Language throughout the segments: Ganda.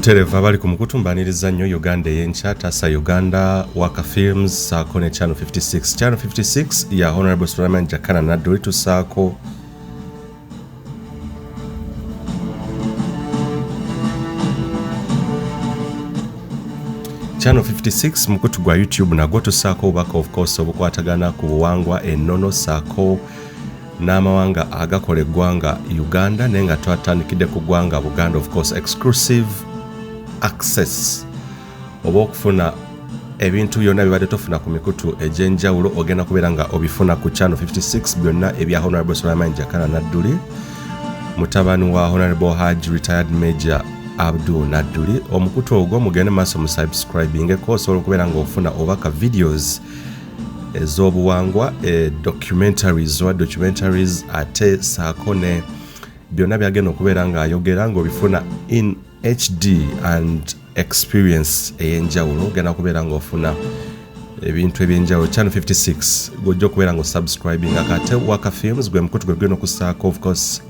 Butereevu abali ku mukutu mbaniriza nnyo Uganda ey'enkya, Tasa Uganda, Waka Films saako ne Channel 56. Channel 56 ya Honorable Sulaiman Jakana Nadduli, tusaako Channel 56 mukutu gwa YouTube nagwo tusaako obubaka of course obukwatagana ku buwangwa, ennono saako n'amawanga agakola eggwanga Uganda, naye nga twatandikidde ku ggwanga Buganda. Of course exclusive access oba okufuna ebintu byonna bibadde tofuna ku mikutu egy'enjawulo ogenda kubeera nga obifuna ku Channel 56, byonna ebya Honorable Sulaiman Jakana Nadduli, mutabani wa Honorable Haj retired Major Abdul Nadduli. Omukutu ogwo mugende maaso mu subscribingeko, osobola okubeera nga ofuna obaka videos ez'obuwangwa, documentaries oba documentaries, ate saako ne byonna byagenda okubeera ng'ayogera ng'obifuna in HD and experience ey'enjawulo. Ogenda kubeera ng'ofuna ebintu ebyenjawulo. Channel 56 gwojja okubeera nga osubscribing. Ate Waka Films gwe mukutu gwe gugenda okussaako of course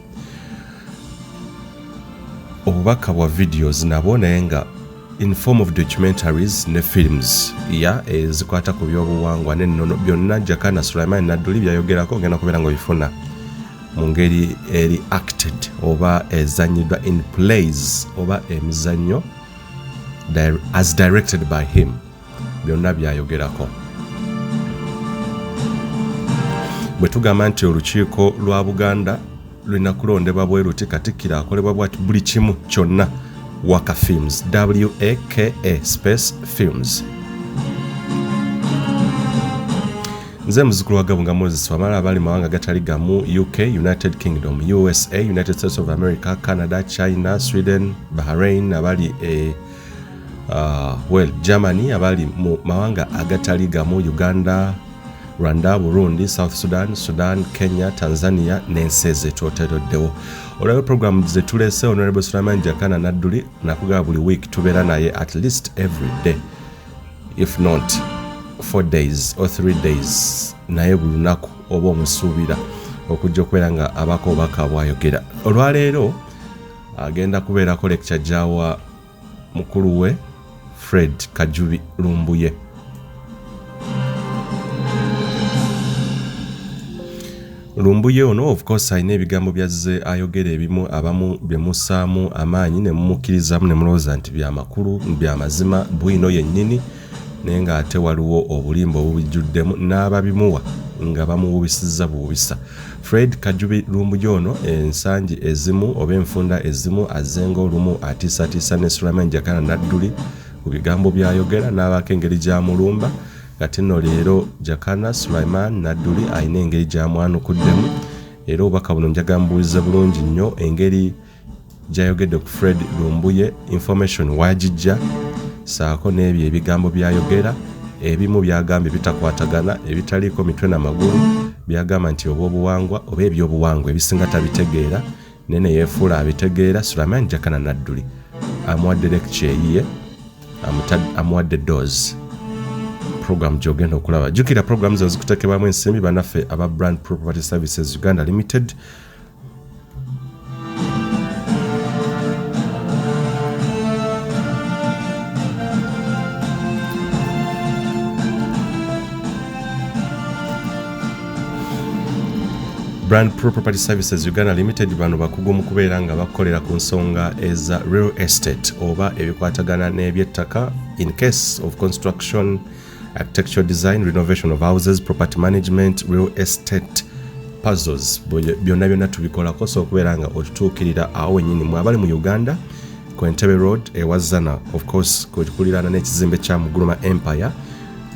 obubaka bwa videos nabwo, naye nga in form of documentaries ne films ya ezikwata ku byobuwangwa n'ennono. Byonna Jakana Sulaiman Nadduli byayogerako ogenda kubeera nga obifuna mu ngeri eri acted oba ezanyiddwa in plays oba emizannyo as directed by him, byonna byayogerako. Bwe tugamba nti olukiiko lwa Buganda lulina kulondebwa bwe luti, Katikkiro akolebwa bwati, buli kimu kyonna, Waka Films, Waka space Films. Nze muzukulu wa Gabunga Moses Wamala. Abali mawanga gatali gamu, UK, United Kingdom, USA, United States of America, Canada, China, Sweden, Bahrain, abali e well, Germany, abali mu mawanga agatali gamu, Uganda, Rwanda, Burundi, South Sudan, Sudan, Kenya, Tanzania n'ensi ezetwotereddewo. Olwaleero program zetulese Honorable Sulaiman Jakana Nadduli, nakugaba buli week tubeera naye at least every day, if not 4 days or 3 days, naye buli lunaku oba omusuubira okujja okubeera nga abako obubaka bwayogera. Olwaleero agenda kubeerako lecture gyawa mukulu we Fred Kajubi Lumbuye. Lumbuye ono of course alina ebigambo byazze ayogera, ebimu abamu bye mussaamu amaanyi ne mumukkirizamu ne mulowooza nti byamakulu, byamazima, bwino yennyini, naye ng'ate waliwo obulimba obubijjuddemu n'ababimuwa nga bamuwubisizza buwubisa. Fred Kajubi Lumbuye ono ensangi ezimu oba enfunda ezimu azzenga olumu atiisatiisa ne Sulaiman Jakana Nadduli ku bigambo by'ayogera n'abaako engeri gy'amulumba. Kati nno leero Jakana Sulaiman Nadduli alina engeri gy'amwanukuddemu, era obubaka buno njagala mubuulize bulungi nnyo engeri gy'ayogedde ku Fred Lumbuye, information waagijja, saako n'ebyo ebigambo by'ayogera ebimu by'agambye bitakwatagana, ebitaliiko mitwe na magulu, by'agamba nti oba obuwangwa oba ebyobuwangwa ebisinga tabitegeera, naye ne yeefuula abitegeera. Sulaiman Jakana Nadduli amuwadde lecture eyiye, amuwadde dose. Program gy'ogenda okulaba, jjukira program zino zikuteekebwamu ensimbi bannaffe aba Brand Property Services Uganda Limited. Brand Pro Property Services Uganda Limited bano bakugu mu kubeera nga bakolera ku nsonga eza real estate oba ebikwatagana n'ebyettaka in case of construction, architectural design, renovation of houses, property management, real estate puzzles, byonna byonna tubikolako. So okubeera nga otutuukirira awo wennyini mwe abali mu Uganda, ku Entebbe Road ewa Zana, of course kuliraana n'ekizimbe kya Muguluma Empire.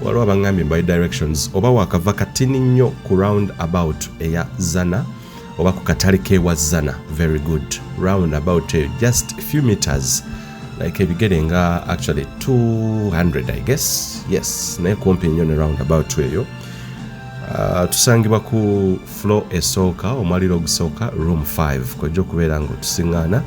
Waliwo abaŋŋambye by directions, oba wakava katini nnyo ku round about eya Zana oba ku katale k'ewa Zana, very good, round about eyo just few meters, like ebigere nga actually 200 I guess, yes, naye kumpi nnyo ne round about eyo. Tusangibwa ku floor esooka, omwaliro ogusooka, room 5, kwejja okubeera nga otusiŋŋaana.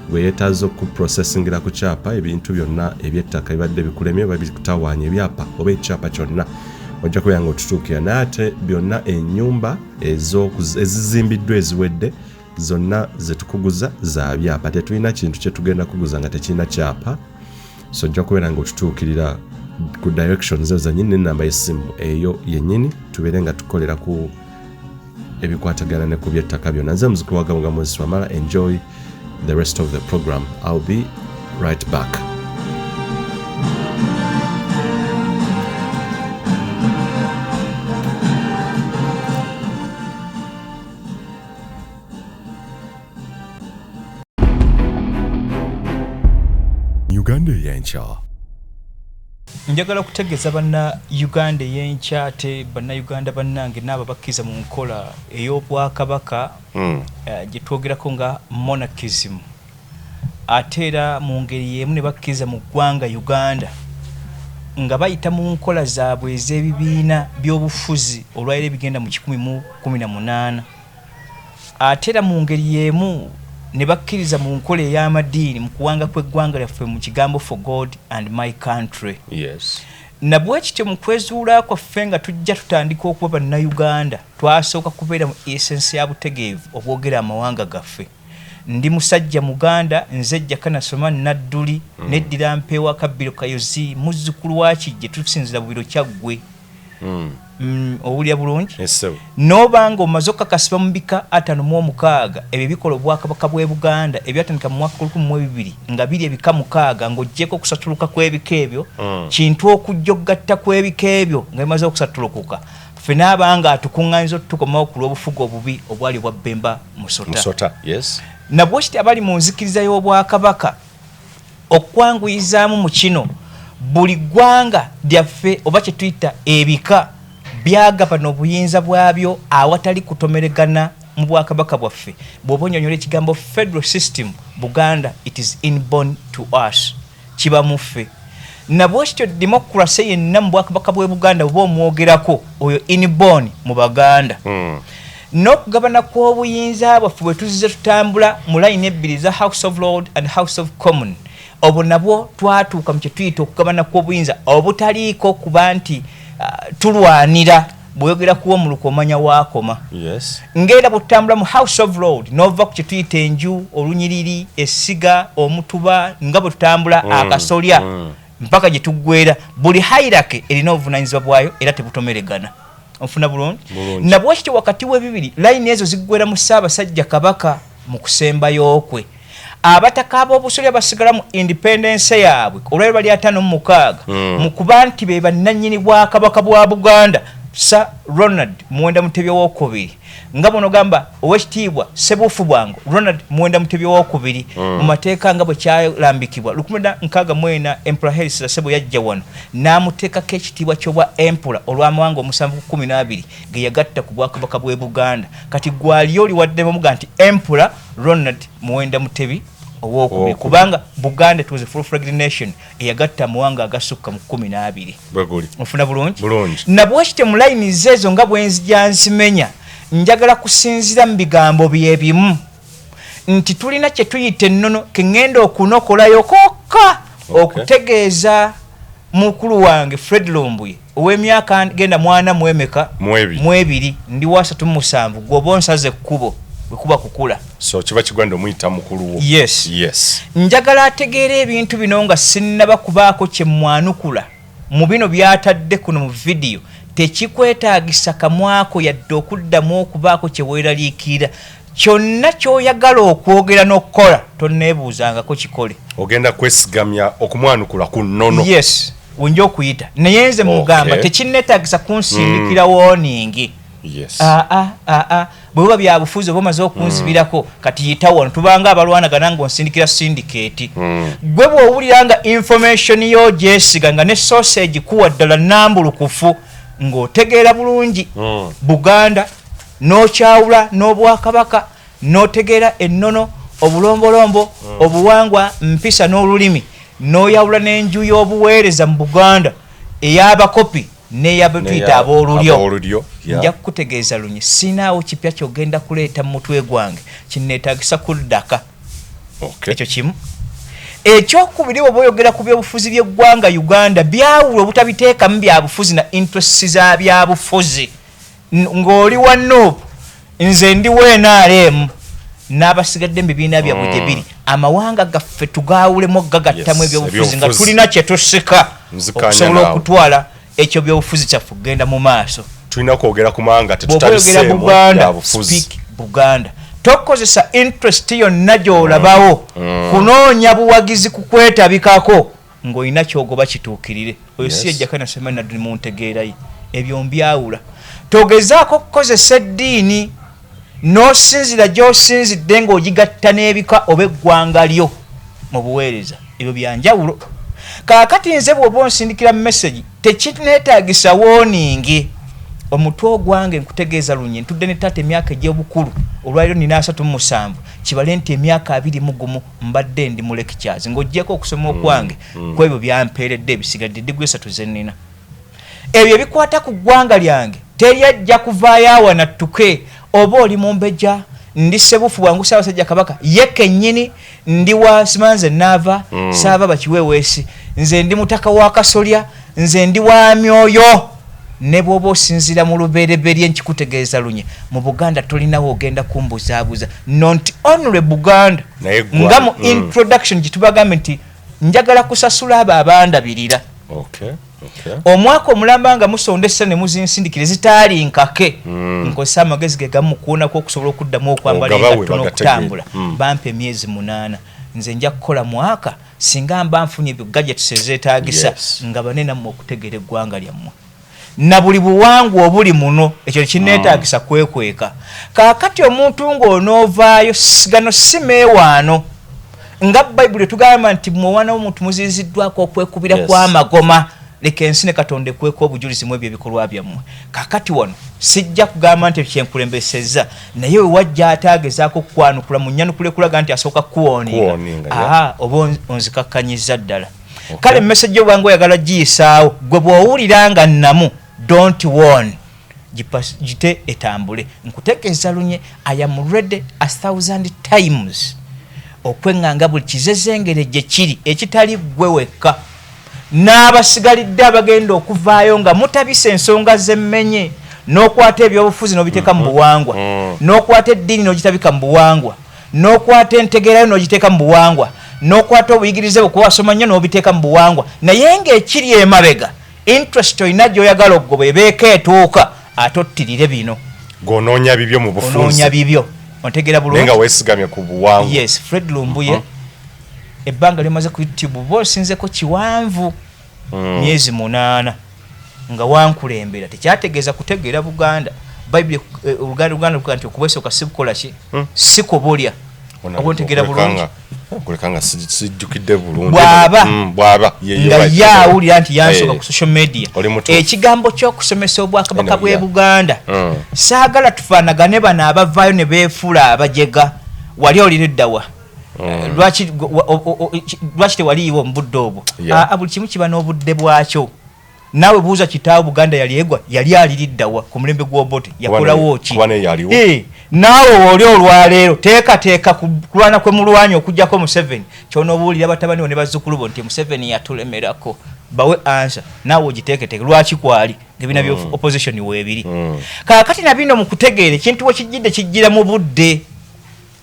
Gwe yeetaaza okuprocessingira ku kyapa ebintu byonna ebyettaka ebibadde bikulemye oba bikutawaanya, ebyapa oba ekyapa kyonna, ojja kubeera nga otutuukira. Naye ate byonna ennyumba ezizimbiddwa eziwedde zonna zetukuba. kuguza za byapa. Tetulina kintu kye tugenda kuguza nga tekirina kyapa. So ojja kubeera nga otutuukirira ku directions ezo zennyini n'ennamba y'essimu eyo yennyini, tubeere nga tukolera ku ebikwatagana ne ku by'ettaka byonna. Nze muzukulu wa Gabunga Moses Wamala. Enjoy the rest of the program. I'll be right back. Uganda Eyenkya. Njagala kutegeeza banna Uganda ey'enkya, ate bannayuganda bannange n'abo bakkiriza mu nkola ey'obwakabaka gye twogerako nga monarchism, ate era mu ngeri y'emu ne bakkiriza mu ggwanga Uganda nga bayita mu nkola zaabwe ez'ebibiina by'obufuzi olwaliro ebigenda mu 118, ate era mu ngeri y'emu ne bakkiriza mu nkola ey'amadiini mu kuwanga kw'eggwanga lyaffe mu kigambo "For God and my country". Nabwe kityo mu kwezuula kwaffe nga tujja tutandika okuba bannayuganda, twasooka kubeera mu essence ya butegeevu obwogera amawanga gaffe. Ndi musajja muganda, nze Jakana Soma Nadduli, neddira Mpeewa Kabbiro Kayozi, muzzukulu wa Kijje, tusinzira Bubiro Kyaggwe. Owulira bulungi? Yes, sir. N'obanga omaze okukakasibwa mu bika 56 ebyo bikola obwakabaka bw'e Buganda ebyatandika mu mwaka 1002 nga biri ebika 6, ng'oggyeko okusatuluka kw'ebika ebyo, kintu okujja okugatta kw'ebika ebyo nga bimaze okusatulukuka, ffe n'abanga atukuŋŋaanyiza otutukomawo ku lw'obufuga obubi obwali obwa Bbemba Musota. Musota, yes. Nabwe kiti abali mu nzikiriza y'obwakabaka, okwanguyizaamu mu kino, buli ggwanga lyaffe oba kye tuyita ebika byagabana obuyinza bwabyo awatali kutomeregana mu bwakabaka bwaffe. Bw'oba onyonyola ekigambo federal system, Buganda, it is inborn to us, kiba muffe. Nabwe kityo democracy yenna mu bwakabaka bw'e Buganda bw'oba omwogerako, oyo inborn mu Baganda. N'okugabana kw'obuyinza bwaffe bwe tuzze tutambula mu layini ebbiri za House of Lord and House of Common, obwo nabwo twatuuka mu kye tuyita okugabana kw'obuyinza obutaliiko kuba nti tulwanira. Bw'oyogera ku omuluka omanya waakoma. Ng'era bw'otambula mu House of Lord n'ova ku kye tuyita enju, olunyiriri, essiga, omutuba, nga bwe tutambula akasolya mpaka gye tuggwera, buli hierarchy erina obuvunaanyizibwa bwayo era tebutomeregana. Onfuna bulungi? Bulungi. Nabwe kityo wakati w'ebibiri layini ezo ziggwera mu Ssaabasajja Kabaka mu kusembayo kwe. Abataka ab'obusolya basigala mu independence yaabwe olwali bali 56 mu kuba nti be bannannyini bwakabaka bwa Buganda. Sir Ronald Muwenda Mutebi owokubiri, nga bw'onogamba Owekitiibwa Sebuufu Bwangu Ronald Muwenda Mutebi owokubiri, mu mateeka nga bwe kyalambikibwa 1964, Emperor Haile Selassie bwe yajja wano n'amuteekako ekitiibwa ky'obwa emperor olw'amawanga 7 ku 12 ge yagatta ku bwakabaka bw'e Buganda. Kati gwaliyo oli waddemu omuga nti Emperor Ronald Muwenda Mutebi owokubiri, Owokubiri. kubanga Buganda, it was a full fledged nation eyagatta amawanga agasukka mu 12. Bwe guli. Ofuna bulungi? Bulungi. Nabwekityo mu layini ezo nga bwe nzija nzimenya, njagala kusinziira mu bigambo bye bimu nti tulina kye tuyita ennono ke ŋŋenda okunokolayo kokka okutegeeza mukulu wange Fred Lumbuye ow'emyaka genda mwana mwemeka? Mwebiri. Mwebiri, ndi wa 37. Gwoba onsaza ekkubo bwe kuba kukula. So kiba kigwanda omuyita mukulu wo. Yes. Njagala ategeera ebintu bino nga sinnaba kubaako kye mwanukula mu bino by'atadde kuno mu vidiyo. Tekikwetaagisa kamwako yadde okuddamu okubaako kye weeraliikirira. Kyonna ky'oyagala okwogera n'okukola, tonneebuuzangako, kikole. Ogenda kwesigamya okumwanukula ku nnono. Yes, wenja okuyita, naye nze mugamba tekinneetaagisa kunsindikira warning. Aa aa, bwe buba byabufuzi oba omaze okunzibirako, kati yita wano. Tubanga abalwanagana ng'onsindikira syndicate. Gwe bw'owulira nga information yo gyesiga nga ne source egikuwa ddala nambulukufu, ng'otegeera bulungi Buganda n'okyawula n'obwakabaka, n'otegeera ennono, obulombolombo, obuwangwa, mpisa n'olulimi, n'oyawula n'enju y'obuweereza mu Buganda ey'abakopi n'eyabetuyita aboolulyo, aboolulyo, yeah. Nja kukutegeeza lunye, siinaawo kipya kyogenda kuleeta mu mutwe gwange kinneetaagisa kuddaka. Ekyo kimu. Ekyokubiri, bw'oba oyogera ku byobufuzi by'eggwanga Uganda, byawula obutabiteekamu byabufuzi na interests za byabufuzi. Ng'oli wa NUP, nze ndi wa NRM, N'abasigadde mu bibiina byabwe gye biri, amawanga gaffe tugaawulemu okugagattamu ebyobufuzi nga ebyobufuzi. Tulina kye tusika Nzikanya okusobola naawe. Okutwala ekyo byobufuzi kyaffe okugenda mu maaso. Tulina kwogera ku mawanga, Bw'oba oyogera tetutabiseemu Buganda, byabufuzi. speak Buganda. Tokozesa interest yonna gy'olabawo kunoonya buwagizi kukwetabikako ng'olina kyogoba kituukirire. Oyo si ejjakana semanadu mu ntegeeraye. Ebyo mbyawula. Togezaako kukozesa eddiini n'osinzira gy'osinzidde ng'ogigatta n'ebika oba eggwanga lyo mu buweereza. Ebyo byanjawulo. Kaakati nze bw'oba onsindikira message, tekineetaagisa warning. Omutwe ogwange nkutegeeza lunye ntudde ne taata emyaka egy'obukulu. Olwaliro nina 37, kibale nti emyaka 21 mbadde ndi mu lectures, ng'oggyeko okusoma okwange ku ebyo byampeeredde. Ebisigadde diguli esatu ze nnina, ebyo ebikwata ku ggwanga lyange teri ajja kuvaayo awanattuke. Oba oli mumbejja, ndi sebufu bwangu Ssaabasajja Kabaka ye kennyini, ndi wa simanze naava saava bakiweeweesi, nze ndi mutaka wa Kasolya, nze ndi wa myoyo. Ne bw'oba osinziira mu lubereberye, nkikutegeeza lunye, mu Buganda tolinawo ogenda kumbuzaabuza. Not only Buganda, Naye ggwanga, nga mu introduction gyetubagambe nti njagala kusasula abo abandabirira omwaka omulamba nga musonda essa ne muzinsindikire zitaali nkake. Nkozesa amagezi ge gamu mukuwonako okusobola okuddamu okwambala Ogabawe engatto bagategeere. n'okutambula. Bampa emyezi 8, nze nja kukola mwaka singa mba nfunye ebyo gadgets ezeetaagisa nga bane nammwe okutegeera eggwanga lyammwe na buli buwangwa obuli muno. Ekyo tekinneetaagisa kwekweka. Kaakati omuntu ng'onoovaayo, gano si meewaano nga Bayibuli etugamba nti mwe omwana w'omuntu muziyiziddwako okwekubira kw'amagoma. Leka ensi ne Katonda ekweka obujulizi mu ebyo ebikolwa byammwe. Kaakati wano sijja kugamba nti ekyo kyenkulembesezza, naye we wajja ate agezaako okukwanukula mu nnyanukula ekulaga nti asooka kuwarninga, Kuwarninga, yeah. aha, oba onzikakkanyiza ddala. Kale message obanga oyagala giyisaawo, gwe bw'owulira nga nnamu, don't warn. Gite etambule. Nkutegeeza lunye, I am ready a thousand times okweŋŋanga buli kizezengere gye kiri ekitali ggwe wekka n'abasigalidde abagenda okuvaayo nga mutabisa ensonga z'emmenye, n'okwata ebyobufuzi n'obiteeka mu buwangwa, n'okwata eddiini n'ogitabika mu buwangwa, n'okwata entegeerayo n'ogiteeka mu buwangwa, n'okwata obuyigirize bwe kuba wasoma nnyo n'obiteeka mu buwangwa, naye ng'ekiri emabega interest olina gy'oyagala okugoba ebeeko etuuka ate ottirire bino. Ng'onoonya bibyo mu bufunze. Onoonya bibyo, ontegeera Naye bulungi? Nga weesigamye ku buwangwa. Yes. Fred Lumbuye, ebbanga lyomaze ku YouTube oba osinzeko kiwanvu, myezi 8 nga wankulembera tekyategeeza kutegeera Buganda. Bayibuli, oluganda Luganda lukuga nti okubwesooka si bukola ki, si kubulya. Oba ontegeera bulungi? Kuleka nga sijjukidde bulungi. Bw'aba Bw'aba ye nga right. ye awulira nti yansooka ku social media, Oli mutuufu. ekigambo ky'okusomesa obwakabaka Eno, bw'e Buganda, saagala tufaanagane bano abavaayo ne beefuula abajega. Wali oliriddawa? Lwaki lwaki tewaliiwo mu budde obwo? Aa, buli kimu kiba n'obudde bwakyo. Naawe buuza kitaawo, Buganda yali egwa, yali aliriddawa ku mulembe gw'Obote? Yakolawo ki? Kuba naye yaliwo. Naawe wooli olwaleero teekateeka kulwana kwe mulwanya okugjako Museveni. Kyonoobuulira batabani bo ne bazzukulu bo nti Museveni yatulemerako, bawe answer naawe ogiteeketeeke. Lwaki kwali ngaebina bya opposition weebiri? Kaakati na bino mu kutegeera ekintu we kijjidde, kijjira mu budde.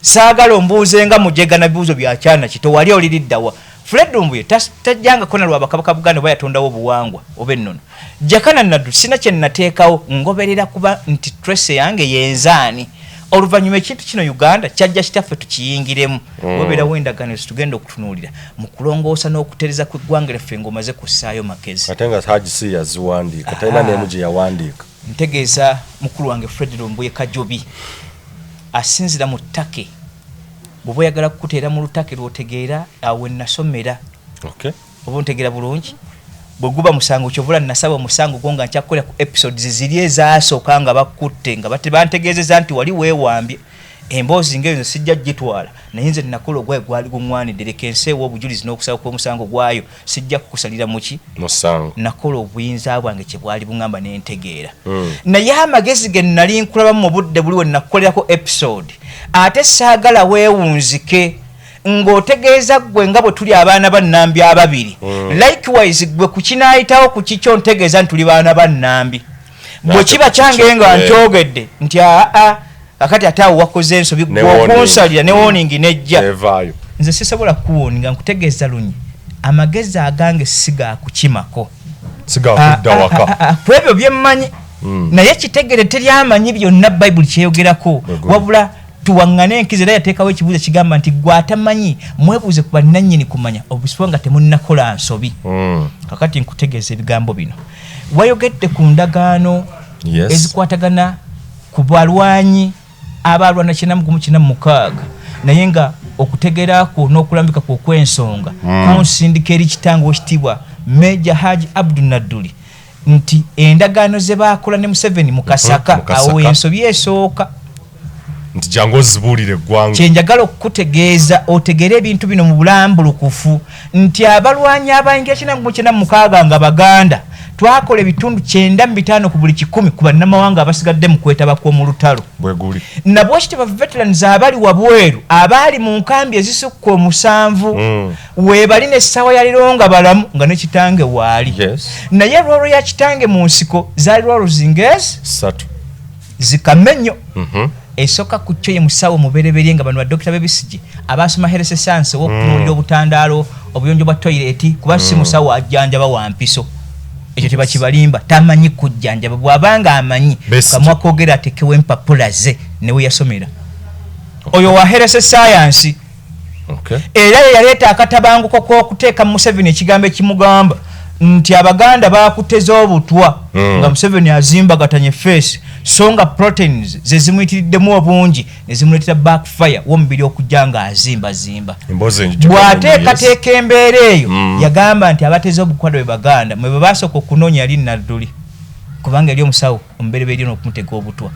Saagala ombuuze nga mujega na bibuuzo bya kyana kito, wali oliriddawa? Fred Lumbuye tajjangako na lwa bakabaka Buganda oba yatondawo obuwangwa oba ennono. Jakana Naddu sina kye nnateekawo, ngoberera kuba nti trace yange yenzaani. Oluvannyuma ekintu kino Uganda kyajja kitaffe tukiyingiremu. Wabeerawo endagaano zetugenda okutunuulira mu kulongoosa n'okutereza kw'eggwanga lyaffe ng'omaze kussaayo magezi. Ate nga Haji si yaziwandiika, talina n'emu gye yawandiika. Ntegeeza mukulu wange Fred Lumbuye Kajobi asinzira mu ttake. Bw'oba oyagala kukuteera mu lutake lw'otegeera, awo we nasomera. Oba ontegeera bulungi? Bwe guba musango, kyovula nasaba omusango gwo nga nkyakukolera ku episodes ziri ezaasooka nga bakutte, nga bantegeezeza nti wali weewambye. Emboozi ng'eyo nze sijja gitwala, naye nze nakola ogwayo gwali guŋŋwanidde. Leka ensi ewa obujulizi n'okusaba kw'omusango gwayo, sijja kukusalira muki. Musango. Nakola obuyinza bwange kye bwali buŋŋamba n'entegeera, naye amagezi ge nali nkulabamu mu budde buli we nakukolerako episode, ate saagala weewunzike ng'otegeeza ggwe nga bwe tuli abaana ba Nnambi ababiri. Likewise ggwe ku kinaayitawo ku kikyo ntegeeza nti tuli baana ba Nnambi. Bwe Ate kiba ku kyange kikyo, nga eh. nkyogedde nti aa. Kakati ate awo wakoze ensobi Ne warning. okunsalira ne warning nejja. Evaayo. Nze sisobola kuwarninga, nkutegeeza lunye, amagezi agange sigakukimako. Sigakudda waka. Ku ebyo byemmanyi, naye kitegere teryamanyi byonna Bayibuli kyeyogerako. Bwe Wabula tuwaŋŋane enkizo. Era yateekawo ekibuuzo ekigamba nti gwe atamanyi mwebuuze ku bannannyini kumanya obusibwa nga temunnakola nsobi. Kakati nkutegeeza ebigambo bino, wayogedde ku ndagaano ezikwatagana ku balwanyi abalwana 9196, naye nga okutegeera kwo n'okulambika kwo okw'ensonga kunsindika eri kitange owekitiibwa Meja Haji Abdu Nadduli nti endagaano ze baakola ne Museveni mu Kasaka, Mu Kasaka. awo ensobi esooka. Nti jangu ozibuulire eggwanga. Kyenjagala okukutegeeza otegeere ebintu bino mu bulambulukufu nti abalwanyi abayingira 1996 nga Baganda twakola ebitundu 95 ku buli 100 ku bannamawanga abasigadde mu kwetaba kw'omu lutalo. Bwe guli. Nabwekityo ba veterans abali wabweru abaali mu nkambi ezisukka omusanvu weebali n'essaawa yaliro nga balamu, nga ne kitange waali. Naye role ya kitange mu nsiko zaali role zingezi Ssatu. Zikamenyo. Esooka ku kyo ye musawo mubereberye, nga bano badokita b'ebisigi abasoma health science, ow'okutunuulira obutandaalo, obuyonjo bwa toyireti, kuba si musawo ajjanjaba wa mpiso. Ekyo tebakibalimba, tamanyi kujjanjaba. Bw'abanga amanyi, Besigye. kamwa koogera atekewo empapula ze ne we yasomera. Oyo wa health science. Era ye yaleeta akatabanguko k'okuteeka Museveni ekigambo ekimugamba nti Abaganda bakuteza obutwa, nga Museveni azimbagatanye face, so nga proteins ze zimuyitiriddemu obungi ne zimuleetera backfire w'omubiri okujja nga azimbazimba. Emboozi enjijukira. Bw'ateekateeka embeera eyo, yagamba nti abateze obukwado bwe Baganda. Mwe bwe basooka okunoonya yali Nadduli, kubanga yali omusawo omubereberye n'okumutega obutwa.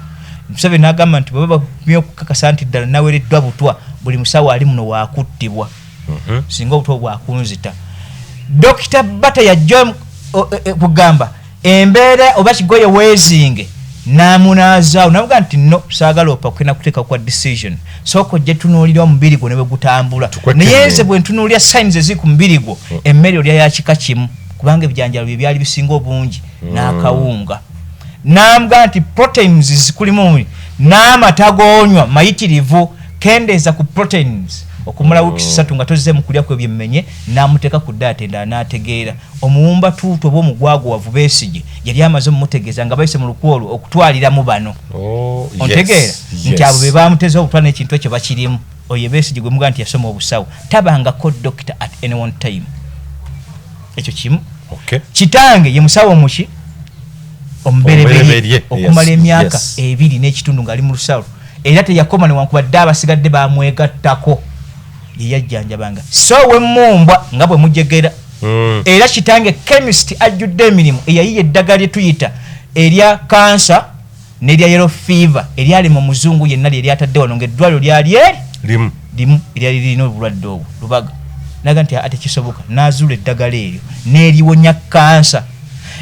Museveni n'agamba nti bwe baba okukakasa nti ddala nawereddwa butwa, buli musawo ali muno waakuttibwa, singa obutwa bwakunzita. Dokita Bata yajja kugamba embeera oba kigoye weezinge n'amunaazaawo, namugaa nti no, saagala opakena kuteeka kwa decision, sooka ojje tunuulira omubiri gwo ne bwe gutambula. Tukwekenneenya. Naye nze bwe ntunuulira signs eziri ku mubiri gwo, emmere olya ya kika kimu, kubanga ebijanjalo bye byali bisinga obungi n'akawunga. Namugaa nti proteins zikulimu omubiri n'amata g'onywa mayitirivu, kendeeza ku proteins okumala wiiki 3 nga tozzeemu kulya ku ebyo emmenye. N'amuteeka ku diet endala n'ategeera omuwumba tuutu oba omugwaguwavu. Besigye yali amaze omumutegeeza nga bayise mu lukwo olwo okutwaliramu bano. Oh, yes, Ontegeera nti abo be bamuteze obutwa n'ekintu ekyo bakirimu. Oyo Besigye gwe mugaa nti yasoma obusawo, tabangako doctor at any one time. Ekyo kimu. Kitange ye musawo omuki omubereberye Omubereberye, okumala emyaka 2 n'ekitundu ng'ali mu lusalo, era teyakoma newankubadde abasigadde bamwegattako, ye yajjanjabanga. So wemmumbwa nga bwe mujegera. Era kitange chemist ajjudde emirimu, eyayiya eddagala lye tuyita erya kansa n'erya yellow fever eryalema omuzungu yenna, lye lyatadde wano ng'eddwaliro lyali eri Limu. Limu eryali lirina obulwadde obwo Lubaga. Naga nti ate kisoboka, n'azuula eddagala eryo n'eliwonya kansa.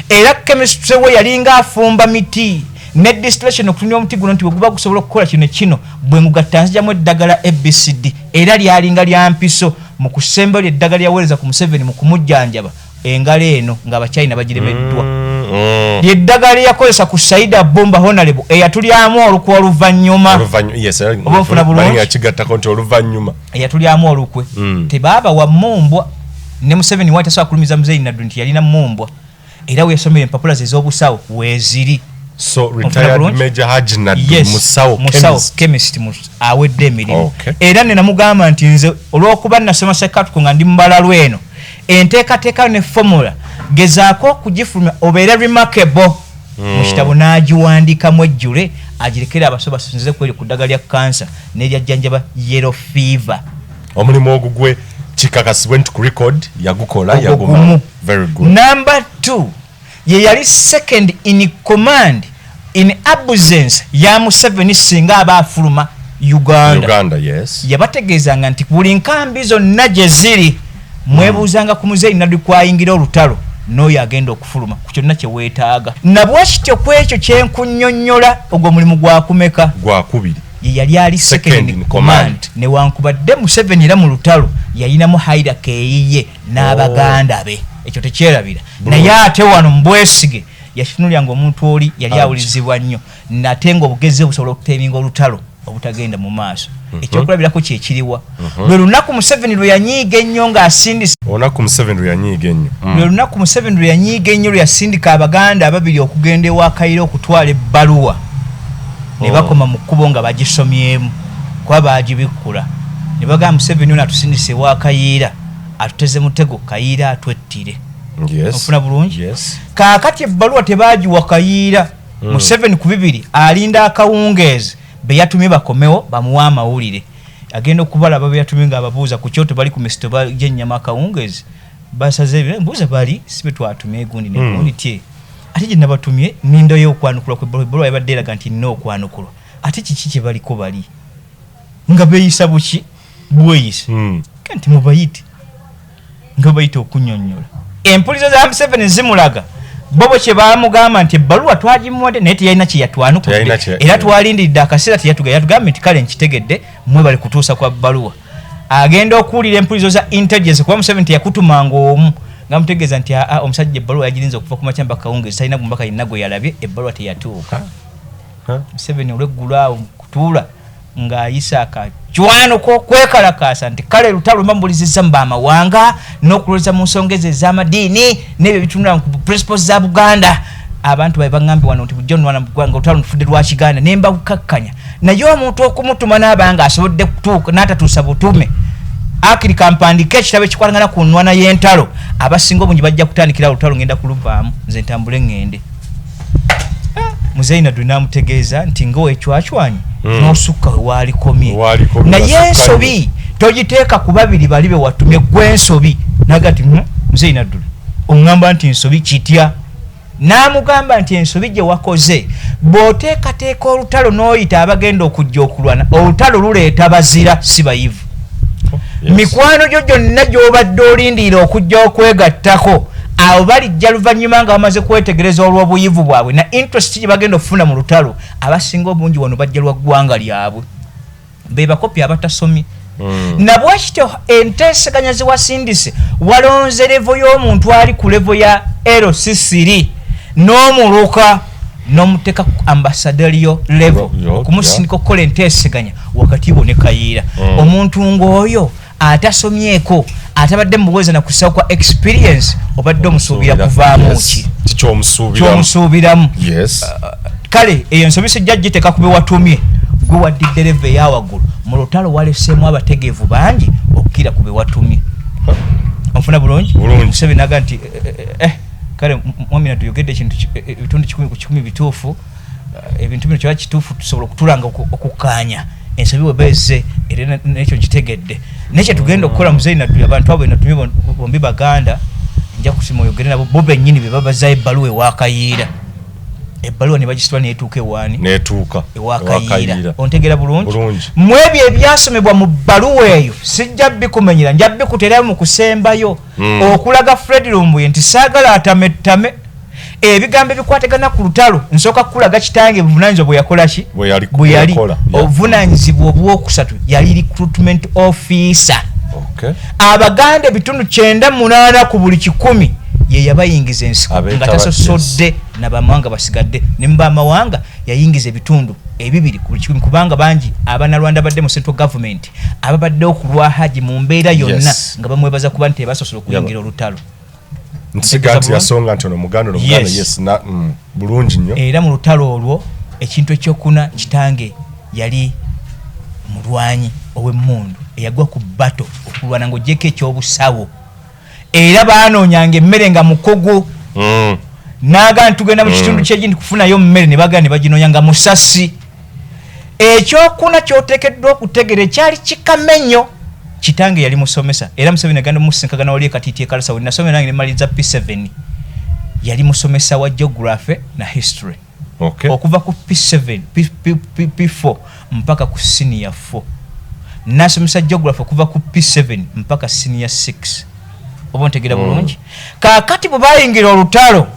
Era chemistry we yalinga afumba miti ne distillation okutumya omuti guno nti bwe guba gusobola okukola kino kino, bwe ngugatta nzijamu eddagala ABCD. Era lyalinga lya mpiso mu kusemba lyo eddagala lyaweereza ku Museveni mu kumujjanjaba engalo eno ng'Abachina bagiremeddwa. Lyeddagala lyeyakozesa ku Saida Bomba Honorable eyatulyamu olukwe oluvannyuma. Oluvannyuma, yes. Oba nfuna bulungi? Balinga kigattako nti oluvannyuma. Eyatulyamu olukwe. Tebaaba wa mumbwa ne Museveni wali tasobola kulumiza muzeeyi Naddu nti yalina mumbwa, era weyasomera empapula ze ez'obusawo weeziri. So Onfuna retired bulungi? Major Haji Naddu, Yes, musawo, musawo chemist. Chemist awedde emirimu. Era ne namugamba nti nze olw'okuba nasoma psychiatric nga ndi mubalalu, eno enteekateeka ne formula gezaako okugifulumya obeere remarkable mu kitabo. N'agiwandiikamu ejjule agirekere abaso basinzize kweri ku ddagala lya kansa n'eryajjanjaba yellow fever. Omulimu ogugwe kikakasibwe nti ku record yagukola. Ogwo Yaguma. gumu. Very good. Number two, ye yali second in command in absence ya Museveni singa aba afuluma Uganda. Uganda, yes. Yabategeezanga nti buli nkambi zonna gye ziri mwebuuzanga ku muzeeyi Naddu kwayingira olutalo n'oyo agenda okufuluma ku kyonna kye weetaaga. Nabwe kityo ku ekyo kyenkunnyonnyola, ogwo omulimu gwakumeka? Gwakubiri. Ye yali ali second second in in command newankubadde Museveni era mu lutalo yalinamu hierarchy eyiye n'abaganda be, ekyo tekyerabira. Naye ate wano mubwesige yakitunulya nga omuntu oli yali awulizibwa nnyo, nate nga obugezi busobola okuteminga olutalo. Obutagenda mu maaso. Ekyokulabirako kyekiriwa? Lwe lunaku Museveni lwe yanyiiga ennyo ng'asindisa Olunaku Museveni lwe yanyiiga ennyo. Lwe lunaku Museveni lwe yanyiiga ennyo, lwe yasindika Abaganda ababiri okugenda ewa Kayiira okutwala ebbaluwa, ne bakoma mu kkubo nga bagisomyemu, kuba baagibikkula, ne bagamba, "Museveni ono atusindise ewa Kayiira atuteze mutego, Kayiira atwettire." Ofuna bulungi? Yes. Kaakati ebbaluwa tebaagiwa Kayiira. Museveni ku 2 alinda akawungeezi, be yatumye bakomewo bamuwe amawulire. Agenda okubalaba be yatumye ng'ababuuza ku kyoto, bali ku misito balya ennyama akawungeezi, basaze ebyo, mbuuza bali si be twatumye egundi negundi tye? Ate gye nabatumye nindayo okwanukulwa kwebbaluwa, ebbaluwa yabadde eraga nti nina okwanukulwa, ate kiki kye baliko? Bali nga beeyisa buki bweyisa. Nti mubayite, nga bayita okunyonyola empulizo za Museveni zimulaga bo bwe kye bamugamba nti ebbaluwa twagimuwadde, naye teyalina kye yatwanukudde. Teyalina Era twalindiridde akaseera, teyatuga. Yatugambye nti kale nkitegedde, mwebale kutuusa kwa bbaluwa. Agenda okuwulira empulizo za intelligence, kuba Museveni teyakutumanga omu, nga mutegeeza nti aa, omusajja ebbaluwa yagirinze okuva ku makya mpaka kawungeezi, talina mubaka yenna gwe yalabye, ebbaluwa teyatuuka. Museveni olweggulo awo kutuula ng'ayisa akacwano k'okwekalakaasa nti kale lutalo mba mbulizizza mu bamawanga n'okulowooza mu nsonga ezo ez'amadiini n'ebyo ebitunula ku principles za Buganda. Abantu babe baŋŋambye wano nti bujja onwana mu ggwanga, olutalo ntufudde lwa Kiganda, ne mbabukakkanya. Naye omuntu okumutuma n'aba nga asobodde kutuuka n'atatuusa butume, akiri kampandike ekitabo ekikwatagana ku nnwana y'entalo, abasinga obungi bajja kutandikira olutalo ngenda kuluvaamu, nze ntambule ŋŋende. Muzeeyi Nadduli n'amutegeeza nti ngaowecwacwanyi n'osukka we waalikomye. Wewaalikomye, Naye wasukka. Ensobi togiteeka ku babiri bali be watumye, gwe ensobi. Naga nti, Muzeeyi Nadduli, oŋŋamba nti nsobi kitya?" N'amugamba nti ensobi gye wakoze, bw'oteekateeka olutalo n'oyita abagenda okujja okulwana, olutalo luleeta bazira, si bayivu. Mikwano gyo gyonna gy'obadde olindirira okujja okwegattako, abo balijja luvannyuma nga bamaze kwetegereza olw'obuyivu bwabwe na interest gye bagenda okufuna mu lutalo. Abasinga obungi wano bajja lwa ggwanga lyabwe, be bakopi abatasomye. Nabwekityo enteeseganya ziwasindise walonze level y'omuntu ali ku level ya LC3 n'omuluka n'omuteeka ku ambassadorial level okumusindika okukola enteeseganya wakati bo ne Kayiira. Omuntu ng'oyo atasomyeko, atabadde mu buweereza na kusawo kwa experience, obadde omusuubira kuvaamu ki? Kikyomusuubiramu. Kyomusuubiramu. Kale eyo ensobi sijja giteeka ku bewatumye. Gwe waddidde level eyawaggulu mu lutalo, waleseemu abategeevu bangi okukira ku bewatumye. Onfuna bulungi? Bulungi. Museveni naga nti kale mwami natuyogedde ekintu ebitundu 100% bituufu. Ebintu bino kiba kituufu, tusobola okutulanga okukkaanya ensobi weba ezze, era nekyo nkitegedde. Naye kyetugenda okukola, muzeeyi Nadduli, abantu abo benatumye bombi Baganda, nja kusima oyogere nabo bo bennyini be babazaayo ebbaluwa ewa Kayiira. Ebbaluwa ne bagisitula neetuuka ewaani? Netuuka Ewa Kayiira. Ontegeera bulungi? Bulungi. Mu ebyo ebyasomebwa mu bbaluwa eyo sijja bikumenyera, nja bikuteerayo mu kusembayo okulaga Fred Lumbuye nti saagala atamettame ebigambo ebikwatagana ku lutalo. Nsooka kukulaga kitange buvunanyizibwa bwe yakola ki? Bwe yali- Bwe yali. Yakola, yeah. Obuvunanyizibwa obwokusatu, yali recruitment officer. Abaganda ebitundu 98 ku buli 100 ye yabayingiza ensiko nga tasosodde nabamawanga basigadde. Ne mubamawanga yayingiza ebitundu 2 ku buli 100, kubanga bangi Abanalwanda badde mu central government ababaddewo ku lwa Haji mu mbeera yonna nga bamwebaza kuba nti tebasosola okuyingira olutalo. Nsiga nti yasonga nti ono muganda, ono muganda. Yes, na bulungi nnyo. Era mu lutalo olwo, ekintu ekyokuna, kitange yali mulwanyi ow'emmundu eyagwa ku bato okulwana, ng'ogyeko ekyobusawo, era baanoonyanga emmere nga mukugu. Naga nti tugenda mu kitundu kyegindi kufunayo mmere, ne bagenda ne baginoonya nga musasi. Ekyokuna kyoteekeddwa okutegera ekyali kikamenyo, kitange yali musomesa. Era Museveni agenda omusinkagana wali ekatiiti ekalasa we nasomera nange nemaliriza P7. Yali musomesa wa geography na history okuva ku P7, P, P, P4 mpaka ku senior 4. Nasomesa geography okuva ku P7 mpaka senior 6. Oba ontegeera bulungi? Kaakati bwe bayingira olutalo,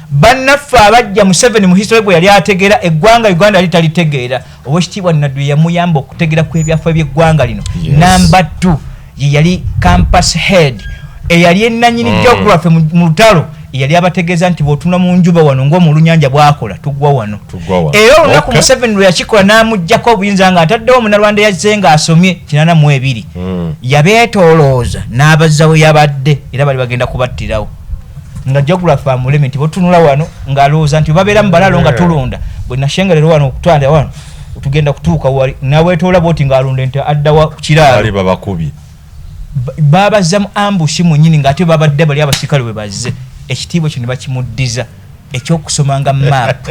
bannaffe abajja, Museveni mu history bwe yali ategeera eggwanga Uganda yali talitegeera. Owekitiibwa Nadduli yamuyamba okutegeera ku ebyafa by'eggwanga lino. Namba 2, ye yali campus head eyali enanyini geography mu lutalo. Yali abategeeza nti bw'otunula mu njuba wano ng'omulunyanja bw'akola, tugwa wano. Tugwa wano. Era olunaku Museveni lwe yakikola n'amuggyako obuyinza ng'ataddewo Omunalwanda yazze ng'asomye 82, yabeetoolooza n'abazza we yabadde, era bali bagenda kubattirawo nga geography amuleme nti botunula wano ng'alowooza nti babeera mu balaalo nga tulunda bwe nashengerero wano okutwala wano tugenda kutuuka wali naweetoola bwoti ng'alunda nti adda wa ku kiraalo. Bali babakubye. Babazza mu ambush mwennyini ng'ate babadde bali abasirikale bwe bazze, ekitiibwa ekyo ne bakimuddiza ekyokusomanga map.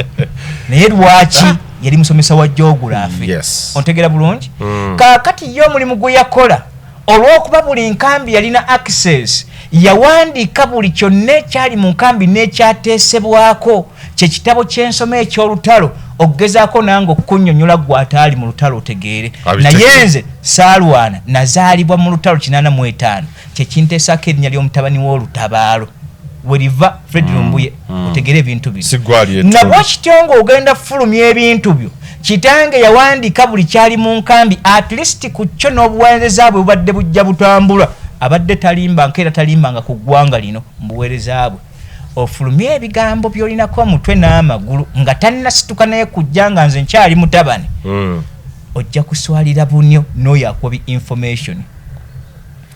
Naye lwaki? Yali musomesa wa geography. Ontegeera bulungi? Kaakati ye omulimu gwe yakola, olw'okuba buli nkambi yalina access, yawandiika buli kyonna ekyali mu nkambi n'ekyateesebwako. Kyekitabo ky'ensoma eky'olutalo, okugezaako nange okukunnyonnyola gwe ataali mu lutalo otegeere. Abitegeere. Naye nze saalwana, nazaalibwa mu lutalo 85, kyekinteesaako erinnya ly'omutabani w'olutabaalo weriva Fred Lumbuye. Otegeere ebintu bino. Si gwali ettundu. Nabwe kityo ng'ogenda fulumya ebintu byo, kitange yawandiika buli kyali mu nkambi, at least ku kyo n'obuweereza bwe bubadde bujja butambula. Abadde talimba nkeera, talimbanga ku ggwanga lino mu buweereza bwe. Ofulumye ebigambo by'olinako omutwe n'amagulu nga tannasituka naye kujja nga nze nkyali mutabani, ojja kuswalira bunyo n'oyo akuwa bi information.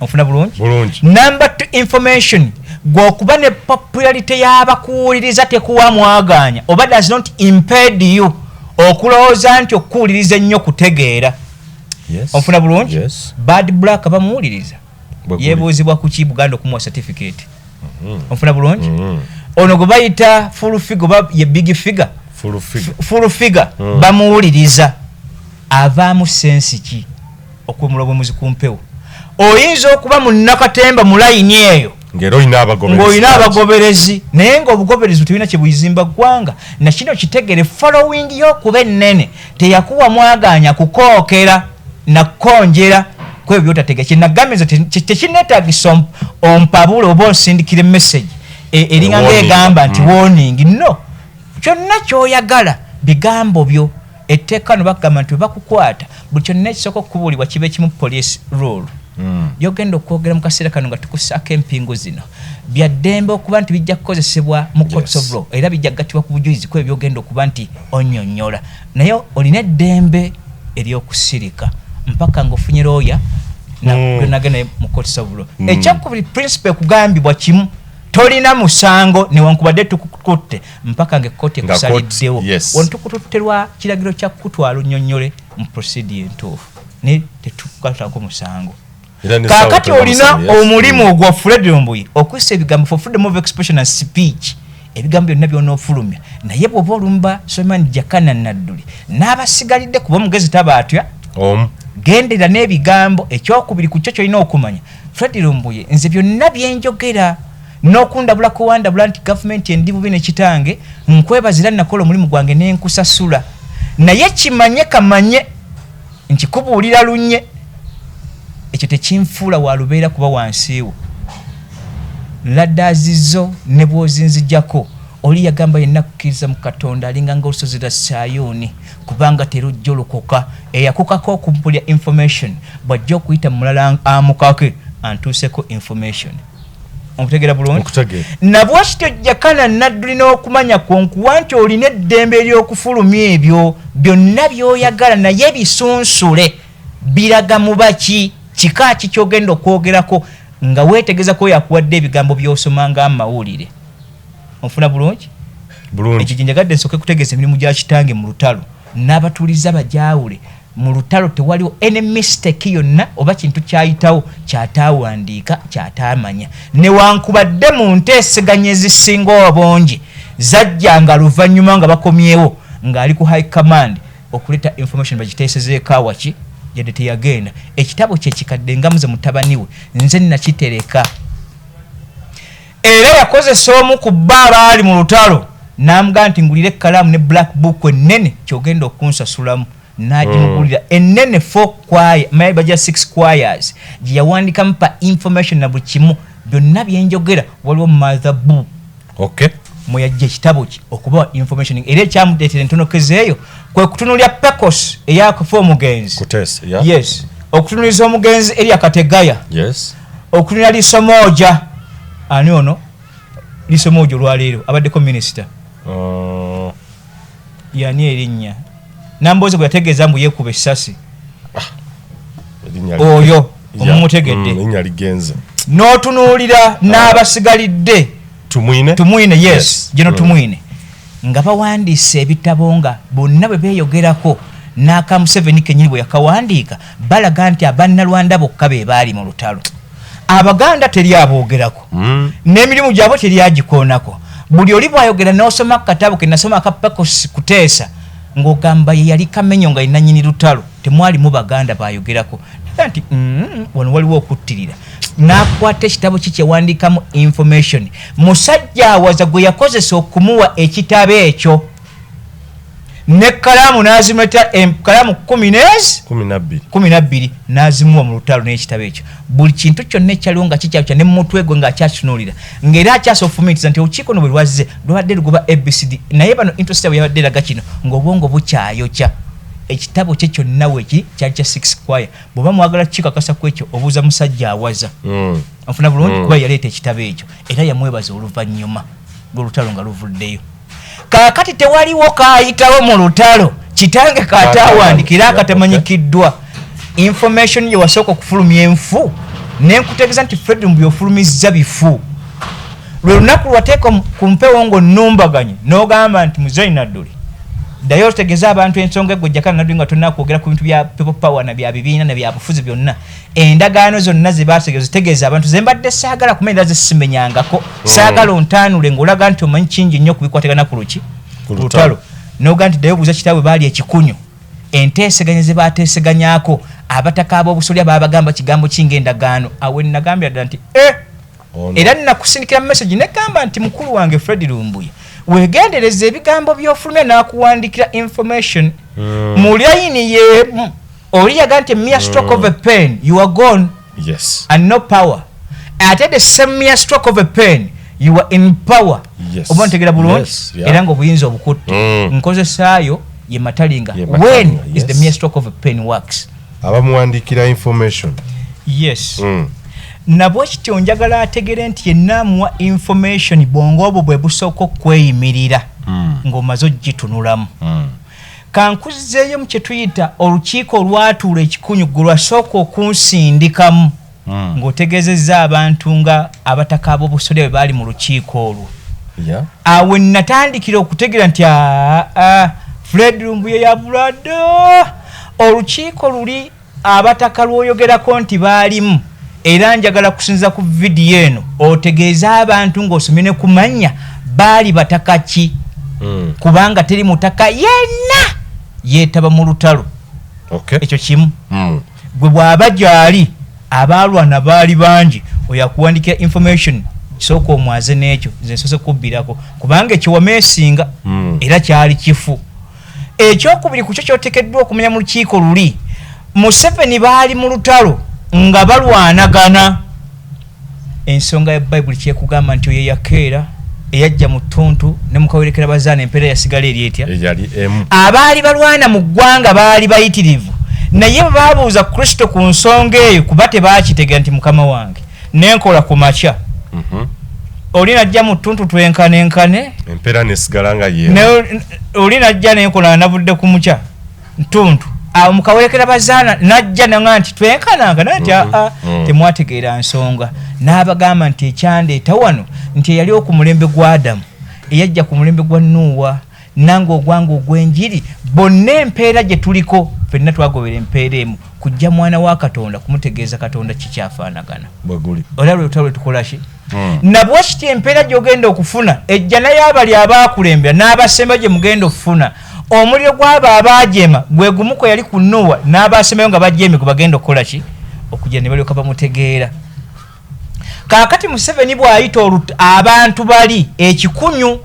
Ofuna bulungi? Bulungi. Number two, information gweokuba ne popularity y'abakuwuliriza tekuwa mwaganya oba does not impede you okulowooza nti okukuwuliriza ennyo kutegeera. Ofuna bulungi? Yes. Bad Black bamuwuliriza. Bwe guli. Yeebuuzibwa ku ki Buganda okumuwa certificate. Ofuna bulungi? Mm. Ono gwe bayita full figure oba ye big figure. Full figure. Full figure bamuwuliriza. Avaamu sense ki okwemula obwemuzi ku mpewo? Oyinza okuba munnakatemba mu layini eyo ng'era olina abagoberezi. Ng'olina abagoberezi, naye ng'obugoberezi tebulina kye buyizimba ggwanga. Nakino kitegere, following y'okuba ennene teyakuwa mwaganya kukookera nakukonjera kwebyo byotategera. Kyenagambye nze tekinneetagisa ompabule oba onsindikire message eringa warning. Ng'egamba nti warning no, kyonna kyoyagala bigambo byo. Etteeka no bagamba nti bwe bakukwata, buli kyonna ekisooka okukubuulibwa kiba ekimu, police rule. Byogenda okwogera mu kaseera kano nga tukussaako empingu zino bya ddembe okuba nti bijja kukozesebwa mu courts of law, era bijja kugattibwa ku bujulizi ku ebyo byogenda okuba nti onnyonnyola, naye olina eddembe ery'okusirika mpaka ng'ofunye looya nagenda mu courts of law. Ekyokubiri, principle ekugambibwa kimu, tolina musango newankubadde tukukutte mpaka nga ekkooti Nga court, ekusaliddewo. Yes. Wano tukututte lwa kiragiro kya kukutwala onnyonnyole mu procedure entuufu, naye tetukukwatako musango. Era ne ssaawa Kaakati tolina olina musango, yes. omulimu ogwa Fred Lumbuye okussa ebigambo for freedom of expression and speech, ebigambo byonna by'onoofulumya. Naye bw'oba olumba Soiman Jakana Nadduli n'abasigalidde, kuba omugezi taba atya, omu gendera n'ebigambo. Ekyokubiri ku kyo kyolina okumanya, Fred Lumbuye, nze byonna byenjogera n'okundabula kuwandabula nti gavumenti endi bubi ne kitange, nkwebazira nakola omulimu gwange nenkusasula, naye kimanye kamanye nkikubuulira lunye, ekyo tekinfuula walubeera kuba wansiiwo ladaazizo ne bw'ozinzijako. Oli yagamba yenna kukkiriza mu Katonda alinga nga olusozi lwa Sayuuni, kubanga terujjulukuka. Eyakukako okumpulya information bw'ajja okuyita mu mulala amukake antuuseko information. Onkutegeera bulungi? Nkutegeera. Nabwekityo Jakana Nadduli n'okumanya kwo nkuwa nti olina eddembe ery'okufulumya ebyo byonna by'oyagala, naye bisunsule biraga mubaki kika ki kyogenda okwogerako nga weetegeza ko yakuwadde ebigambo by'osoma ng'amawulire. Onfuna bulungi? Bulungi. Ekyo gyenjagadde nsooke kutegeeza emirimu gya kitange mu lutalo n'abatuuliza bagyawule. Mu lutalo tewaliwo any mistake yonna oba kintu kyayitawo kyataawandiika kyataamanya, newankubadde mu nteeseganya ezisinga obungi zajjanga luvannyuma nga bakomyewo ng'ali ku high command okuleeta information bagiteesezeeko awaki yadde teyagenda. Ekitabo kye kikadde nga muze mutabani we nze nakitereka, era yakozesa omu ku bba abaali mu lutalo n'amugamba nti ngulira ekkalaamu ne black book ennene kyogenda okunsasulamu, n'agimugulira ennene four quire, maybe bagira six quires, gye yawandikamu pa information na buli kimu byonna byenjogera. Waliwo mother book mwe yajja ekitabo kye okubawa information, era ekyamuleetera entonokezo eyo kwe kutunulya pecos eyakufa omugenzi. Kuteesa, yeah. Yes, okutunuliza omugenzi Eria Kategaya, okutunulira Lisomoja, ani ono Lisomoojo olwaleero abaddeko minisita. Yani erinnya Nambooze bwe yategeeza mbu yeekuba essasi. Oyo omumutegedde. Erinnya ligenze. N'otunuulira n'abasigalidde. Tumwine. Tumwine, yes, gino. Tumwine nga bawandiise ebitabo nga bonna bwe beeyogerako, n'aka Museveni kennyini bwe yakawandiika, balaga nti Abannalwanda bokka be baali mu lutalo, Abaganda teri aboogerako, n'emirimu gyabwe teri agikoonako. Buli oli bw'ayogera n'osoma akatabo ke nasoma akapakos Kuteesa, ng'ogamba ye yali Kamenyo nga yenanyini lutalo, temwalimu Baganda bayogerako. Naga nti wano waliwo okuttirira. N'akwata ekitabo ki kyewandiikamu information, musajja awaza gwe yakozesa okumuwa ekitabo ekyo nekkalaamu n'azimeta ekkalaamu kumi nezi 12. 12 n'azimuwa mu lutalo n'ekitabo ekyo. Buli kintu kyonna ekyaliwo nga kikyakya ne mumutwe gwe ng'akyakitunuulira, ng'era akyasa ofumiitiriza nti olukiiko no bwe lwazze lwabadde lugoba ABCD, naye bano interest yabwe yabadde eraga kino, ng'obwongo bukyayokya. Ekitabo kye kyonna weki kyali kya six quire. Bw'oba mwagala kikakasa ku ekyo, obuuza musajja awaza. Onfuna bulungi? Kuba yaleeta ekitabo ekyo era yamwebaza oluvannyuma lw'olutalo nga luvuddeyo. Kaakati tewaliwo kaayitawo mu lutalo kitange kaataawandikira akatamanyikiddwa. Information gye wasooka okufulumya enfu, nenkutegeeza nti Fred mu byofulumizza bifu. Lwe lunaku lwateeka ku mpewo ng'onnumbaganye n'ogamba nti muzeyi Nadduli, ddayo otegeeze abantu ensonga egwe Jakana Nadduli nga tonnakwogera ku bintu bya people power na bya bibiina na bya bufuzi byonna. Endagaano zonna ze baategeeza zitegeeza abantu ze mbadde saagala kumenya, ze simenyangako. Saagala ontaanule ng'olaga nti omanyi kingi nnyo ku bikwatagana ku luki Ku ku lutalo, n'oga nti ddayo obuuza kitaabwe baali ekikunyu, enteeseganya ze baateeseganyako, abataka ab'obusolya baabagamba kigambo kinga endagaano. Awe nagambira ddala nti eh, Ono. era nakusindikira message negamba nti mukulu wange Fred Lumbuye, wegendereza ebigambo byofulumya n'akuwandikira information mu layini yemu. Oli yaga nti mere stroke of a pen, you are gone and no power. Ate the same mere stroke of a pen, you are in power. Oba ntegera bulungi? Yes, yeah. Era ngaobuyinza obukutte. Nkozesaayo ye matalinga. Ye matalinga, When is the mere stroke of a pen works. Abamuwandiikira information. Yes. Nabwe kityo njagala ategere nti yenna amuwa information, bwongo obwo bwe busooka okweyimirira ng'omaze ogitunulamu. Kankuzzeeyo mu kye tuyita olukiiko olwatuula ekikunyu, gwe lwasooka okunsindikamu, ng'otegeezezza abantu nga abataka ab'obusolya bwe baali mu lukiiko olwo. Awe natandikira okutegeera nti aa, Fred Lumbuye yabulwadde. Olukiiko luli abataka lwoyogerako nti baalimu, era njagala kusinza ku vidiyo eno otegeeze abantu ng'osomye ne kumanya baali bataka ki, kubanga teri mutaka yenna yeetaba mu lutalo. Ekyo kimu. Gwe bw'aba gyali abaalwana baali bangi, oyo akuwandikira information sooka omwaze n'ekyo. Nze nsoose kubbirako kubanga ekyo wameesinga. Era kyali kifu. Ekyokubiri ku kyo kyoteekeddwa okumanya, mu lukiiko luli Museveni baali mu lutalo nga balwanagana ensonga ya Bayibuli kyekugamba nti oyo eyakeera eyajja mu ttuntu ne mukawerekera bazaana, empeera yasigala eri etya? Eyali emu. Abaali balwana mu ggwanga baali bayitirivu, naye bwe babuuza Kristo ku nsonga eyo, kuba tebaakitegera nti mukama wange nenkola ku makya, oli najja mu ttuntu twenkanenkane, Empeera nesigala nga ye. Oli najja nenkola navudde ku mukya ntuntu, awo mukawerekera bazaana najja naga nti twenkananga naye nti aa, temwategeera nsonga. N'abagamba nti ekyandeeta wano nti eyali ku mulembe gwa Adamu, eyajja ku mulembe gwa Nuuwa, nange ogwange ogw'enjiri, bonna empeera gye tuliko ffenna twagobera empeera emu, kujja mwana wa Katonda kumutegeeza Katonda kikyafaanagana. Bwe guli. Era lwe lutalo lwe tukola ki nabwe kiti empeera gy'ogenda okufuna ejja naye abali abaakulembera n'abasemba gye mugenda okufuna omuliro gw'abo abaajema gwe gumu kwe yali ku Nuwa n'abasembayo nga bajemye gwe bagenda okukola ki okujja ne balyoka bamutegeera. Kaakati Museveni bw'ayita abantu bali ekikunyu,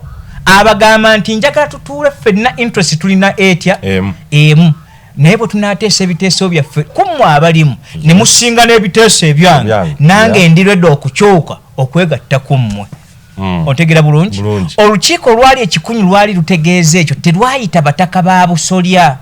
abagamba nti njagala tutuule ffenna, interest tulina etya? Emu. Emu. Naye bwe tunaateesa ebiteeso byaffe kummwe abalimu ne musinga n'ebiteeso ebyange, Ebyange, nange yeah. ndi ready okukyuka okwegatta ku mmwe. Otegera bulungi? Bulungi. Olukiiko olwali ekikunyu lwali lutegeeza ekyo. Terwayita bataka ba busolya.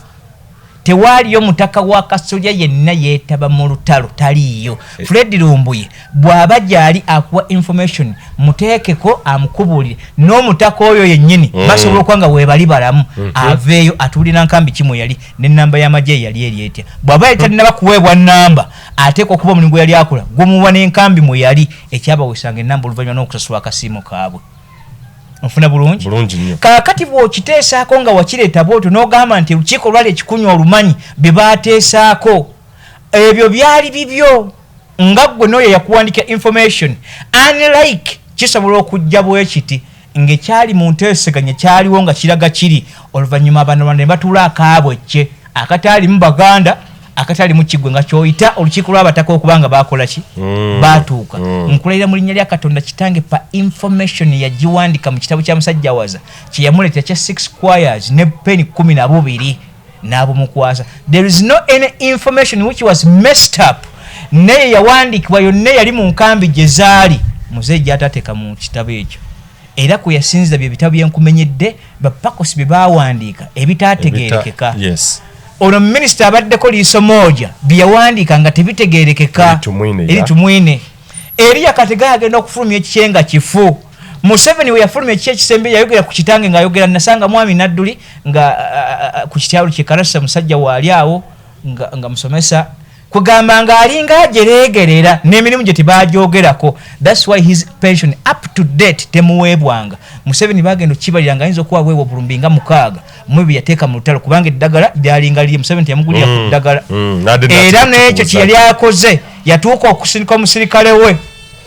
Tewaaliyo mutaka wa Kasolya yenna yeetaba mu lutalo, taliiyo. Fred Lumbuye bw'aba gyali akuwa information, muteekeko amukubuulire n'omutaka oyo yennyini. Basobola okuba nga weebali balamu. Aveeyo atuulira nkambi ki mwe yali, n'ennamba y'amagye yali eri etya. Bw'aba yali talinaba kuweebwa nnamba, ateekwa okuba omulimu gwe yali akola gumuwa n'enkambi mwe yali, ekyabawesanga ennamba oluvannyuma n'okusasula akasiimo kaabwe. Nfuna bulungi? Bulungi nnyo. Kaakati bw'okiteesaako nga wakireeta bwotyo n'ogamba nti olukiiko lwali ekikunywa, olumanyi bye baateesaako ebyo byali bibyo nga ggwe n'oyo yakuwandika information. Unlike kisobola okujja bwe kiti ng'ekyali mu nteeseganya kyaliwo nga kiraga kiri, oluvannyuma Abanyarwanda ne batuula akaabwe kye akataalimu Baganda, akatalimu Kiggwe, nga kyoyita olukiiko lw'abataka okuba nga bakola ki? Baatuuka. Nkulayira mu linnya lya Katonda kitange, pa information yagiwandika mu kitabo kya musajja waza kyeyamuleetera kya six quires ne peni 12 n'abumukwasa. There is no any information which was messed up, naye yawandiikibwa yonna eyali mu nkambi gye zaali muzeeyi gy'atateeka mu kitabo ekyo, era kwe yasinziza bye bitabo byenkumenyedde bapakosi bye baawandiika ebitaategeerekeka. Ono minisita abaddeko liiso moja bye yawandiika nga tebitegeerekeka. Eri Tumwine, Eri Tumwine. Eriya Kategaya agenda okufulumya ekikye nga kifu. Museveni we yafulumya ekiki ekisembe, yayogera ku kitange ng'ayogera nasanga mwami Nadduli nga ku kityalo kye Karasa, musajja waali awo nga musomesa, kugamba ng'alinga ajereegerera n'emirimu gye tebagyogerako. That's why his pension up to date temuweebwanga. Museveni bagenda okukibalira nga ayinza okuba aweebwa obulumbi nga 6 mu bye yateeka mu lutalo, kubanga eddagala lyalinga lirye. Museveni teyamugulira ku ddagala. N'adde Era n'ateeka n'ekyo kye yali akoze, yatuuka okusindika omusirikale we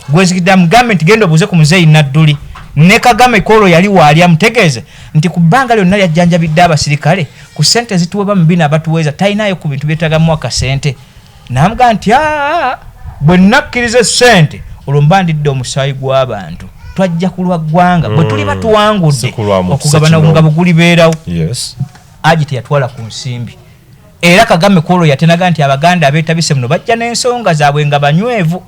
gwezigidde amugambe nti genda obuuze ku muzeeyi Nadduli ne Kagame kwolwo yali waali, amutegeeze nti ku bbanga lyonna lyajjanjabidde abasirikale ku ssente zituweebwa mu bino abatuweeza, talinayo ku bintu byetagamu akasente. Namugamba nti aa, bwe nakkiriza essente olwo mba ndidde omusaayi gw'abantu. Twajja ku lwa ggwanga, bwe tuliba tuwangudde Si ku lwa mukisa okugabana kino. omugabo gulibeerawo. Agi teyatwala ku nsimbi, era Kagame kwolwo yatenaga nti Abaganda abeetabise muno bajja n'ensonga zaabwe nga banywevu,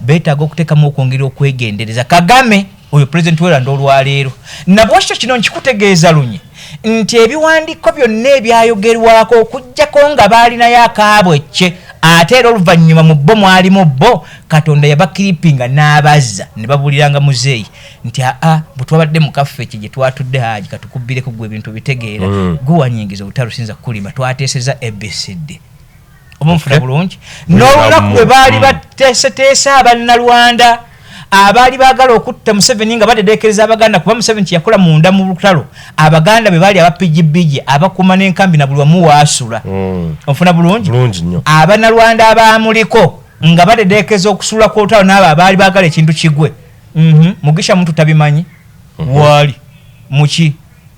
beetaaga okuteekamu okwongera okwegendereza. Kagame oyo Pulezidenti weranda olwaleero nabwekityo kino nkikutegeeza lunye nti ebiwandiiko byonna ebyayogerwako, okugjako nga baalinayo akaabwe kye, ate era oluvannyuma mu bo mwalimu bo Katonda yabakiripinga n'abazza ne babuuliranga muzeeyi nti aa, bwe twabadde mu kaffe kye gye twatudde, Haji, katukubbireko gwe ebintu bitegeera, gwe wanyingiza olutalo, sinza kukulima, twateeseza ABCD. Oba nfuna bulungi? N'olunaku bwe baali bateeseteese Abannalwanda abaali baagala okutta Museveni nga badedeekereza Abaganda, kuba Museveni kyeyakola munda mu lutalo, Abaganda be baali abapijibiji abakuuma n'enkambi na buli wamu waasula. Onfuna bulungi? Bulungi nnyo. Abannalwanda abaamuliko nga badedeekeza okusuula kw'olutalo n'abo abaali baagala ekintu kigwe. Mugisha Muntu tabimanyi? Waali muki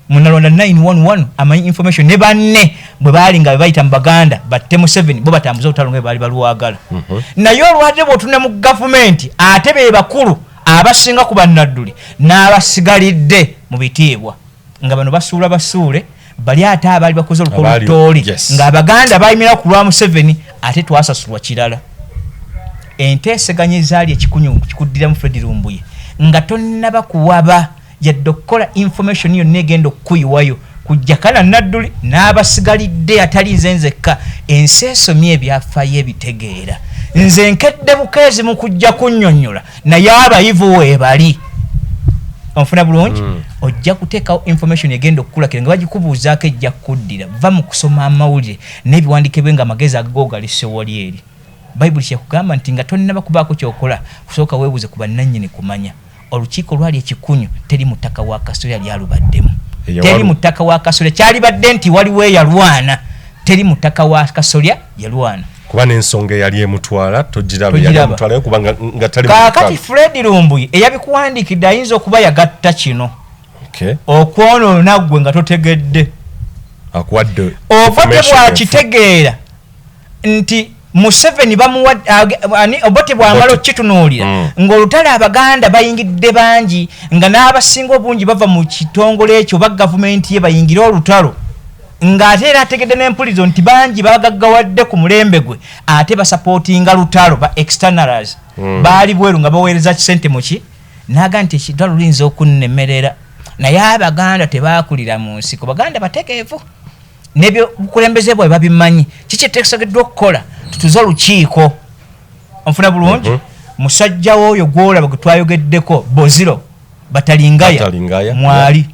Munalwanda 911 amanyi information ne banne bwe baali nga bayita mu Baganda batte Museveni, bo batambuze olutalo nga bwe baali balwagala. Naye olwadde bw'otunula mu gavumenti, ate be bakulu abasinga ku bannadduli n'abasigalidde mu bitiibwa, nga bano basuula basuule bali, ate abaali bakoze Abaali- olukoolutooli ng'Abaganda bayimira ku lwa Museveni, ate twasasulwa kirala. Enteeseganya ezaali ekikunyu kikuddiramu Fred Lumbuye nga tonnaba kuwaba yadde okukola information yonna egenda okukuyiwayo kujjakana Nadduli n'abasigalidde atali nze nzekka. Ensi esomye ebyafaayo ebitegeera. Nze nkedde bukeezi mu kujja kunnyonnyola, naye abayivu weebali. Onfuna bulungi? Ojja kuteekawo information egenda okukulakira nga bagikubuuzaako, ejja kukuddira. Va mu kusoma amawulire n'ebiwandiiko ebyo nga amagezi agago galise wali eri Bayibuli kyekugamba nti nga tonnaba kubaako kyokola, kusooka weebuuze ku bannannyini kumanya. Olukiiko lwali ekikunyu, teri mutaka wa Kasolya lyalubaddemu. Teri mutaka wa Kasolya. Kyalibadde nti waliwo eyalwana, teri mutaka wa Kasolya yalwana. Kuba n'ensonga eyali emutwala togiraba, eyali Togiraba. emutwalayo kuba nga tali mu Kaakati lutalo. Fred Lumbuye eyabikuwandiikidde ayinza okuba yagatta kino okwonoona ggwe nga totegedde. Akuwadde Oba information tebwakitegeera nti Museveni bamuwa ani, Obote bwamala Obote. okukitunuulira ng'olutalo Abaganda bayingidde bangi, nga n'abasinga obungi bava mu kitongole ekyo oba gavumenti ye bayingire olutalo, ng'ate era ategedde n'empulizo nti bangi bagaggawadde ku mulembe gwe ate basapootinga lutalo, ba externals baali bweru nga baweereza kisente muki, naga nti ekitalo luyinza okunnemerera, naye Abaganda tebakulira mu nsiko, Baganda bategeevu. N'ebyobukulembeze bwabwe babimanyi. Kiki ekiteekeddwa okukola? Tutuze olukiiko. Onfuna bulungi? Musajja w'oyo gw'olaba gwe twayogeddeko, Boziro Batalingaya, Batalingaya, mwali.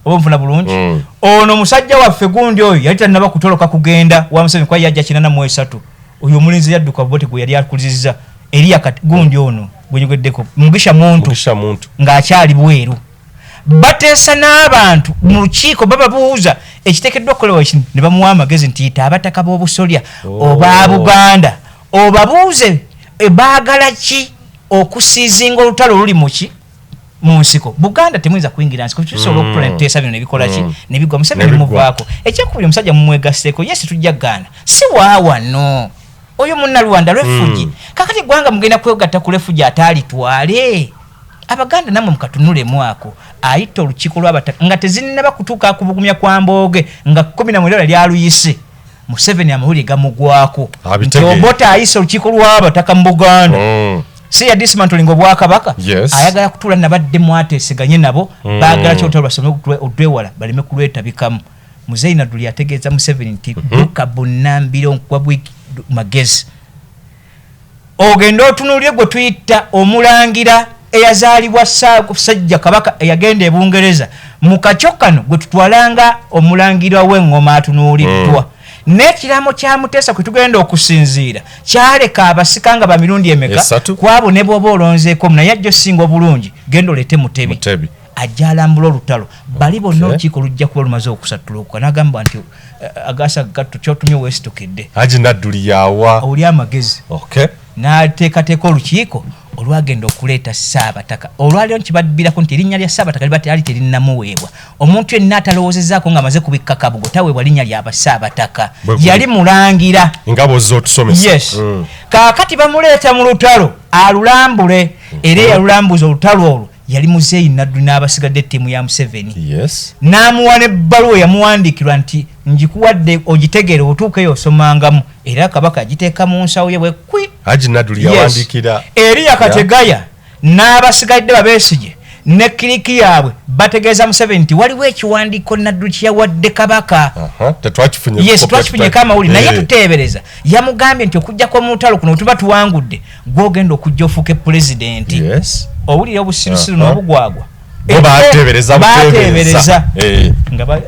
Oba onfuna bulungi? Mm. Ono musajja waffe gundi oyo yali tannaba kutoloka kugenda wa Museveni, kuba yajja 83. Oyo omulenzi yadduka Obote gwe yali akulizizza eriya kati gundi ono gwe nyogeddeko, Mugisha Muntu, Mugisha Muntu. ng'akyali bweru. Bateesa n'abantu mu lukiiko, bababuuza ekiteekeddwa okukolebwa kino, ne bamuwa amagezi nti yita abataka b'obusolya oba Buganda, obabuuze baagala ki okusiizinga olutalo oluli muki mu nsiko. Buganda temuyinza kuyingira nsiko, tusobola okutula netuteesa bino nebikola ki, nebigwa. Museveni Nebigwa. muvaako. Ekyokubiri, omusajja mumwegasseeko, yes, tujja gaana, si waawano oyo Munnalwanda refugee. Kakati eggwanga mugenda kwegatta ku refugee ataalitwale. Abaganda nammwe mukatunulemu ako. Ayita olukiiko lw'abataka nga tezinnaba kutuuka kubugumya kwa mbooge, nga 19 lyaluyise. Museveni amawulire gamugwako nti Abitegeera. Obote ayise olukiiko lw'abataka mu Buganda. Si ya dismantling obwakabaka? Yes. Ayagala kutuula nabadde mwateeseganye nabo. Baagala kyolutalo basome olwewala baleme kulwetabikamu. Muzeeyi Nadduli ategeeza Museveni nti dduka bunnambiro, nkuwa magezi, ogende otunuulire gwe tuyita omulangira eyazaalibwa Ssaabasajja Kabaka, eyagenda e Bungereza mu kakyo kano, gwe tutwalanga omulangira w'eŋŋoma atunuuliddwa. N'ekiraamo kya Muteesa kwe tugenda okusinziira kyaleka abasika nga ba mirundi emeka? Esatu. Kwabo ne bw'oba olonzeeko omu, naye ajja osinga obulungi, genda oleete Mutebi. Mutebi. Ajja alambula olutalo. Bali bonna olukiiko lujja kuba lumaze okusattulukuka, n'agamba nti agasa gatto kyotumye weesitukidde. Haji Nadduli yawa oli amagezi. N'ateekateeka olukiiko olwagenda okuleeta Ssaabataka. Olwaliro nkibabbirako nti erinnya lya Ssaabataka liba lyali terinnamuweebwa. Omuntu yenna atalowoozezaako ng'amaze kubikka kabugo taweebwa linnya lya Basaabataka. Bwe guli. Yali mulangira. Nga bw'ozze otusomesa. Yes. Kaakati bamuleeta mu lutalo alulambule, era eyalulambuza olutalo olwo yali Muzeeyi Naddu n'abasigadde ttiimu ya Museveni. N'amuwa n'ebbaluwa eyamuwandiikirwa nti ngikuwadde ogitegeere, otuukeyo osomangamu, era Kabaka agiteeka mu nsawo ye bwekwi. Haji Nadduli yawandiikira Eriya Kategaya n'abasigadde babeesige ne kiriki yaabwe bategeeza Museveni nti waliwo ekiwandiiko Nadduli kye yawadde Kabaka. Aha, tetwakifunye. Yes, kopi. twakifunyeko amawulire, naye tuteebereza yamugambye nti okujjako mu lutalo kuno tuba tuwangudde, gw'ogenda okujja ofuuke pulezidenti. Owulira obusirusiru n'obugwagwa. Bo baateebereza buteebereza. Baateebereza. Nga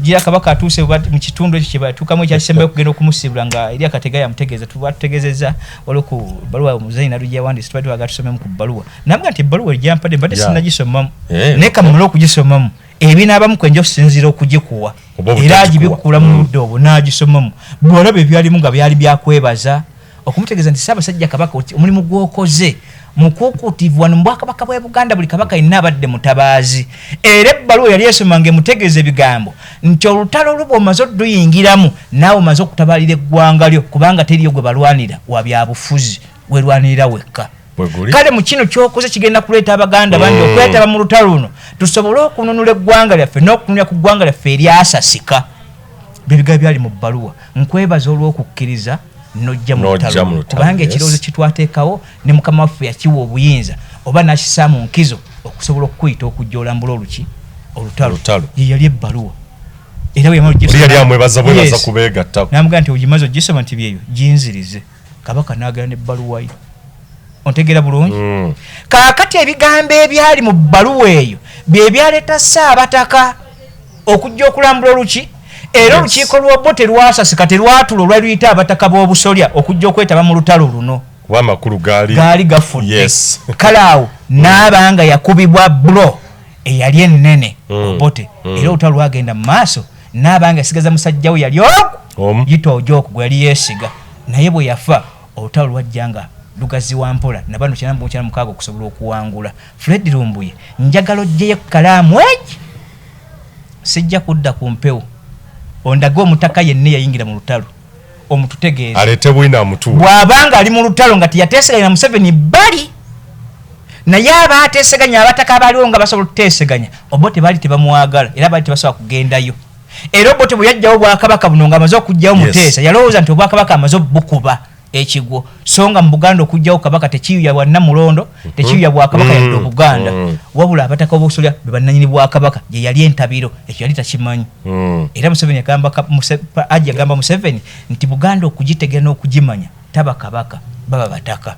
gira Kabaka atuuse mu kitundu ekyo kye batuukamu ekyakisembayo okugenda okumusiibula, nga eri Akategaya amutegeeza, tuba tutegeezezza waliwo ku bbaluwa Muzeeyi Nalugya yawandiise, tubadde twagala tusomemu ku bbaluwa. Namugamba nti ebbaluwa egyampadde mbadde sinnagisomamu. Naye kammale okugisomamu, ebinaabamu kwe nja okusinziira okugikuwa. Oba Era obutagikuwa. agibikkula mu budde obwo n'agisomamu. Bw'olaba ebyalimu nga byali byakwebaza, okumutegeeza nti Ssaabasajja Kabaka oti omulimu gw'okoze mukuukuutivu wano mu Bwakabaka bw'e Buganda, buli kabaka yenna abadde mutabaazi. Era ebbaluwa yali esoma ng'emutegeeza ebigambo nti olutalo lwo bw'omaze odduyingiramu, naawe omaze okutabaalira eggwanga lyo, kubanga teriyo gwe balwanira wa byabufuzi, weerwanirira wekka. Bwe guli. Kale mu kino ky'okoze kigenda kuleeta Abaganda bangi okwetaba mu lutalo luno, tusobole okununula eggwanga lyaffe n'okununula ku ggwanga lyaffe eryasasika. Bye bigambo byali mu bbaluwa. Nkwebaza olw'okukkiriza n'ojja mu N'ojja lutalo mu luno. lutalo, Kubanga yes. ekirowoozo kye twateekawo ne Mukama waffe yakiwa obuyinza oba n'akissa mu nkizo okusobola okukuyita okujja olambula oluki olutalo. Olutalo. Ye yali ebbaluwa. Era bwe yamala Oli ogisoma- yali amwebaza bwebaza Yes. kubeegattako. N'amugamba nti ogimaze ogisoma nti byeyo ginzirize. Kabaka n'agenda n'ebbaluwa ye. Ontegeera bulungi? Kaakati ebigambo ebyali mu bbaluwa eyo bye byaleeta Ssaabataka okujja okulambula oluki. Era olukiiko lw'Obote terwasasika, terwatula olwali luyita abataka b'obusolya okujja okwetaba mu lutalo luno. Kuba amakulu gaali gaali gafudde. Kale awo n'aba nga yakubibwa bulo eyali ennene Obote. Era olutalo lwagenda mu maaso, n'aba nga yasigaza musajja we yali ogu Omu. yita Ojok gwe yali yeesiga, naye bwe yafa olutalo lwajja nga lugaziwa mpola nabano 1996 okusobola okuwangula. Fred Lumbuye, njagala oggyeyo ekkalaamu egi, sijja kudda ku mpewo, ondage omutaka yenna eyayingira mu lutalo omututegeeze, aleete bwino amutuule. Bw'abanga ali mu lutalo nga teyateeseganya na Museveni bali, naye aba ateeseganya abataka abaaliwo nga basobola okuteeseganya, Obote baali tebamwagala era baali tebasobola kugendayo. Era Obote bwe yajjawo obwakabaka buno ng'amaze okuggyawo Muteesa, yalowooza nti obwakabaka amaze obukuba. Ekigwo. So nga mu Buganda okugyawo kabaka tekiyuya bwa Nnamulondo, tekiyuya bwa kabaka yadde Obuganda, wabula abataka b'obusolya be bannannyini bwa kabaka. Gye yali entabiro, ekyo yali takimanyi. Era Museveni yagamba, Haji yagamba Museveni nti Buganda okugitegeera n'okugimanya taba kabaka, baba bataka.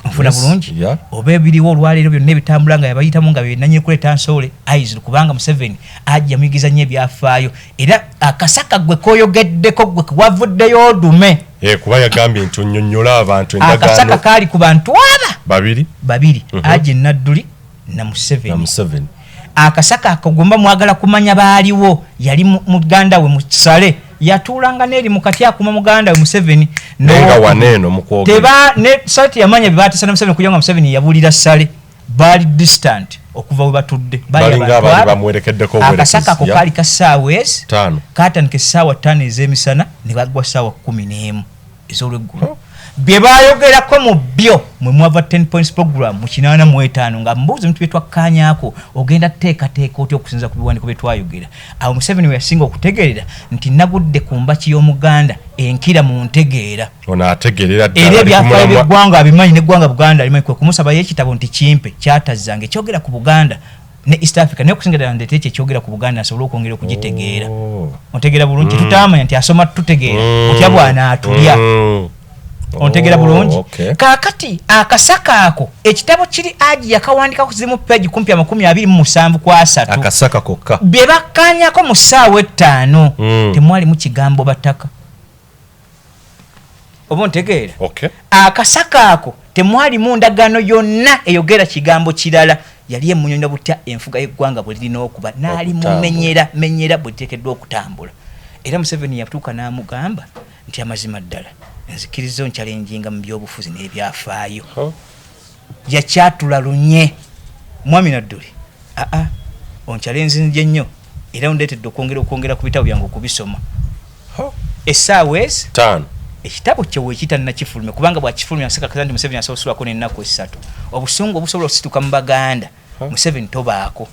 Nfuna bulungi? Oba ebiriwo olwaleero byonna ebitambula nga yabayitamu nga byenanyini kuleeta nsoole aizru, kubanga Museveni ajja muyigiza nnyo ebyafaayo. Era akasaka gwe koyogeddeko, gwe wavuddeyo odume. Eh, kuba yagambye nti onnyonnyola abantu akasaka endagaano kaali ku bantu aba babiri. Babiri, Haji Nadduli na na Museveni. Museveni. Akasaka ako gwemba mwagala kumanya baaliwo, yali muganda we Musale, yatuulanga neeri mukati akuma muganda we Museveni. Naye nga waneeno mukwogera Teba ne Sale teyamanya bye bateesa na Museveni, kugira nga Museveni yabuulira Sale baali distant okuva we batudde. Baali balinga abantu abaali abo. bamuwerekeddeko. Akasaka ako kaali ka ssaawa ezi 5. Katandika essaawa 5 ez'emisana ne baggwa ssaawa 11 ez'olweggulo. Bye baayogerako mu byo mwe mwava 10 points program mu 85, nga mbuuza ebintu bye twakkaanyaako, ogenda teekateeka otya okusinza ku biwandiiko bye twayogera. Awo Museveni we yasinga okutegeerera nti nagudde ku mbaki y'Omuganda enkira mu ntegeera. Ono ategeerera ddala Era ali ku ebyafaayo mulamwa. by'eggwanga abimanyi, n'eggwanga Buganda alimanyi. Kwe kumusabayo ekitabo nti kimpe kyatazzanga ekyogera ku Buganda ne East Africa, naye okusinga ddala ndeete ekyo ekyogera ku Buganda nsobole okwongera okugitegeera. Ontegeera bulungi? Tutaamanya nti asoma tutegeera otya bw'anaatulya. Ontegeera bulungi? Oh, okay. Kaakati akasaka ako, ekitabo kiri Aji yakawandikako zimu peegi kumpi 27 ku 30. Akasaka kokka. Bye bakkaanyako mu ssaawa 5, temwalimu kigambo bataka. Oba ontegeera? Okay. Akasaka ako temwalimu ndagaano yonna eyogera kigambo kirala. Yali emunyonyola butya enfuga y'eggwanga bwe lirina okuba, n'alimumenyera menyera bwe liteekeddwa okutambula. Era Museveni yatuuka n'amugamba nti amazima ddala nzikiriza onchallenginga mu byobufuzi n'ebyafaayo. Yakyatula lunye, mwami Nadduli, aa onchallenginje nnyo era ondeetedde okwongera ku bitabo byange okubisoma. Essaawa ezi 5. Ekitabo kye wekitanakifulumya, kubanga bwakifulumya nsikakasa nti Museveni asobola osulako n'ennaku 3, obusungu obusobola okusituka mu Baganda, Museveni tobaako.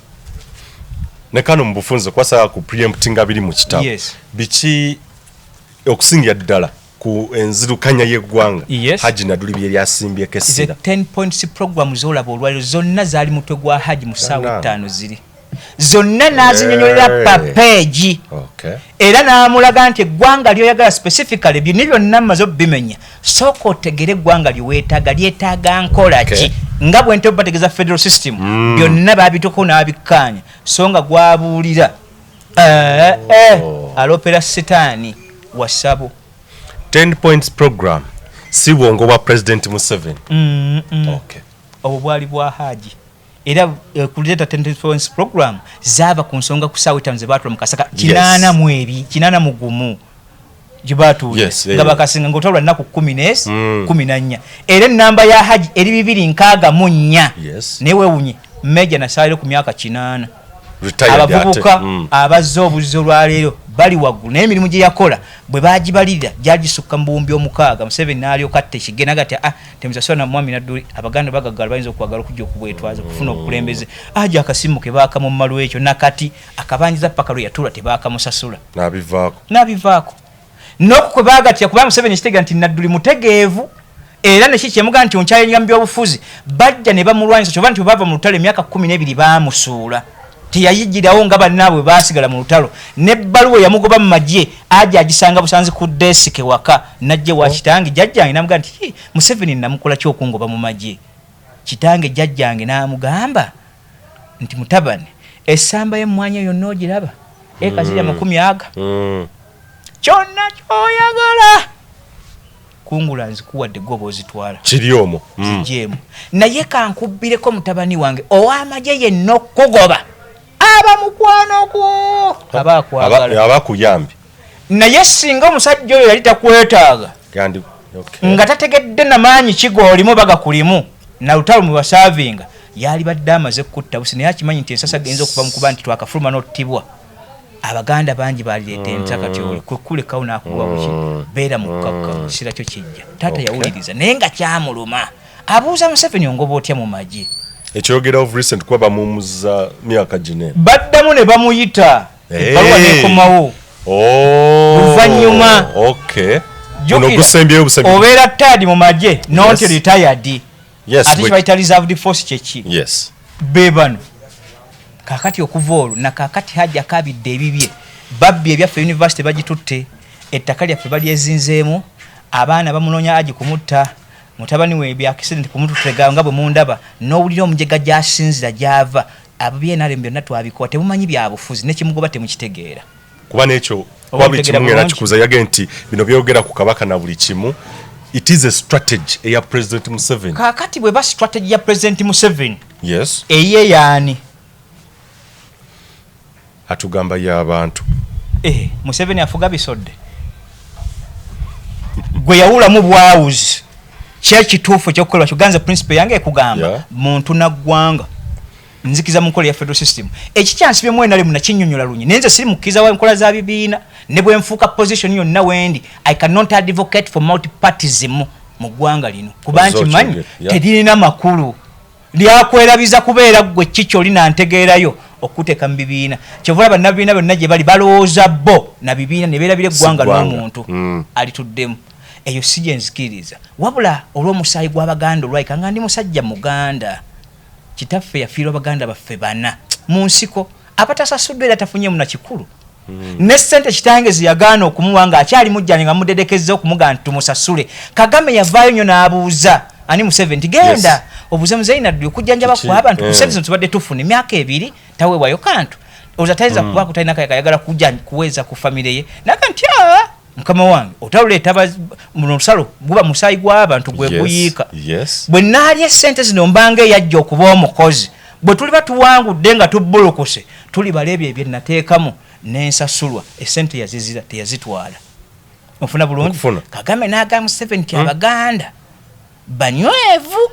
Ne kano mu bufunze kwasaba ku preemptinga biri mu kitabo. Biki okusingira ddala ku enzirukanya y'eggwanga Haji Nadduli bye lyasimbyeko Ze essira? 10 points program zolaba olwaliro zonna zaali mutwe gwa Haji mu ssaawa Zonna. 5 ziri zonna n'azinyonyolera pa peegi. Era n'amulaga nti eggwanga lyoyagala specifically bino byonna mmaze obimenya, sooka otegere eggwanga lyeweetaaga lyetaaga nkola ki, nga bwe nti bategeeza federal system. Byonna babituko n'abikkaanya, so nga gwabuulira alopera sitaani wasabo. 10 points program si bwongo bwa President Museveni? Obwo bwali bwa Haji. Era kuleeta 10 points program zaava ku nsonga ku ssaawa 5 ze baatula mu kasaka 82 81 gye baatuula nga bakasinga ngaotwalwa nnaku 10 14. Era enamba ya Haji eri 264. Naye weewunye meja nasaaliro ku myaka 80. Retired ate. Abavubuka abazze obuzzi olwaleero bali waggulu, naye emirimu gye yakola bwe bagibalirira gyagisukka mu 6000. Museveni n'alyoka atta ekigere naga ti ah, temusasula na mwami Nadduli, Abaganda bagaggala bayinza okwagala okujja okubwetwaza okufuna obukulembeze. Aja akasimu ke baakamumma lwekyo nakati akabanjiza paka lwe yatuula tebaakamusasula. N'abivaako. N'abivaako n'okwo kwe baagatira, kubanga Museveni ekitegeera nti Nadduli mutegeevu, era neki kyemugaa nti onkyayenga mu byobufuzi, bajja ne bamulwanyisa. Kyova nti bwe bava mu lutalo emyaka 12 baamusuula, teyayigirawo nga bannaabwe baasigala mu lutalo. N'ebbaluwa yamugoba mu magye aja agisanga busanzi ku desike waka, najja wa kitange jjajjange n'amugamba nti, "Hi, Museveni namukola ki okungoba mu magye?" Kitange jjajjange n'amugamba nti, mutabani, essamba y'emmwanyi eyo yonna ogiraba, eka ziri amakumi aga, kyonna ky'oyagala kungula nzikuwadde, gwe oba ozitwala. Kiri omwo. Zigyemu, naye kankubbireko mutabani wange, ow'amagye yenna okugoba aba mukwano gwo, aba akwagala. Aba akuyambye. Naye singa omusajja oyo yali takwetaaga, nga tategedde namaanyi kigoolimu bagakulimu na lutalo mwe basaavinga, yali badde amaze kutta busi. Naye akimanyi nti ensasa genza okuva mu kuba nti twakafuluma n'ottibwa, Abaganda bangi balireeta enta, kati oli kwekulekawo n'akugoba buki, beera mukkakkamu, kisira kyo kijja. Taata yawuliriza, naye nga kyamuluma abuuza Museveni, ongoba otya mu magye? Ekyogera of recent kuba bamuwummuza myaka gine. Baddamu ne bamuyita, ebbaluwa nekomawo. Oh, Luvannyuma. Guno gusembyeyo obusembi. Obeera third mu magye, not retired. Ate kibayita reserved force kyeki? Be bano kakati okuva olwo nakakati Hajji akabidde ebibye, babbi ebyaffe, university bagitutte, ettaka lyaffe balyezinzeemu, abaana bamunoonya Haji kumutta, mutabani we bya accident kumututega nga bwe mundaba n'owulira omujega gy'asinzira gy'ava. Abo byenarem byonna twabikola, temumanyi byabufuzi, nekimugoba temukitegeera. Kuba n'ekyo Oba kuba buli omutegeera kimu ngera bulungi. Kikuza yage nti bino byogera ku kabaka na buli kimu, it is a strategy eya President Museveni. Kaakati bwe ba strategy ya President Museveni, eyiye yaani? Atugamba y'abantu. Eh, Museveni afuga bisodde gwe yawulamu bwawuzi. Kyekituufu ekyokukolebwa kyoganza principle yange ekugamba muntu naggwanga nzikiza mu nkola ya federal system. Ekikyansibyemu enalemu nakinyonyola lunyi, naye nze siri mukkiriza wa nkola za bibiina. Ne bwe nfuuka position yonna wendi, I cannot advocate for multipartism mu ggwanga lino, kuba Ozze nkimanyi okyogere, yeah. teririna makulu, lyakwerabyiza kubeera ggwe kiki oli nantegeerayo okuteeka mu bibiina. Kyova olaba bannabibiina byonna gye bali balowooza bo na bibiina ne beerabira eggwanga Si ggwanga. n'omuntu alituddemu. Eyo si gye nzikiriza, wabula olw'omusaayi gw'Abaganda olwayika nga ndi musajja Muganda, kitaffe yafiirwa baganda baffe bana mu nsiko abatasasuddwa era tafunyemu na kikulu. Ne ssente kitange zeyagaana okumuwa ng'akyali mujjani nga mudedekezza okumugaa nti tumusasule. Kagame yavaayo nnyo n'abuuza ani, Museveni, nti genda obuuze muzeeyi Naddu okujjanjaba Kiki? kw'abantu ku ssente zino tubadde tufuna emyaka 2 taweebwayo kantu, oza tayinza kubaako talina kayagala kujja kuweeza ku famire ye. Naga nti aa mukama wange, otaluleeta muno olusalo guba musaayi gw'abantu gwe guyiika. Bwe naalya essente zino mbanga eyajja okuba omukozi, bwe tuliba tuwangudde nga tubbulukuse tulibala ebyo ebyenateekamu n'ensasulwa. Essente yazizira, teyazitwala. Ofuna bulungi? Okufuna. Kagame n'agamba Museveni nti Abaganda banywevu,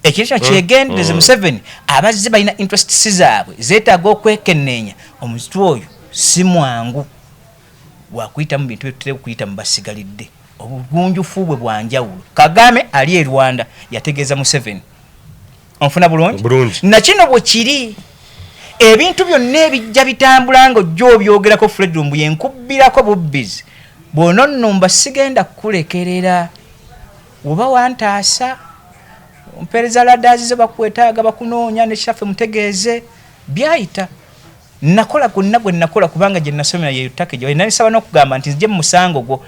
ekintu kino kyegendereze. Museveni abazze balina interests zaabwe zeetaaga okwekenneenya. Omuzitu oyo si mwangu wakuyita mu bintu byetutera okuyita mu basigalidde, obugunjufu bwe bwanjawulo. Kagame ali e Rwanda yategeeza Museveni. Onfuna bulungi? Bulungi. Nakino bwe kiri, ebintu byonna ebijja bitambula nga ojja obyogerako, Fred Lumbuye, nkubbirako bubbizi bw'ononnumba sigenda kukulekerera. Oba wantaasa mpeereza ladaazi zo, bakwetaaga, bakunoonya ne kitaffe mutegeeze byayita. Nakola gwonna gwe nakola kubanga gye nasomera yeyo ttaka gye nalisaba n'okugamba nti nzije mu musango gwo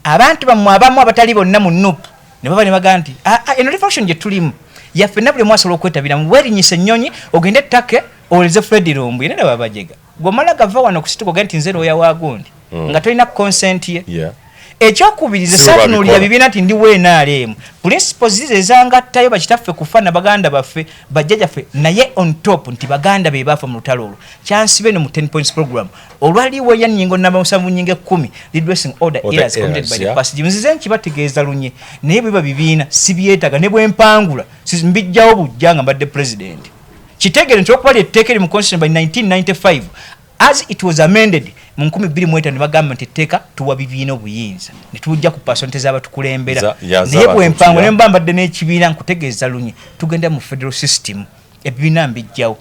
abantu bammwe abamu abatali bonna mu NUP ne baba ne bagamba nti "Ah, ah, eno revolution gye tulimu yaffe na buli omu asobola okwetabiramu. Weerinyisa ennyonyi ogende ettake owoleze Fred Lumbuye." Naye babajega gwomala gava wano kusituka ogende nti nze looya wa gundi nga tolina consent ye. Ekyokubiri, ze Si bwe saatunuulira babikola. bibiina nti ndi WNRM. Principles zizo ezangattayo bakitaffe kufa na baganda baffe, bajjajjaffe, naye on top nti baganda be baafa mu lutalo olwo. Kyansibe eno mu 10 points program olwaliwo ya nnyingo namba 7 nnyingo 10, redressing all the All the errors committed by errors, the past. Nzize nkibategeeza lunye, naye bwe biba bibiina sibyetaaga, ne bwe mpangula mbijjawo bujja nga mbadde president. Kitegeere nti okuba lyetteeka eri mu constitution by 1995 as it was amended mu 2005, ne bagamba nti etteeka tuwa bibiina obuyinza ne tujja ku pasonte z'abatukulembera. Naye z'abantu, bwempangula ne mba mbadde n'ekibiina, nkutegeeza lunye, tugenda mu federal system, ebibiina mbijjawo.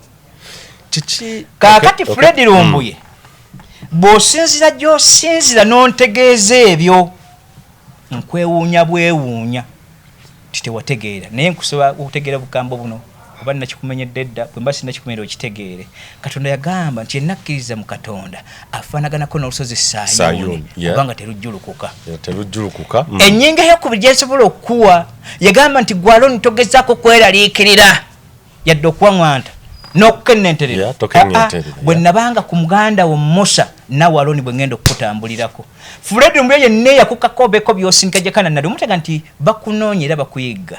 Kiki? Kaakati Fred Lumbuye, bw'osinzira gy'osinzira n'ontegeeza ebyo, nkwewuunya bwewuunya ti tewategeera. Naye nkusaba okutegeera obugambo buno, oba nakikumenyedde dda, bwe mba sinakikumenyera okitegeere. Katonda yagamba nti yenna akkiriza mu Katonda afaanaganako n'olusozi Sayuuni, Sayuuni, kubanga terujjulukuka. Yeah, terujjulukuka. Ennyingo eyokubiri gyensobola okukuwa, yagamba nti gwaloni togezaako kweraliikirira yadde okuwaŋwanta n'okukenenterera. Yeah, tokenenterera, Bwe nabanga ku muganda wo Musa, nawe Aloni bwe ngenda okukutambulirako. Fred Lumbuye yenna eyakukako obeko byosindika gyekana nali omutega nti bakunoonya era bakuyigga,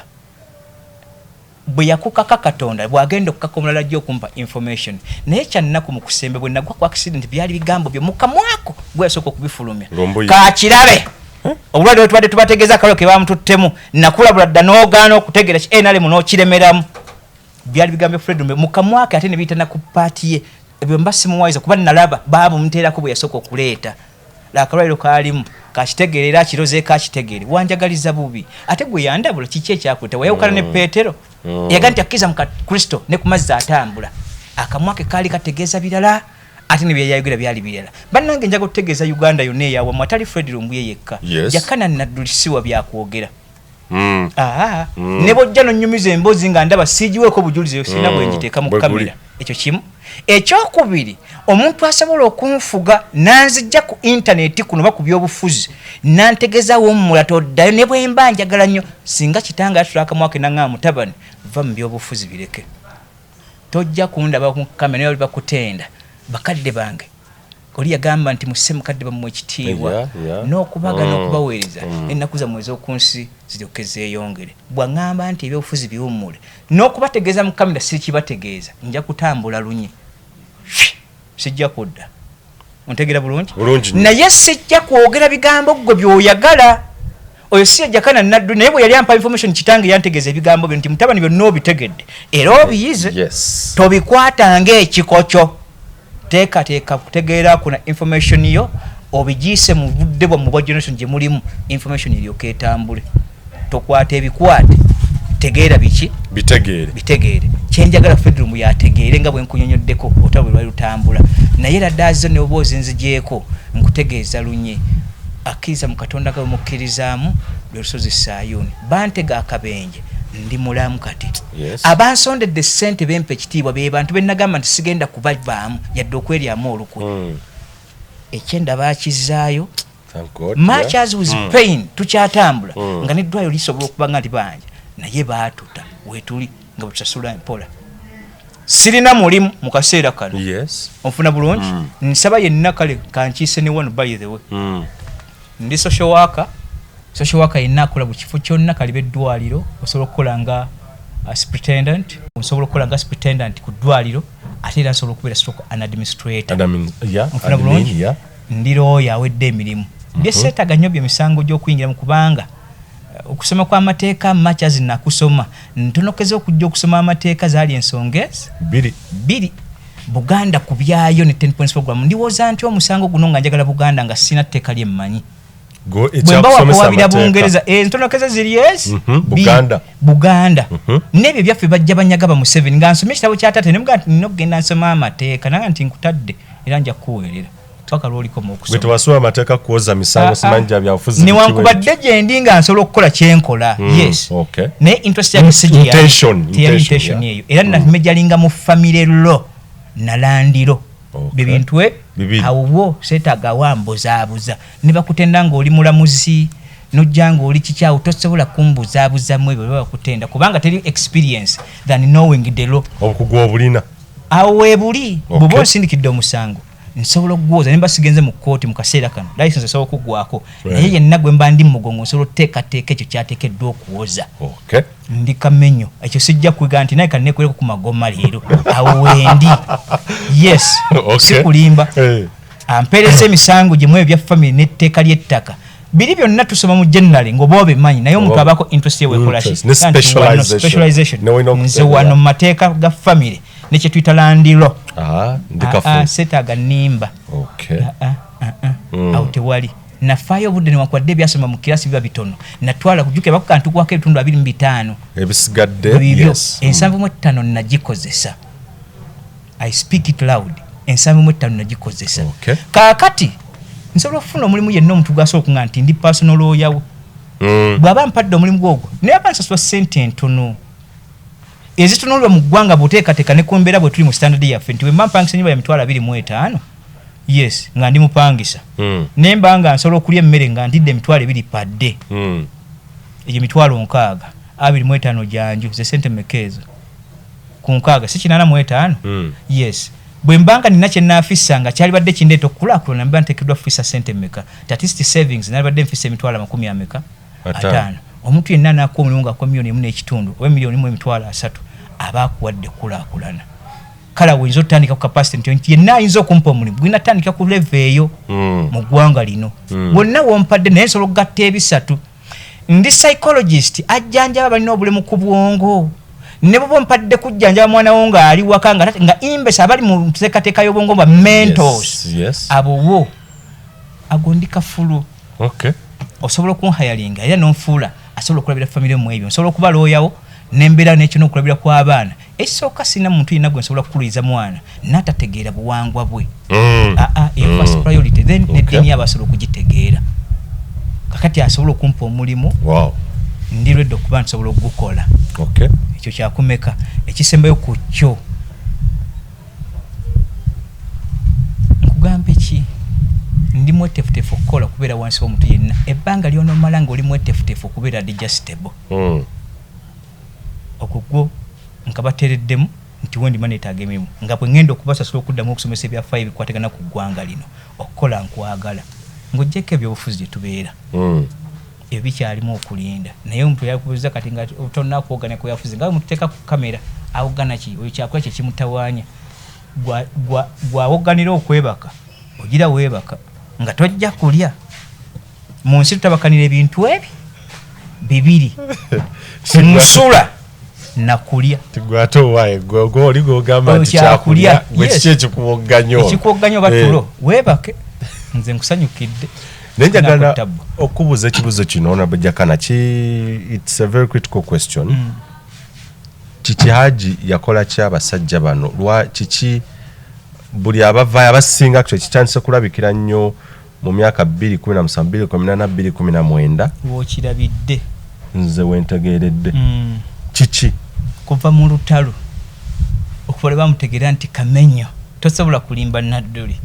bwe yakukaka Katonda bw'agenda okukaka omulala ajja okumpa information. Naye kyannaku mu kusembe bwe nagwa ku accident, byali bigambo byo mukamwako gwe yasooka okubifulumya. Lumbuye. Kakirabe obulwadde bwe tubadde tubategeeza, akalo ke bamututtemu, nakulabula dda n'ogaana okutegeera ki NRM n'okiremeramu. Byali bigambo bya Fred Lumbuye mukamwake, ate ne biyita ku paati ye. Ebyo mba simuwayiza kuba nalaba baabu muteerako bwe yasooka okuleeta akalwaliro kaalimu kakitegeere era akirozeeko akitegeere. Wanjagaliza bubi ate gwe yandabula. Kiki ekyakuleeta wayawukana ne Peetero yaga nti akkiriza mu Kristo ne ku mazzi atambula? Akamwa ke kaali kategeeza birala. Ate ne byeyayogera byali birala. Bannange, njaga okutegeeza Uganda yonna eyawamu, atali Fred Lumbuye yekka, Jakana Nadduli siwa byakwogera. Aa, ne bwojja nonyumiza emboozi nga ndaba siigiweeko bujulizi, eyo sirina bwe ngiteeka mu Bwe guli. kamera. Ekyo kimu. Ekyokubiri, omuntu asobola okunfuga nanzijja ku intaneti kuno oba ku byobufuzi nantegeeza wummula toddayo, ne bwe mba njagala nnyo, singa kitange yatula akamwake naŋŋamba, "Mutabani, va mu byobufuzi, bireke, tojja kundaba ku kamera." Naye bali bakutenda bakadde bange. Oli yagamba nti musse mukadde bammwe ekitiibwa n'okubaga n'okubaweereza, ennaku zammwe ez'oku nsi ziryoke zeeyongere. Bwaŋŋamba nti ebyobufuzi biwummule, n'okubategeeza mu kamera sikibategeeza, nja kutambula lunye, sijja kudda. Ontegeera bulungi? Bulungi nnyo. Naye sijja kwogera bigambo ggwe by'oyagala. Oyo si Jakana Naddu, naye bwe yali ampa information, kitange yantegeeza ebigambo byo nti, "Mutabani, byonna obitegedde era obiyize, tobikwata ng'ekikokyo. Teekateeka kutegeera kuna information yo, obigiise mu budde bwammwe bwa generation gye mulimu, information eryoka etambule. Tokwata ebikwate, tegeera biki." Bitegeere. Bitegeere. Kyenjagala Fred Lumbuye ategeere nga bwe nkunyonyoddeko otaba bwe lwali lutambula, naye radaazi zo ne oba ozinzigyeko, nkutegeeza lunye, akkiriza mu Katonda nga bwe mukkirizaamu, lwe lusozi Sayuuni. Bantega akabenje, ndi mulamu kati. Abansondedde ssente bempa ekitiibwa, be bantu benagamba nti sigenda kubavaamu yadde okweryamu olukwe. Ekyenda bakizaayo. Thank God, Much yeah. as with pain, tukyatambula nga neddwaliro lisobola okuba nga libanja, naye baatuta wetuli nga bwetusasula mpola. Sirina mulimu mu kaseera kano. Onfuna bulungi? Nsaba yenna, kale kankiise ne wano, by the way, ndi social worker. Social worker yenna akola mu kifo kyonna, kaliba eddwaliro, osobola okukola nga superintendent, osobola okukola nga superintendent ku ddwaliro, ate era nsobola okubeera stroke an administrator. Admin, yeah, Nfuna admin, bulungi? Ndi looya awedde emirimu. Byeseetaaga nnyo byemisango gy'okuyingiramu, kubanga okusoma kw'amateeka, much as nakusoma, ntonokeza okujja okusoma amateeka zaali ensonga ezi Bbiri. Bbiri, Buganda ku byayo ne 10 points program. Ndiwooza nti omusango guno nga njagala Buganda nga sina tteeka lyemmanyi, Go bwe mba ekyakusomesa wakuwabira amateeka. Bungereza, entonokeza ziri ezi Bbiri. Buganda. Buganda n'ebyo byaffe bajja banyagaba Museveni. Nga nsomye ekitabo kya taata, nemugaa nti nina okugenda nsoma amateeka, naga nti nkutadde era nja kukuweerera paka lwolikoma Gwe okusoma. tewasoma amateeka kwoza misango, Ah, simanyi ah. gya byabufuzi. Newankubadde gyendi nga nsobola okukola kyenkola, yes, naye interest yange si gye yali. Intention, Teyali intention, intention eyo. Era namejalinga mu family law na land law. Bebintu Bibiri. Awo wo seetaaga wambuzaabuza ne bakutenda ng'oli mulamuzi, nojja ng'oli kikyawo, tosobola kumbuzaabuzamu ebyo baba bakutenda, kubanga teri experience than knowing the law. Obukugu obulina. Awo weebuli. Bw'oba osindikidde omusango, nsobola okuguwoza nemba sigenze mu kkooti mu kaseera kano, license esobola okuggwako, naye yenna gwe mba ndi mugongo nsobola okuteekateeka ekyo kyateekeddwa okuwoza. Ndi kamenyo, ekyo sijja kwiga nti naye kanekwereko ku magoma leero. Awo wendi, yes. Sikulimba. Ampeereza emisango gyemu ebyo bya family n'etteeka ly'ettaka, biri byonna tusoma mu general ng'oba obimanyi, naye omuntu abaako interest ye wekola ki? Interest, ne Nti wano specialization. Specialization. Ne olina Nze okutegeera. wano mu mateeka ga family ne kyetuyita land law. Ah, ndi Ah, ah, kafu. seetaaga nnimba. Ah, ah, ah, ah. Awo tewali nafaayo obudde, newankubadde ebyasoma mu kirasi biba bitono. Natwala kujjukira bakuka ntukwako ebitundu 25 Ebisigadde. Bibyo. 75 nagikozesa. I speak it loud, 75 nagikozesa. Kaakati nsobola okufuna omulimu yenna omuntu gwasobola okuŋa nti ndi personal lawyer we. Bw'aba mpadde omulimu gwogwo, naye aba nsasula ssente ntono ezitunulwa mu ggwanga, bw'oteekateeka ne ku mbeera bwe tuli mu standard yaffe, nti bwe mba mpangisa ennyumba ya 25,000, yes, nga ndi mupangisa, naye mba nga nsobola okulya emmere nga ndidde 20,000 padde, egyo 60,000, 25 gyanju, ze sente mmeka ezo ku nkaaga? Si 85? Yes. Bwe mbanga nina kye naafissa nga kyalibadde kindeeta okukulaakulana, mba nteekeddwa kufissa sente mmeka? Ti at least savings nalibadde nfissa emitwalo amakumi ameka? 50. 50. Omuntu yenna anaakuwa omulimu ng'akuwa 1.5 million oba 1.3 million, aba akuwadde kukulaakulana. Kale awo oyinza otandika ku capacity nti yenna ayinza okumpa omulimu gulina tandika ku level eyo. Mu ggwanga lino, wonna wompadde, naye nsobola okugatta ebisatu. Ndi psychologist, ajjanjaba balina obulemu ku bwongo. Ne bwoba ompadde kujjanjaba mwana wo ng'ali waka nga imbesa abali mu nteekateeka y'obwongo ba mentors, abo wo ago ndi kafulu. Osobola okunhayalinga era nonfuula asobola okulabira famire mu ebyo. Nsobola okuba looyawo Nembeera nekyo n'okulabira kw'abaana. Ekisooka, sirina muntu yenna gwe nsobola kukuliriza mwana n'atategeera buwangwa bwe. Aa, eyo first priority, then neddiini aba asobola okugitegeera. Kakati asobola okumpa omulimu, ndi ready okuba nsobola okugukola. Ekyo kyakumeka. Ekisembayo ku kyo, nkugambe ki? Ndi mweteefuteefu okukola, okubeera wansi w'omuntu yenna ebbanga lyonomala ng'oli mweteefuteefu okubeera adjustable. Okwo gwo nkabateereddemu nti wendima neetaaga emirimu nga bwe ŋŋenda okubasasula okuddamu okusomesa ebyafaayo ebikwatagana ku ggwanga lino. Okukola nkwagala, ng'oggyeko ebyobufuzi gye tubeera, ebyo bikyalimu okulinda. Naye omuntu yakubuuza kati nga tonnakuwogana ku byabufuzi, nga bwe mututeeka ku kamera, awogana ki oyo? Kyakola kye kimutawaanya. Gwawoganira okwebaka, ogira weebaka nga tojja kulya. Mu nsi tutabakanira ebintu ebi bibiri: nsula nakulya. Tigwate owaaye gwe oli gwogamba Oyo nti kyakulya. kyakulya gwe. Yes. Kiki ekikuwogganya olwo? Ekikuwoganya oba tulo, weebake, nze nkusanyukidde. Naye njagala Nakutabbu. okubuuza ekibuuzo kino, Honorable Jakana. Ki, it's a very critical question. Kiki Haji yakola ki abasajja bano? Lwa kiki buli abavaayo abasinga, actually kitandise kulabikira nnyo mu myaka 2017, 2018, 2019? Wookirabidde. Nze wentegeeredde kiki? Kuva mu lutalo, okuva lwe bamutegeera nti kamenyo, tosobola kulimba Nadduli.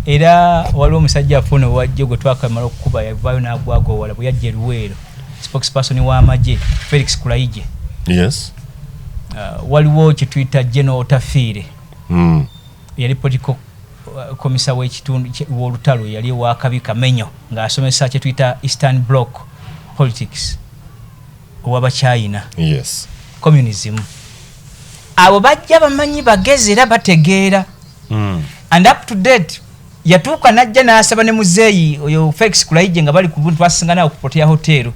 Era waliwo omusajja afuuna owajjo gwe twakamala okukuba, yavaayo n'agwagowala bwe yajja eruweero, spokesperson w'amagye Felix Kulayigye. Waliwo kyetuyita General Otafiire. Yali political commissar w'ekitundu w'olutalo, yali owakabi kamenyo ng'asomesa kyetuyita Eastern Bloc politics ow'Abachina, communism. Abo bajja bamanyi, bagezi era bategeera and up to date. Yatuuka najja n'asaba ne muzeeyi oyo Felix Kulayigye nga bali ku buntu, twasingana ku Protea Hotel,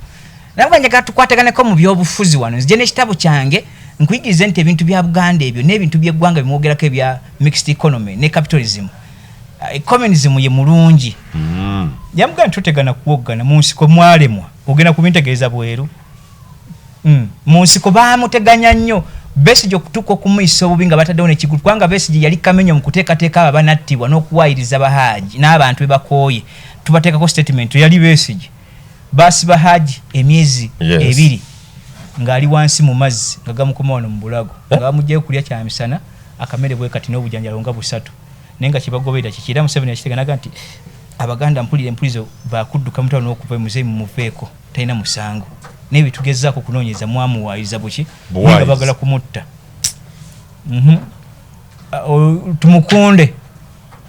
nabuga njagala tukwataganeko mu byobufuzi wano, nzije n'ekitabo kyange nkuyigirize nti ebintu bya Buganda ebyo n'ebintu by'eggwanga bimwogerako ebya mixed economy ne capitalism, communism ye mulungi. Yamugamba nti totegana kuwoggana mu nsiko, mwalemwa, ogenda kubintegeeza bweru. Mu nsiko bamuteganya nnyo Besigye okutuuka okumuyisa obubi nga bataddewo nekigulu, kubanga Besigye yali kamenyo mu kuteekateeka abo abanattibwa n'okuwaayiriza Bahaaji n'abantu be bakooye tubateekako statement. Yali Besigye basiba Haaji emyezi 2 ng'ali wansi mu mazzi nga gamukoma wano mu bulago, nga bamugjayo kulya kyamisana akamere bwe kati n'obujanjalo nga busatu, naye nga kyebagoberera kiki? Era Museveni yakitega naga nti Abaganda mpulira empulizo bakudduka mutalo n'okuva muzeeyi mumuveeko, talina musango, naye byetugezaako okunoonyeza mwamuwaayiriza buki naye nga bagala kumutta. Tumukunde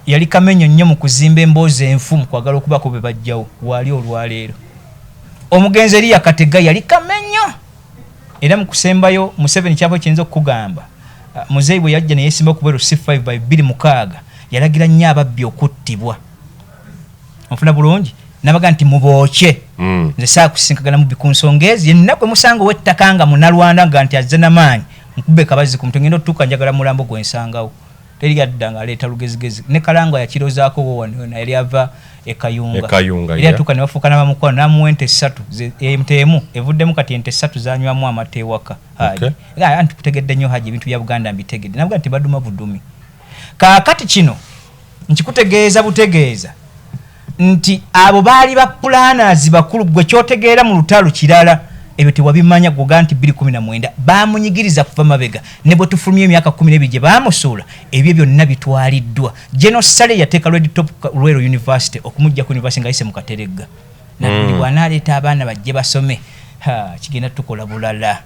yali kamenyo nnyo mu kuzimba emboozi enfu mu kwagala okubaako be bajjawo waali olwaleero. Omugenzi Eriya Katega yali kamenyo era mu kusembayo Museveni kyava kiyinza okukugamba. Muzeeyi bwe yajja neyesimba ku bweru C5 by 26, yalagira nnyo ababbi okuttibwa. Onfuna bulungi? Nabaga nti mubookye. Nze saakusinkagana mubbi ku nsonga ezi. Yenna gwe musanga ow'ettaka nga munalwanda nga nti azze namaanyi, nkube kabazzi ku mutwe, ngenda otuuka njagala mulambo gwe nsangawo. Teri yadda ng'aleeta lugezigezi. Ne Kalangwa yakirozaako wo wano, yona yali ava e Kayunga. E Kayunga, era yatuuka ne bafuuka n'abamukwano, n'amuwa ente ssatu. Ente emu evuddemu kati ente ssatu zanywamu amata ewaka. Haji. Era anti kutegedde nnyo Haji, ebintu bya Buganda mbitegedde. Nabuga nti baduma budumi. Kaakati kino nkikutegeeza butegeeza nti abo baali ba planners bakulu. Gwe kyotegeera mu lutalo kirala, ebyo tewabimanya. Gwoga nti 2019 bamunyigiriza kuva mabega, ne bwe tufulumya emyaka 12 gye bamusuula, ebyo byonna bitwaliddwa. General Saleh yateeka Red Top Luweero University okumujja ku university nga ayise mu Kateregga. Nadduli bw'anaaleeta abaana bajje basome, ha, kigenda tukola bulala.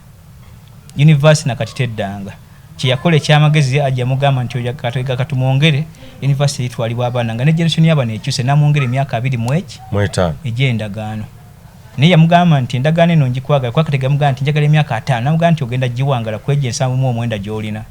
University nakati teddanga. Kyeyakola ekyamagezi, ajja mugamba nti oyo Kateregga katumwongere university eritwalibwa abaana nga ne generation y'abano ekyuse, n'amwongera emyaka abiri mu eki Mu etaano. Egy'endagaano. Naye yamugamba nti endagaano eno ngikwagala, kuba Kateregga yamugamba nti njagala emyaka 50, namugamba nti ogenda giwangala ku egyo 79 gy'olina.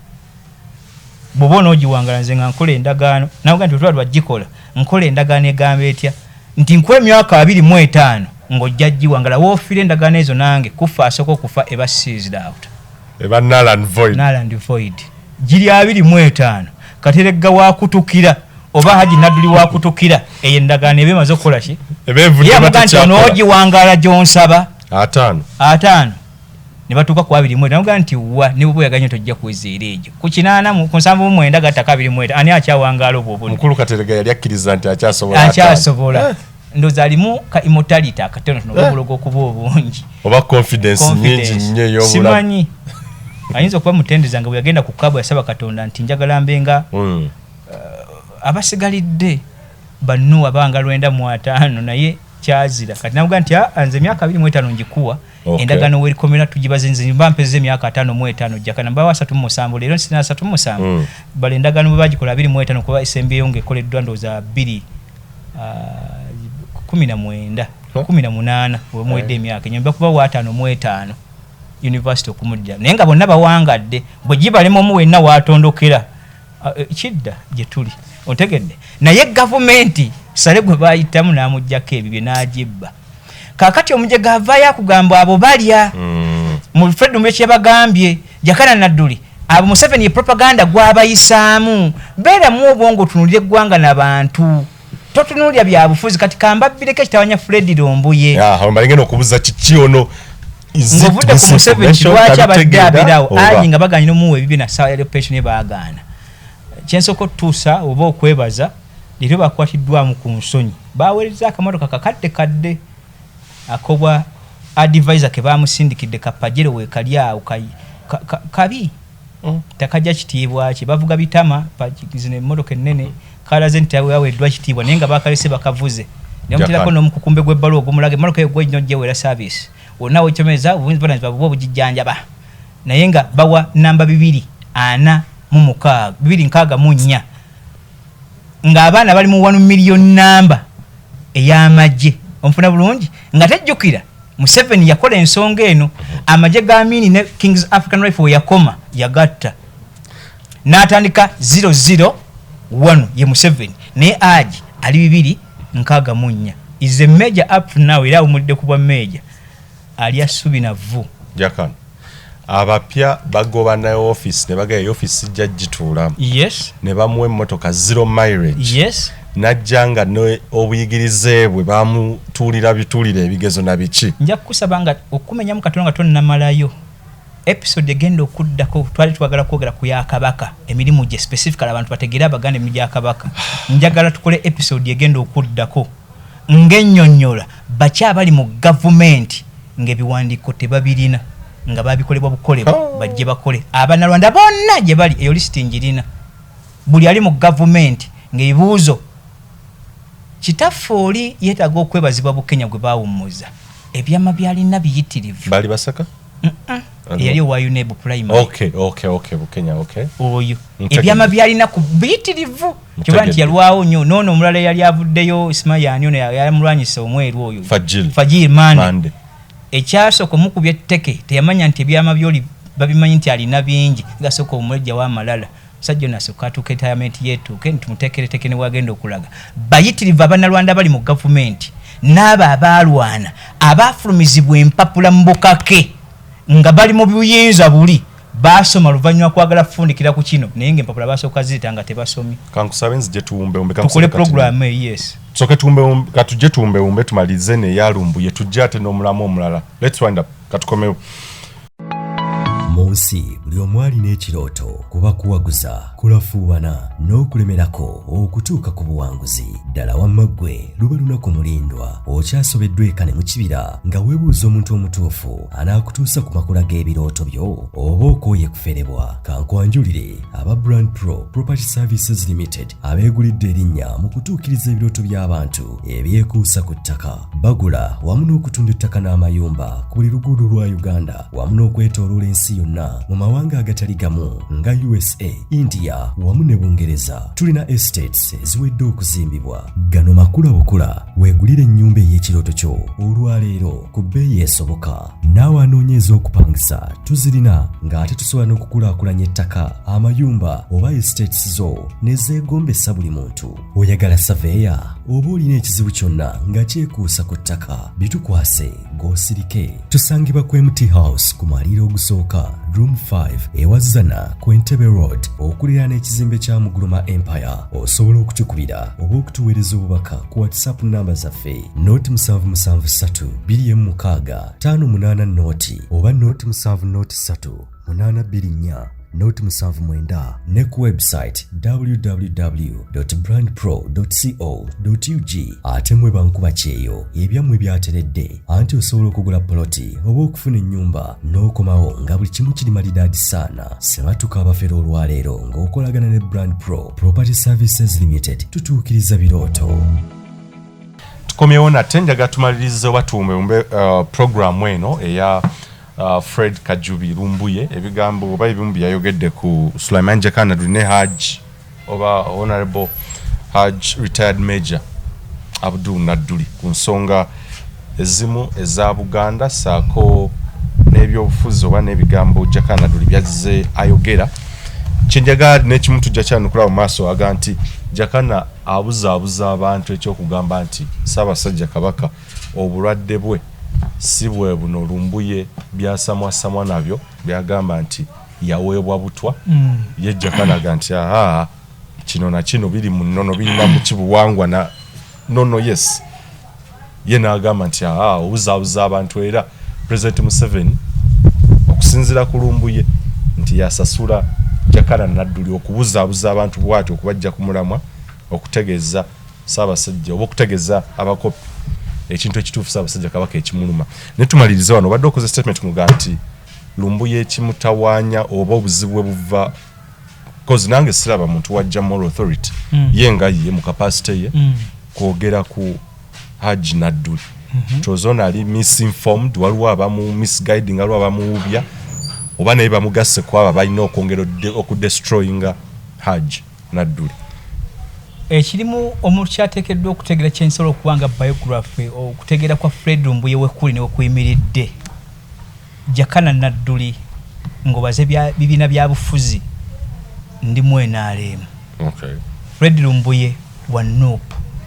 Bw'oba onoogiwangala nze nga nkola endagaano, namugamba nti bwe tuba twagikola, nkola endagaano egamba etya nti nkuwa emyaka 25 ng'ojja giwangala, woofiira endagaano ezo nange kufa asooka okufa eba seized out. Eba null and void. Null and void. Giri 25, Kateregga wakutukira oba Haji Nadduli wakutukira, eyo endagaano eba emaze okukola ki? Eba evudde. Ye amuga nti batakyakola. Onoogiwangaala gy'onsaba. 50. 50. Ne batuuka ku 25, namugaa nti wa ne bwe oyagala nnyo tojja kuweza era egyo ku 80 ku 79 gattako 25, ani akyawangaala obwo obudde? Mukulu Katerega yali akkiriza nti akyasobola 50. Akyasobola. Ndowooza alimu ka immortality akatonotono, oba obulogo okuba obungi. Oba confidence nyingi Confidence. nnyo ey'obulamu. Simanyi, ayinza okuba mutendeza nga bwe yagenda ku kabu yasaba Katonda nti njagala mbe nga abasigalidde bannu abanga 95, naye kyazira. Kati namuga nti, "Ah, nze emyaka 25 ngikuwa." Endagaano werikomera tugibaze, nze mba mpeza emyaka 55, jakana mbawo 37, leero nsina 37. Bala endagaano bwe bagikola 25, kuba esembyeyo ngaekoleddwa ndowooza bbiri 19, 18, wemuwedde emyaka enyo mba kuba wa 55 university okumudda, naye nga bonna bawangadde bwe gibalema omu wenna watondokera. Kidda gye tuli, ontegedde? Naye gavumenti sale gwe bayitamu n'amugjako ebibye n'agibba. Kaakati omujega avaayo akugamba abo balya mu Fred Mbeki yabagambye Jakana Nadduli abo Museveni ye propaganda gwabayisaamu. Beeramu obwongo, otunuulire eggwanga n'abantu, totunuulira byabufuzi. Kati kambabbireko ekitabanya Fred Lumbuye. Ah, mbalengena okubuza kiki ono. Ng'ovudde ku Museveni, lwaki abadde abeerawo aji nga baganye n'omuwa ebibye na ssaawa ya pension baagaana? Kyensooka otutuusa oba okwebaza, leero bakwatiddwamu ku nsonyi, baweereza akamotoka kakadde kadde akobwa advisor ke bamusindikidde ka Pajero weekali awo kabi takajja kitiibwa kye bavuga bitama zino emmotoka ennene kalaze nti aweeddwa kitiibwa, naye nga bakalese bakavuze nemuterako n'omukukumbe gw'ebbaluwa ogumulaga emmotoka eyo gwejno gyewera service wonna wekyomeza obuvunanyizibwa bubwe obugijjanjaba, naye nga bawa namba 246, 264, ng'abaana bali mu 1 million namba ey'amagye. Onfuna bulungi? Nga tejjukira Museveni yakola ensonga eno, amagye ga Amini ne Kings African Rifle weyakoma yagatta n'atandika 001 ye Museveni, naye aji ali 264 is a major up to now, era awumulidde ku bwa major, alya ssubi na vvu. Jakana, abapya bagoba ne office ne bagaya office sijja gituulamu. Ne bamuwa emmotoka zero mileage. Najja nga ne obuyigirize bwe bamutuulira bituulira ebigezo na biki. Nja kukusaba nga okumenyamu katono nga tonnamalayo episode egenda okuddako, twali twagala kwogera ku ya Kabaka, emirimu gye specifically, abantu bategere Abaganda emirimu gya Kabaka. Njagala tukole episode egenda okuddako ng'ennyonnyola baki abali mu gavumenti ng'ebiwandiiko tebabirina, nga babikolebwa bukolebwa. Bajje bakole Abanalwanda bonna gye bali, eyo lisiti njirina. Buli ali mu gavumenti ng'ebibuuzo kitaffe oli yeetaaga okwebazibwa Bukenya gwe baawummuza, ebyama byalina biyitirivu. Bali basaka. Eyali owa UNEB primary. Okay, Bukenya, okay. Oyo Ntegedde. ebyama byalina ku biyitirivu kyoba nti yalwawo nnyo. Noono omulala eyali avuddeyo simayani ono yamulwanyisa omweru oyo. Fajil. Fajil Mande. Mande. Ekyasooka omukubya etteke, teyamanya nti ebyama byoli babimanyi nti alina bingi, gasooka omulejjawo amalala. Musajja ono asooka atuuka retirement yeetuuke ntumuteekereteke ne wagenda okulaga bayitirivu Abannalwanda bali mu gavumenti n'abo abaalwana abaafulumizibwa empapula mu bukake nga bali mu buyinza buli baasoma luvannyuma kwagala kufundikira ku kino, naye ngaempapula basooka ziyita nga tebasomye. Kankusabe nzije tuwumbewumbe. Tukole programu eyo, yes. Soke tuwumbewumbe, katujje tuwumbewumbe, tumalirize neyalumbuye, tujje ate n'omulamu omulala. Let's wind up, katukomewo. Mu nsi buli omu alina ekirooto, kuba kuwaguza, kulafuubana n'okulemerako okutuuka ku buwanguzi. Ddala wamma ggwe luba lunaku mulindwa okyasobeddwa eka ne mu kibira nga weebuuza omuntu omutuufu anaakutuusa ku makula g'ebirooto byo, oba okooye kuferebwa. Kankwanjulire aba Brand Pro Property Services Limited, abeegulidde erinnya mu kutuukiriza ebirooto by'abantu ebyekuusa ku ttaka. Bagula wamu n'okutunda ettaka n'amayumba ku buli luguudo lwa Uganda wamu n'okwetooloola ensi yonna mu mawanga agatali gamu nga USA, India wamu ne Bungereza. Tulina estates eziwedde okuzimbibwa. Gano makula bukula, weegulire ennyumba ey'ekirooto kyo olwaleero ku bbeeyi esoboka. Naawe anoonya ez'okupangisa tuzirina, ng'ate tusobola n'okukulaakulanya ettaka, amayumba oba estates zo ne zeegombesa buli muntu. Oyagala surveyor? Oba olina ekizibu kyonna nga kyekuusa ku ttaka, bitukwase g'osirike. Tusangibwa ku MT House ku mwaliiro ogusooka, room 5, ewa Zana ku Entebbe Road, okuliraana ekizimbe kya Muguluma Empire. Osobola okutukubira oba okutuweereza obubaka ku WhatsApp namba zaffe 077 26 58 0 oba 070 3 824 079, ne ku website www.brandpro.co.ug. Ate mwe bankuba kyeyo, ebyammwe byateredde, anti osobola okugula poloti oba okufuna ennyumba n'okomawo nga buli kimu kiri malidaadi saana. Sebatuka abafere olwaleero ng'okolagana ne Brand Pro Property Services Limited, tutuukiriza birooto. Tukomyewo nate. Njagala tumalirize oba tuwumbewumbe programu eno eya Fred Kajubi Lumbuye, ebigambo oba ebimu byayogedde ku Sulaiman Jakana ne Haj oba Honorable Haj Retired Major Abdul Nadduli ku nsonga ezimu eza Buganda saako n'ebyobufuzi oba n'ebigambo Jakana Nadduli byazze ayogera. Kyenjagala n'ekimu tujja kyanukula mu maaso, aga nti Jakana abuzaabuza abantu ekyokugamba nti Ssaabasajja Kabaka obulwadde bwe si bwe buno Lumbuye byasamwasamwa nabyo, byagamba nti yaweebwa butwa. Ye Jakanaga nti aa, kino na kino biri mu nnono, birina mu kibuwangwa na nono. Yes, ye n'agamba nti aa, obuzaabuza abantu, era President Museveni okusinziira ku Lumbuye nti yasasula Jakana Nadduli okubuzaabuza abantu bw'atyo, okubajja ku mulamwa, okutegeeza Ssaabasajja oba okutegeeza abakopi ekintu ekituufu Ssaabasajja Kabaka ekimuluma. Naye tumalirize wano, obadde okoze statement muga nti Lumbuye ekimutawaanya oba obuzibu bwe buva 'cause nange siraba muntu wajja moral authority ye nga ye mu capacity ye kwogera ku Hajj Nadduli. Tozona ali misinformed, waliwo abamu misguiding, waliwo abamuwubya oba naye bamugasse ku abo balina okwongera okudestroyinga Hajj Nadduli. Ekirimu omuntu kyateekeddwa okutegeera, kyensobola okuba nga biography, okutegeera kwa Fred Lumbuye wekuli ne wekuyimiridde Jakana Nadduli, ng'obaze bibiina bya bufuzi, ndi mu NRM. Fred Lumbuye wa NUP,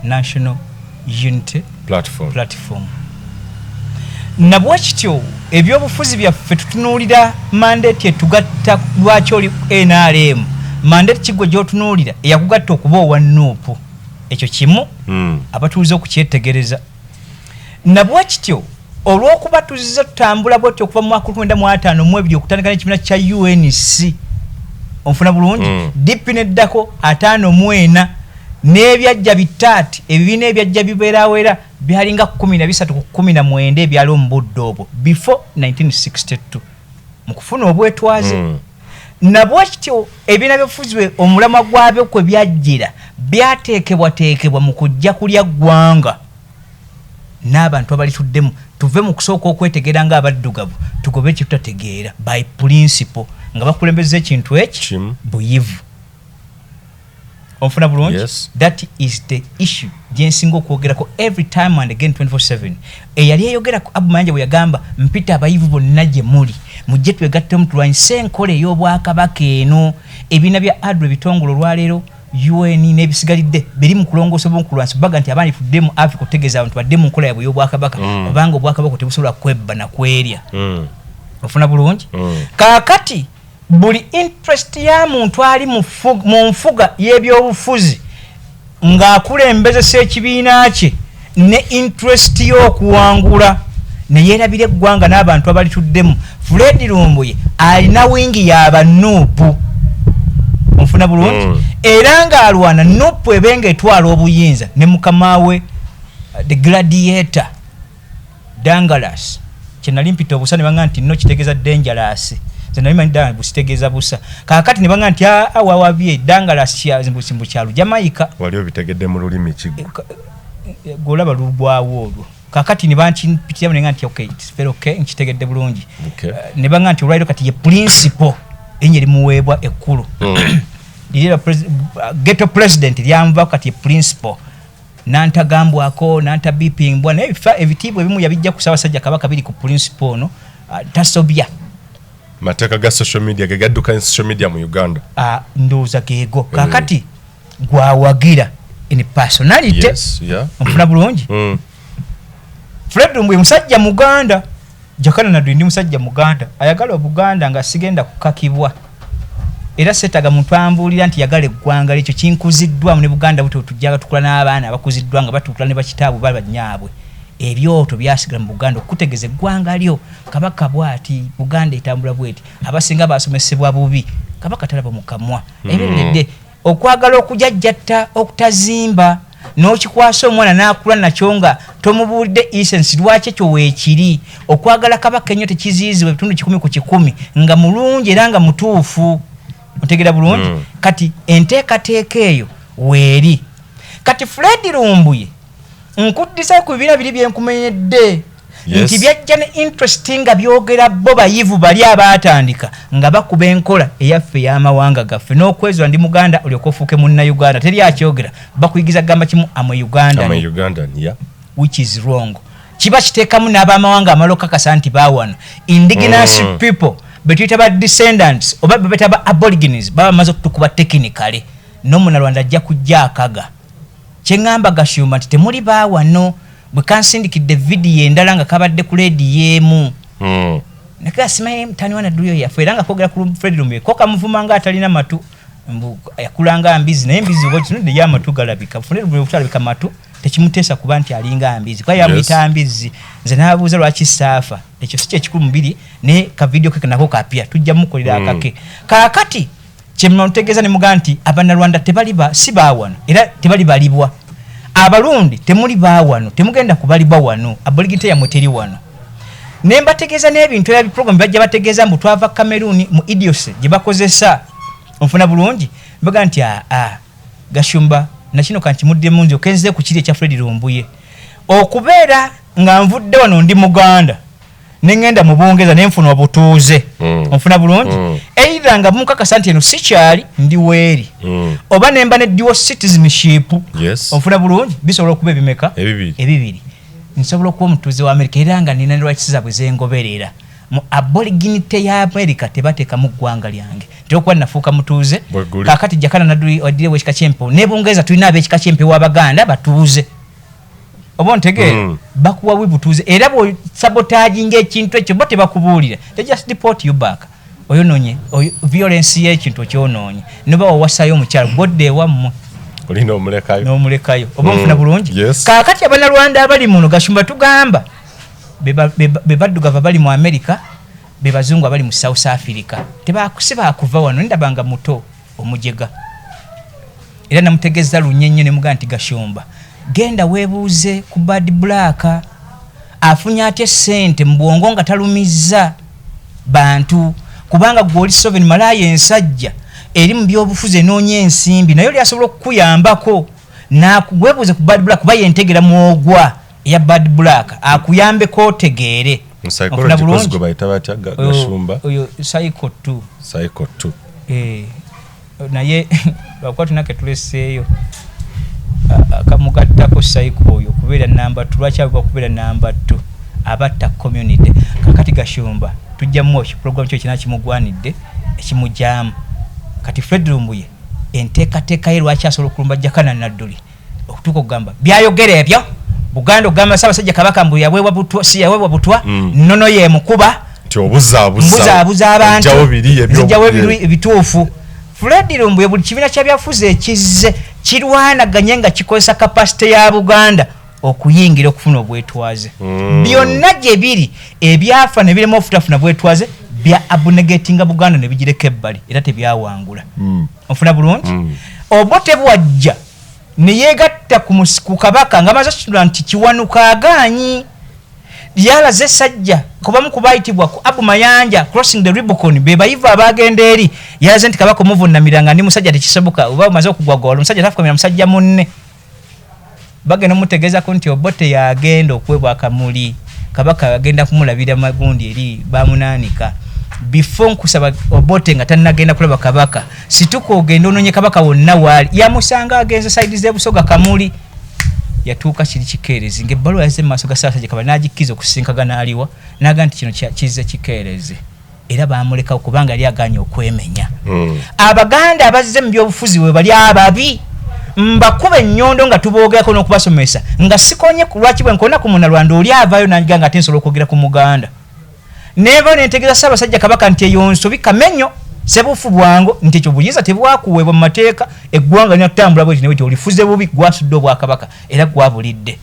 National Unity Platform. Platform. Nabwe kityo ebyobufuzi byaffe tutunuulira mandate etugatta. Lwaki oli NRM? Mandate kigwe gyotunuulira eyakugatta okuba owa NUP. Ekyo kimu abatuuze okukyetegereza. Nabwe kityo olw'okuba tuzze tutambula bwetyo okuva mu mwaka 1952 okutandika n'ekibiina kya UNC, onfuna bulungi? DP neddako 54 n'ebyajja bitaati, ebibiina ebyajja bibeerawera byalinga 13 ku 19 ebyaliwo mu budde obwo before 1962 mu kufuna obwetwaze. Nabwe kityo ebibiina byobufuzi bwe omulamwa gwabyo kwe byajjira byateekebwateekebwa mu kujja kulya ggwanga n'abantu abalituddemu. Tuve mu kusooka okwetegeera ng'abaddugavu, tugobe kye tutategeera by principle, nga bakulembeza ekintu eki Kimu. Buyivu, onfuna bulungi? Yes. That is the issue gyensinga okwogerako every time and again, 24/7. Eyali eyogera ku Abu Mayanja bwe yagamba, "Mpita abayivu bonna gye muli, mujje twegattemu tulwanyise enkola ey'obwakabaka eno." Ebibiina bya ADRA, ebitongole olwaleero UN n'ebisigalidde biri mu kulongoosa oba okulwanyisa baga nti abaana tudde mu Africa, okutegeeza abantu badde mu nkola yaabwe ey'obwakabaka, kubanga obwakabaka tebusobola kwebba na kwerya. Ofuna bulungi? Kaakati buli interest ya muntu ali mu nfuga y'ebyobufuzi ng'akulembezesa ekibiina kye ne interest y'okuwangula, neyeerabira eggwanga n'abantu abalituddemu. Fred Lumbuye alina wing y'aba NUP, onfuna bulungi? Era ng'alwana NUP ebenga etwala obuyinza ne mukama we the gladiator Dangalas, kyenali mpita obusa ne baŋŋamba nti no, kitegeeza dangerous. Nze nali manyi ddala busitegeeza busa. Kaakati ne baŋŋamba nti aa, wawabye, dangerous mbu kya Lujamaika. Wali obitegedde mu lulimi kiggwa. Gwolaba lugwawo olwo. Kakati ne bankipitiramu nenga nti okay, it's very okay, nkitegedde bulungi. Ne baŋŋamba nti olwaliro kati ye principal, erinnya erimuweebwa ekkulu lirira ghetto president lyanvaako, kati ye principal nantagambwako nantabipimbwa, naye ebitiibwa ebimu yabijja ku Ssaabasajja Kabaka biri ku principal ono, tasobya. Mateeka ga social media ge gaddukanya social media mu Uganda. Ndowooza geego. Kakati gwawagira In personality. Yes, yeah. Onfuna bulungi? Fred Lumbuye musajja muganda. Jakana Nadduli ndi musajja muganda ayagala obuganda, nga sigenda kukakibwa, era seetaga muntu ambuulira nti yagala eggwanga. Lekyo kinkuziddwamu ne Buganda buto tujjaga tukula n'abaana abakuziddwa nga batuukula ne bakitaabwe baba nyaabwe. Ebyoto byasigala mu Buganda okukutegeeza eggwanga lyo. Kabaka bwati, Buganda etambula bweti. Abasinga basomesebwa bubi. Kabaka talaba mu kamwa. Ebiredde okwagala okujajjatta okutazimba n'okikwasa omwana n'akula nakyo nga tomubuulidde essence lwaki ekyo weekiri. Okwagala kabaka ennyo tekiziyizibwa ebitundu 100% nga mulungi era nga mutuufu. Otegera bulungi? Kati enteekateeka eyo weeri. Kati Fred Lumbuye, nkuddisayo ku bibiina biri byenkumenyedde nti byajja ne interest nga byogera bo bayivu bali abaatandika nga bakuba enkola eyaffe ey'amawanga gaffe n'okwezwa ndi muganda olyoka ofuuke Munnayuganda. Teri akyogera, bakuyigiza kugamba kimu, am a Uganda. I'm a Ugandan, yeah. Which is wrong. Kiba kiteekamu n'abamawanga amala okakasa nti baawano indigenous people betuyita ba descendants oba bebeta ba aborigines baba bamaze okutukuba technically. N'omunalwanda ajja kujja akaga. Kyeŋŋamba Gashumba nti temuli baawano. Bwe kansindikidde vidiyo endala nga kabadde ku leediyo emu, nakasimaye mutani wa Nadduli oyo yaffe era nga kogera ku Fred Lumbuye, ko kamuvuma nga atalina matu, mbu yakulanga mbizi. Naye embizi oba okitunudde ye amatu galabika. Fred Lumbuye obutalabika matu tekimuteesa kuba nti alinga mbizi, kuba yamuyita mbizi. Nze n'abuuza lwaki saafa. Ekyo si kyekikulu mubiri, naye kavidiyo ke nako kapya, tujja mukolera akake. Kaakati kyemutegeeza ne mugaa nti Abannalwanda tebali ba si baawano era tebali balibwa. Abalundi temuli baawano, temugenda kubalibwa wano. Aborigine yammwe teri wano. Ne mbategeeza n'ebintu ebya program bajja bategeeza mbu twava Cameroon mu idiocy gye bakozesa. Onfuna bulungi? Mbaga nti aa Gashumba, nakino kankimuddemu nze okenze ku kiri ekya Fred Lumbuye. Okubeera nga nvudde wano ndi muganda ne ŋŋenda mu Bungereza ne nfuna obutuuze, onfuna bulungi? Either nga mukakasa nti eno sikyali ndi weeri, oba nemba ne dual citizenship. Onfuna bulungi? Bisobola okuba ebimeka? Ebibiri. Ebibiri. Nsobola okuba omutuuze wa Amerika era nga nina rights zaabwe zengoberera. Mu aboriginity ya Amerika tebateekamu ggwanga lyange, nti okuba nafuuka mutuuze. Bwe guli. Kaakati Jakana Nadduli wadire w'ekika ky'empewo, ne Bungereza tulina ab'ekika ky'empewo abaganda batuuze, oba ontegeera? Bakuwa bwi butuuze, era bw'osabotaginga ekintu ekyo bo tebakubuulira, they just deport you back. Oyonoonye violence y'ekintu okyonoonye, noba wawasayo omukyalo gwodda ewammwe. Olina omulekayo. N'omulekayo, oba onfuna bulungi? Yes. Kaakati Abanyarwanda abali muno, Gashumba, tugamba be baddugavu abali mu America, be bazungu abali mu South Africa. Si bakuva wano. Ndabanga muto omujega era namutegeeza lunye nnyo ne mugaa nti Gashumba, genda weebuuze ku Bad Black, afunye atya essente mu bwongo nga talumizza bantu, kubanga gwe oli sovereign malaaya ensajja eri mu byobufuzi enoonya ensimbi, naye oli asobola okukuyambako. Weebuuze ku Bad Black kuba yentegera mwogwa eya Bad Black, akuyambeko otegeere. Mu Ofuna psychology bulungi? course gwe bayita batya, Gashumba? Oyo psycho 2. Psycho 2. Eh, naye lwakuba tulina ketuleseeyo akamugattako psycho oyo okubeera namba 2. Lwaki agwa kubeera namba 2? Abatta community. Kakati Gashumba tujjamu program kyo kina kimugwanidde ekimujaamu. Kati Fred Lumbuye enteekateeka ye lwaki asobola okulumba Jakana Nadduli okutuuka okugamba byayogera ebyo Buganda, okugamba Ssaabasajja Kabaka mbu yaweebwa butwa, si yaweebwa butwa, nnono yemukuba. Nti obuzaabuza. Mbuzaabuza abantu. Ojjawo biri nzijjawo ebituufu. Fred Lumbuye, buli kibiina kya byafuzi ekizze kirwanaganye nga kikozesa capacity ya Buganda okuyingira okufuna obwetwaze, byonna gye biri ebyafa ne birema ofutafuna bwetwaze, bya abnegatinga Buganda ne bigireka ebbali era tebyawangula. Onfuna bulungi? Oba tebwajja ne yeegatta ku kabaka nga amaze okitula nti Kiwanuka agaanyi yalaze essajja kubamu kubayitibwa ku Abu Mayanja crossing the Rubicon, be bayivu abagenda eri. Yalaze nti kabaka omuvunamira nga ndi musajja tekisoboka, oba omaze okugwagwala omusajja tafukamira musajja munne. Bagenda omutegeezako nti Obote yagenda okuweebwa akamuli, kabaka agenda kumulabira magundi eri bamunaanika. Before nkusaba Obote nga tannagenda kulaba kabaka, situka ogende ononye kabaka wonna waali. Yamusanga agenze side z'ebusoga kamuli yatuuka kiri kikeerezi ng'ebbaluwa yazze mu maaso ga Ssaabasajja Kabaka n'agikkiriza okusinkagana aliwa n'aga nti kino kizze kikeerezi, era bamulekawo kubanga yali aganye okwemenya. Abaganda abazze mu byobufuzi we bali ababi. Mbakuba ennyondo nga tuboogerako n'okubasomesa nga sikonye ku lwaki bwe nkona ku Munnalwanda oli avaayo nanjiga nga ate nsobola okwogera ku Muganda. Nenvayo nentegeeza Ssaabasajja Kabaka nti eyo nsobi kamenyo sebufu bwangu nti ekyo buyinza tebwakuweebwa mu mateeka, eggwanga lirina kutambula bweti ne bweti, olifuze bubi, gwasudde Obwakabaka era gwabulidde.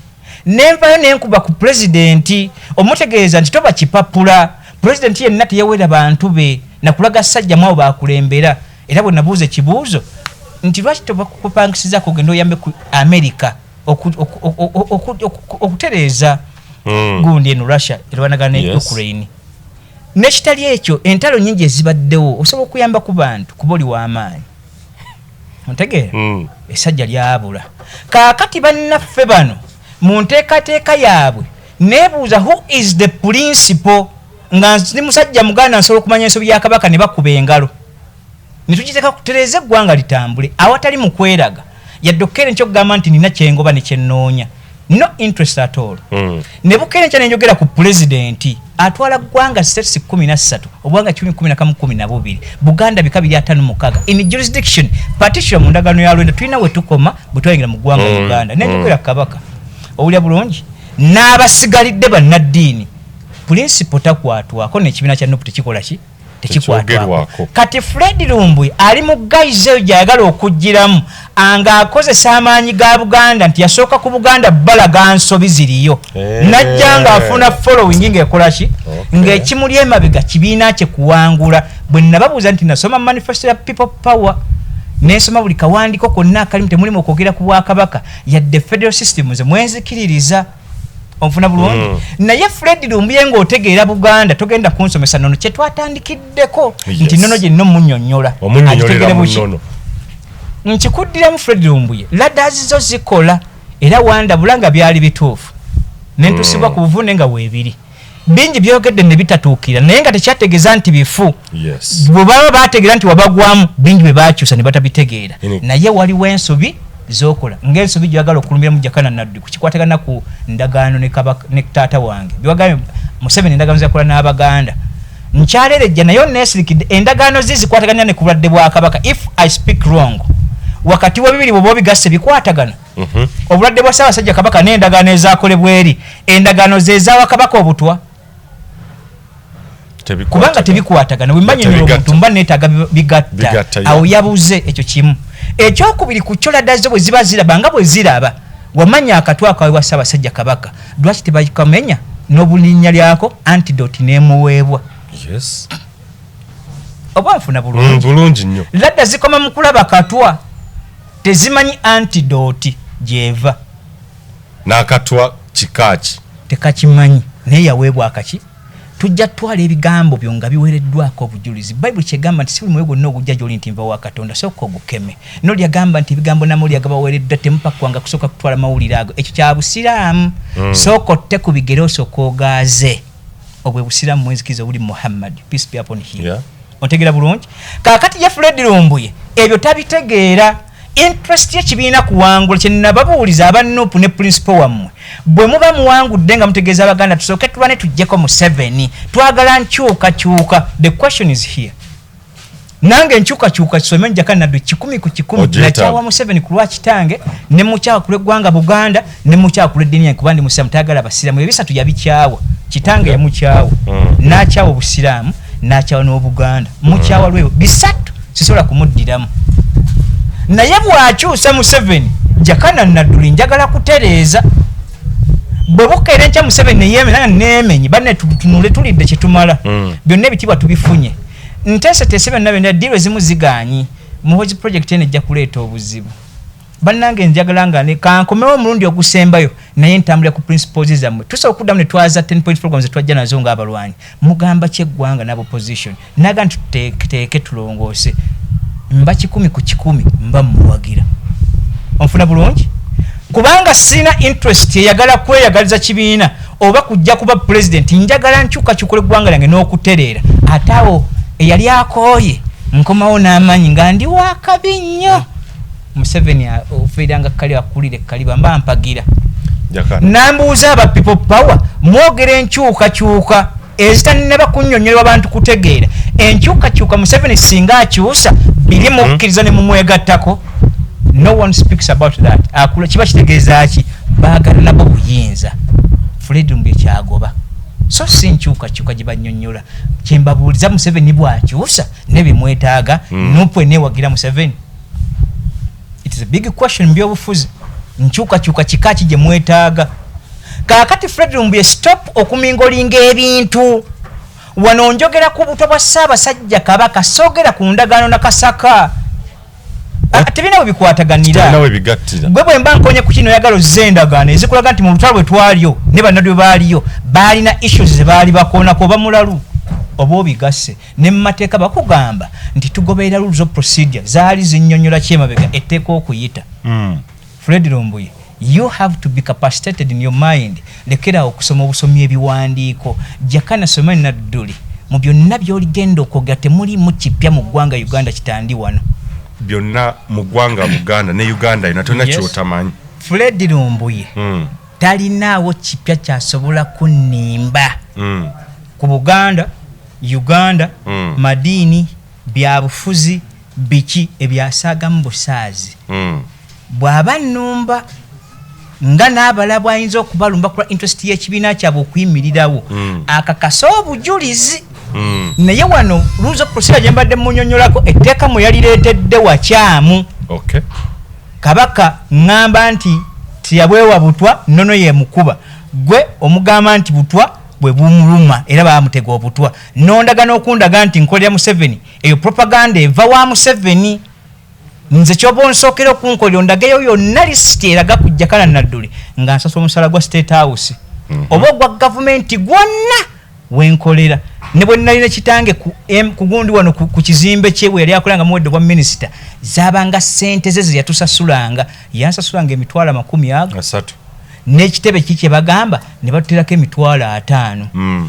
Nenvayo nenkuba ku Pulezidenti omutegeeza nti toba kipapula, Pulezidenti yenna teyawera bantu be nakulaga ssajja mu abo bakulembera. Era bwe nabuuza ekibuuzo nti lwaki tobakupangisizaako ogende oyambe ku Amerika okutereeza gundi eno Russia erwanagana ne Ukraine, nekitali ekyo entalo nyingi ezibaddewo osobola okuyamba ku bantu kuba oli w'amaanyi, ontegeera? Essajja lyabula. Kaakati bannaffe bano mu nteekateeka yaabwe neebuuza who is the principal. Nga ndi musajja Muganda nsobola okumanya ensobi ya Kabaka ne bakuba engalo ne tugiteeka kutereeza eggwanga litambule awatali mu kweraga yadde okukeera enkya okugamba nti nina kyengoba ne kyennoonya, no interest at all. Ne bukeera enkya nenjogera ku pulezidenti atwala ggwanga states 13, obwanga 111 12, Buganda bika biri 56 in jurisdiction particular mu ndagaano ya Lwenda tulina we tukoma bwe twayingira mu ggwanga Uganda. Nenjogera ku Kabaka, owulira bulungi, n'abasigalidde bannaddiini, principal takwatwako n'ekibiina kya NUP tekikola ki, tekikwatwako. Tekyogerwako. Kati Fred Lumbuye ali mu guise eyo gyayagala okugiramu ng'akozesa amaanyi ga Buganda nti yasooka ku Buganda balaga nsobi ziriyo, najja ng'afuna following ng'ekola ki, ng'ekimuli emabega kibiina kye kuwangula. Bwe nababuuza nti nasoma manifesto ya People Power nensoma buli kawandiiko konna akalimu, temulimu okwogera ku Bwakabaka yadde federal system ze mwenzikiririza, onfuna bulungi? Naye Fred Lumbuye ng'otegeera Buganda togenda kunsomesa nono kyetwatandikiddeko nti nono gye nno munnyonnyola Omunnyonnyolera agitegere mu buki. nnono. Nkikuddiramu, Fred Lumbuye, ladders zo zikola era wandabula nga byali bituufu nentusibwa ku buvune nga weebiri bingi byogedde ne bitatuukira, naye nga tekyategeeza nti bifu. Bwe baba bategeera nti wabagwamu bingi bye bakyusa ne batabitegeera. Naye waliwo ensobi zokola ng'ensobi gyagala okulumbiramu Jakana Naddu kukikwatagana ku ndagaano ne Kabaka ne taata wange byewagambye Museveni, endagaano zeyakola n'Abaganda nkyalерejja naye oneesirikidde endagaano zi zikwatagana ne ku bulwadde bwa Kabaka. If I speak wrong, wakati wa bibiri bwoba obigasse bikwatagana. Obulwadde bwa Ssaabasajja Kabaka n'endagaano ezakolebwa eri, endagaano zeezaawa Kabaka obutwa kubanga tebikwatagana. Bwemanyonyola omuntu mba neetaaga bigatta. Bigatta, yeah. Awo yabuze ekyo kimu. Ekyokubiri, ku kyo ladder zo bwe ziba ziraba nga bwe ziraba wamanya akatwa akaweebwa Ssaabasajja Kabaka, lwaki tebakamenya n'obulinnya lyako antidote n'emuweebwa? Oba nfuna bulungi? Bulungi nnyo. Ladder zikoma mu kulaba katwa, tezimanyi antidote gyeva. N'akatwa kikaaki? Tekakimanyi, naye yaweebwa akaki. Tujja tutwala ebigambo byo nga biweereddwako obujulizi. Bayibuli kyegamba nti si buli mwoyo gwonna ogujja gy'oli nti nva wa Katonda, sooka ogukeme. Noli yagamba nti ebigambo n'amawulire agabaweereddwa temupakwanga kusooka kutwala mawulire ago, ekyo kya busiraamu. Sooka otte ku bigere osooka ogaaze obwe busiraamu mwenzikiriza obuli Muhammad, peace be upon him. Ontegeera bulungi? Kaakati ye Fred Lumbuye ebyo tabitegeera. Interest yekibiina kuwangula. Kyenababuuliza aba NUP ne principal wammwe, bwe muba muwangudde nga mutegeeza Abaganda tusooke tulwane tuggyeko Museveni, twagala nkyukakyuka. The question is here, nange enkyukakyuka kisome njaka naddo 100%. Ogyetaaga. Nakyawa Museveni ku lwa kitange, ne mukyawa ku lw'eggwanga Buganda, ne mukyawa ku lw'eddiini yange kuba ndi Musiraamu, tayagala Abasiraamu. Ebisatu yabikyawa. Kitange yamukyawa, n'akyawa Obusiraamu, n'akyawa n'Obuganda. Mukyawa lweyo bisatu, sisobola kumuddiramu. Naye bw'akyusa Museveni, Jakana Nadduli njagala kutereeza. Bwe bukeera enkya Museveni neyemenya neemenye banne, tutunule tulidde kyetumala. Byonna ebitiibwa tubifunye, nteeseteese byonna byonna, deal ezimu zigaanyi. Muhoozi project eno ejja kuleeta obuzibu. Bannange, njagala nga ne kankomewo omulundi ogusembayo, naye ntambulira ku principles zammwe. Tusobola okuddamu ne twaza 10 point programs zetwajja nazo ng'abalwanyi. Mugamba ki eggwanga n'abopposition naga nti tuteeke tulongoose? Mba 100% mba muwagira, onfuna bulungi? Kubanga sirina interest eyagala kweyagaliza kibiina oba kujja kuba president. Njagala nkyukakyuka eggwanga lyange n'okutereera. Ate awo eyali akooye nkomawo n'amaanyi nga ndi wakabi nnyo. Museveni ofiiranga kali akulira ekkaliba mba mpagira. Jakana. Nambuuza aba People Power, mwogera enkyukakyuka ezitannaba kunnyonnyolebwa bantu kutegeera enkyukakyuka. Museveni singa akyusa biri, mukkiriza ne mumwegattako? No one speaks about that. Akula kiba kitegeeza ki? Baagala nabo buyinza. Fred Lumbuye kyagoba, so si nkyukakyuka gye bannyonnyola. Kyembabuuliza, Museveni bw'akyusa ne bye NUP eneewagira Museveni? It is a big question mu byobufuzi. Nkyukakyuka kika ki gye mwetaaga? Kaakati Fred Lumbuye, stop okumingolinga ebintu. Wano njogera ku butwa bwa Ssaabasajja Kabaka, soogera ku ndagaano na Kasaka. Ah, tebirina bwe bikwataganira. Talina we bigattira. Gwe bwe mba nkonye ku kino, oyagala ozza endagaano ezikulaga nti mu lutalo bwe twaliyo ne bannadwe baaliyo, baalina issues ze baali bakoonako, oba mulalu oba obigasse ne mu mateeka. Bakugamba nti tugoberera rules of procedure, zaali zinnyonnyola kyemabega etteeka okuyita. Fred Lumbuye, you have to be capacitated in your mind. Lekerawo okusoma obusomi ebiwandiiko. Jakana Somani Nadduli, mu byonna by'oligenda okwogera temulimu kipya mu ggwanga Uganda kitandi wano. Byonna mu ggwanga Buganda ne Uganda yona, tolina kyotamanyi. Fred Lumbuye talinaawo kipya kyasobola kunnimba ku Buganda, Uganda, madiini, byabufuzi, biki ebyasaagamu busaazi. Bw'aba nnumba nga n'abalala bw'ayinza okubalumba ku lwa interest y'ekibiina kyabwe okuyimirirawo, akakase obujulizi. Naye wano rules of procedure gye mbadde munyonyolako, etteeka mwe yalireetedde wakyamu. Kabaka ŋŋamba nti teyabwewa butwa, nnono yemukuba. Gwe omugamba nti butwa bwe bumuluma era bamutega obutwa, nondaga n'okundaga nti nkolera Museveni. Eyo propaganda eva wa Museveni. Nze kyoba onsookera okunkolera, ondageyo yonna lisiti eraga ku Jakana Nadduli nga nsasula omusala gwa State House oba ogwa gavumenti gwonna wenkolera, ne bwe nalina kitange ku gundi wano ku kizimbe kye bwe yali akola nga muwedde obwa minisita, zabanga sente ze ze yatusasulanga. Yansasulanga emitwalo amakumi ago 30. N'ekitebe ki kye bagamba ne batuterako emitwalo 50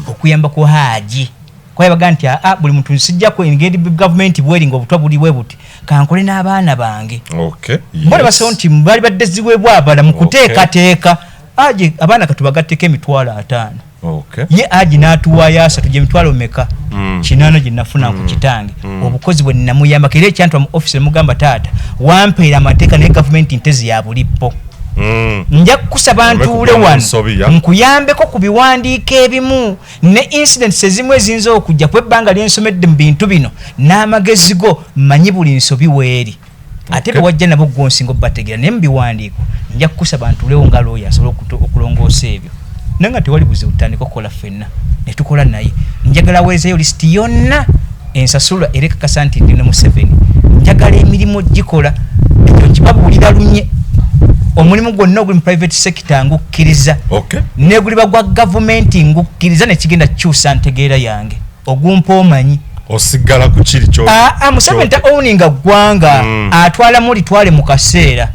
okuyamba ku haaji. Kwaye baga nti aa, buli muntu nsijjako engeri gavumenti bweri nga obutwa buli bwe buti, kankole n'abaana bange. Mbona basawo nti bali badde ziweebwa abala mu kuteekateeka aje abaana katubagatteko emitwalo 50. Ye aji n'atuwaayo 30, gye mitwalo meka? 80 gye nafuna ku kitange. Obukozi bwe namuyambako era ekyantwa mu office nemugamba, taata wampeera amateeka, naye gavumenti ntezi ya bulippo. Nja kukusaba Oleme ntuule kugwa mu wano nsobi, ya. nkuyambeko ku biwandiiko ebimu ne incidents ezimu eziyinza okujja, kuba ebbanga lyensomedde mu bintu bino n'amagezi go mmanyi buli nsobi weeri, ate bwe wajja nabo gwonsinga obubategeera. Naye mu biwandiiko nja kukusaba ntuulewo nga looya asobole okulongoosa ebyo, naye nga tewali buzibu, tutandika okukola ffenna ne tukola. Naye njagala aweerezeyo lisiti yonna ensasula era ekakasa nti ndi ne Museveni. Njagala emirimu gikola ekyo nkibabuulira lunye, omulimu gwonna oguli mu private sector ngukkiriza, neguliba gwa gavumenti ngukkiriza, nekigenda kukyusa ntegeera yange ogumpa omanyi. Osigala ku kiri kyo. Aa, Museveni ta owninga ggwanga. Atwalamu litwale mu kaseera.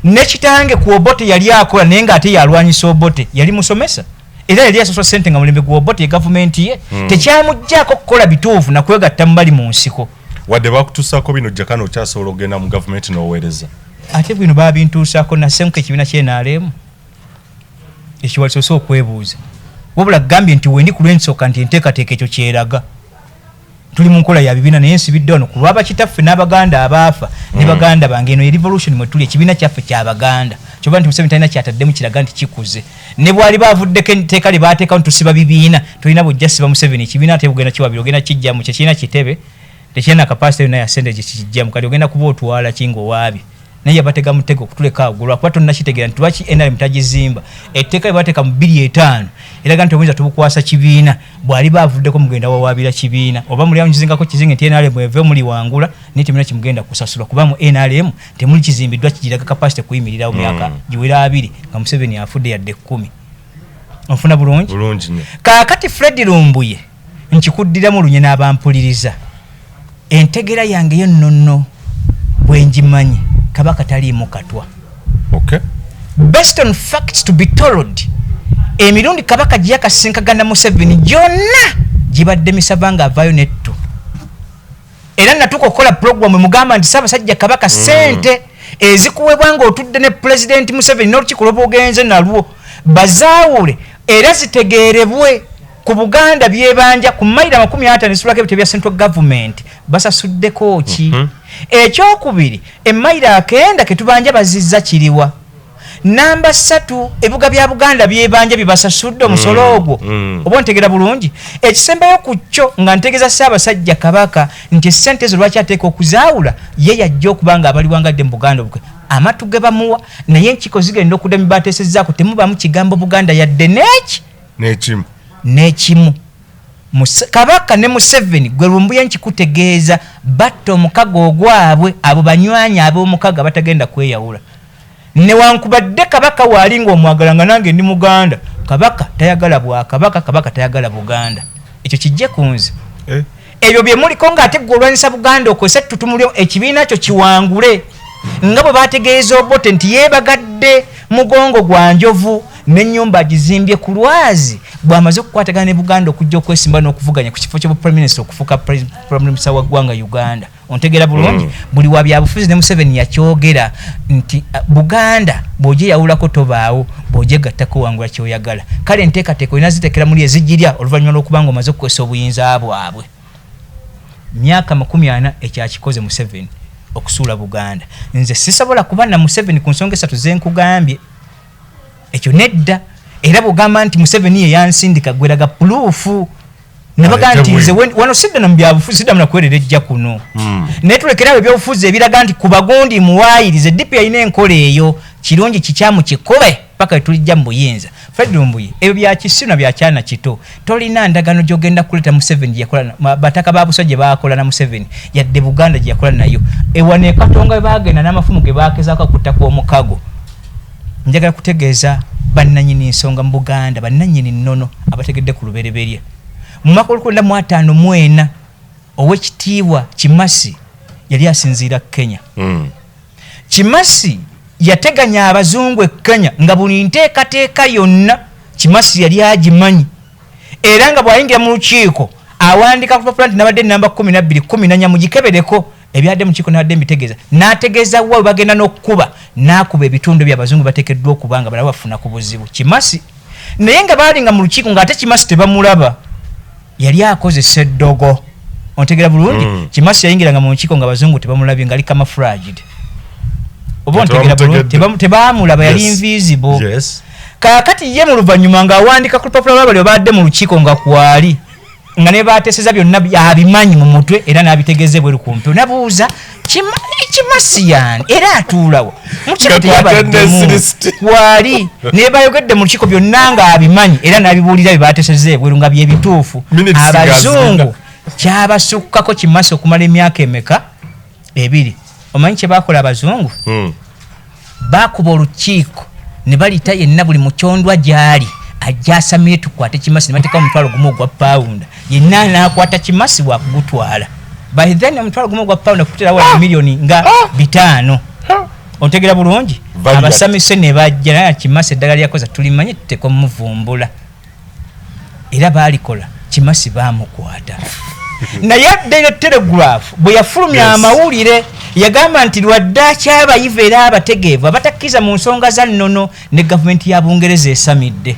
Ne kitange ku Obote yali akola, naye ng'ate yalwanyisa Obote. Yali musomesa era yali asasula sente nga mulembe gwa Obote ye gavumenti ye. Tekyamugjaako kukola bituufu nakwegatta mu bali mu nsiko. Wadde bakutusaako bino, Jakana, okyasobola okugenda mu gavumenti n'oweereza? Ate bino babintuusaako, nasenguka ekibiina kyenaalemu ekiwalisoose okwebuuza. Wabula gambye nti wendi ku lw'ensooka nti enteekateeka ekyo kyeraga tuli mu nkola ya bibiina, naye nsibidde wano ku lw'abakitaffe n'abaganda abaafa ne baganda bange. Eno ye revolution mwe tuli, ekibiina kyaffe kyabaganda. Kyoba nti Museveni talina kyataddemu kiraga nti kikuze, ne bwaliba avuddeko etteeka lye baateekawo ntusiba bibiina, tolina bwojja siba Museveni ekibiina. Ate ogenda kiwabira, ogenda kijjamu kyekirina kitebe tekirina capacity yonna ya sente gyekijjamu. Kati ogenda kuba otwala ki ng'owaabye? Naye yabatega mutego okutuleka awo lwakuba tonnakitegeera nti lwaki NRM tagizimba. Etteeka lye bateeka mu 2005 eraga nti obuyinza tubukwasa kibiina, bw'aliba avuddeko mugenda wawaabira kibiina oba muli mukizingako kizinge nti NRM eve muli wangula, naye temulina kimugenda kusasulwa kuba mu NRM temuli kizimbiddwa kigiraga capacity kuyimirirawo myaka giwera 20 nga Museveni afudde yadde 10. Onfuna bulungi? Bulungi nnyo. Kaakati Fred Lumbuye, nkikuddiramu lunye n'abampuliriza, entegeera yange yo nnono bwe ngimanyi, Kabaka taliimu katwa. Based on facts to be told, emirundi Kabaka gye yakasinkagana Museveni gyonna gibadde misava ng'avaayo nettu. Era natuuka okukola puroguramu emugamba nti Ssaabasajja Kabaka, ssente ezikuweebwa ng'otudde ne Pulezidenti Museveni n'olukiiko lwoba ogenze nalwo, bazaawule era zitegeerebwe ku Buganda byebanja ku mayiro 50 ezisulako ebitebe bya central government, basasuddeko ki? Ekyokubiri, emayiro akenda ketubanja bazizza kiriwa? Namba 3, ebibuga bya Buganda byebanja bibasasudde omusolo ogwo. Oba ontegeera bulungi? Ekisembayo ku kyo nga ntegeeza Ssaabasajja Kabaka nti essente ezo lwaki ateeka okuzaawula, ye yajja okuba nga abaliwangadde mu Buganda obukwe amatu ge bamuwa, naye enkiiko zigenda okudda mu bateesezzaako temubamu kigambo Buganda yadde n'eki n'ekimu n'ekimu. Kabaka ne Museveni gwe Lumbuye nkikutegeeza batta omukago ogwabwe, abo banywanyi ab'omukago abatagenda kweyawula. Newankubadde Kabaka waali ng'omwagala nga nange ndi Muganda, Kabaka tayagala bwakabaka, Kabaka tayagala Buganda. Ekyo kijje ku nze. Ebyo bye muliko ng'ate ggwe olwanyisa Buganda okozesa ettutumu lyo ekibiina kyo kiwangule, nga bwe baategeeza Obote nti yeebagadde mugongo gwa njovu n'ennyumba agizimbye ku lwazi, bw'amaze okukwatagana ne Buganda okujja okwesimba n'okuvuganya ku kifo ky'obwa Prime Minister okufuuka Prime Minister wa ggwanga Uganda. Ontegeera bulungi? Buli wa byabufuzi ne Museveni yakyogera nti Buganda bw'ogyeyawulako tobaawo, bw'ogyegattako wangula ky'oyagala. Kale enteekateeka olina ziteekera muli ezigirya oluvannyuma lw'okuba nga omaze okukozesa obuyinza bwabwe. Myaka 40 ekyakikoze Museveni okusuula Buganda. Nze sisobola kuba na Museveni ku nsonga esatu ze nkugambye. Ekyo nedda. Era bw'ogamba nti Museveni ye yansindika, ggwe laga puluufu. Ne bagamba nti nze wano sidda na mu byabufuzi, sidda na kwerera ejja kuno. Naye tulekere awo ebyobufuzi ebiraga nti ku bagundi muwaayirize. DP yalina enkola eyo, kirungi kikyamu kikube paka we tulijja mu buyinza. Fred Lumbuye, ebyo bya kisiru na bya kyana kito. Tolina ndagaano gy'ogenda kuleeta Museveni gye yakola na, bataka ba Buswa gye baakola na Museveni, yadde Buganda gye yakola nayo. Ewano e Katonga we baagenda n'amafumu ge baakezaako okutta kw'omukago. Njagala kutegeeza bannannyini nsonga mu Buganda, bannannyini nnono abategedde ku lubereberye. Mu mwaka olukumi lwenda mu ataano mu ena, Owekitiibwa Kimasi yali asinziira Kenya. Kimasi yateganya abazungu e Kenya nga buli nteekateeka yonna Kimasi yali agimanyi, era nga bw'ayingira mu lukiiko awandiika ku lupapula nti nabadde namba 12, 14 mugikebereko ebyadde mu lukiiko nabadde mbitegeeza, n'ategeeza wa we bagenda n'okukuba, n'akuba ebitundu ebyo abazungu bateekeddwa okuba nga balaba bafuna ku buzibu. Kimasi naye nga baalinga mu lukiiko ng'ate Kimasi tebamulaba, yali akozesa eddogo. Ontegeera bulungi? Kimasi yayingiranga mu lukiiko nga abazungu tebamulabye, ng'ali camouflaged. Oba ontegeera bulungi? Tebaamulaba, yali invisible. Kaakati ye mu luvannyuma ng'awandiika ku lupapula lw'abali baadde mu lukiiko nga kwali, nga ne baateeseza byonna abimanyi mu mutwe era n'abitegeeza ebweru ku mpewo. Nabuuza, Kimasi yaani? Era atuulawo. Mu lukiiko Nga teyabaddemu. kwatadde sisiti. Kwali. Ne bayogedde mu lukiiko byonna ng'abimanyi era n'abibuulira bye baateeseza ebweru nga bye bituufu. Minutes nga Abazungu zirina. kyabasukkako Kimasi okumala emyaka emeka? 2. Omanyi kye baakola abazungu? Baakuba olukiiko ne balita yenna buli mukyondwa gy'ali ajja asamire tukwate Kimasi, ne bateekawo omutwalo gumu ogwa pawunda, yenna n'akwata Kimasi wakugutwala. By then omutwalo gumu ogwa pawunda kuterawo miliyoni nga 500. Ontegeera bulungi? Value. Abasamise ne bajja, naye Kimasi eddagala lyakoza tulimanyi, tuteekwa muvumbula. Era baalikola, Kimasi baamukwata. Naye Daily Telegraph bwe yafulumya amawulire yagamba nti lwaddaaki abayivu era abategeevu abatakkiriza mu nsonga za nnono ne gavumenti ya Bungereza esamidde.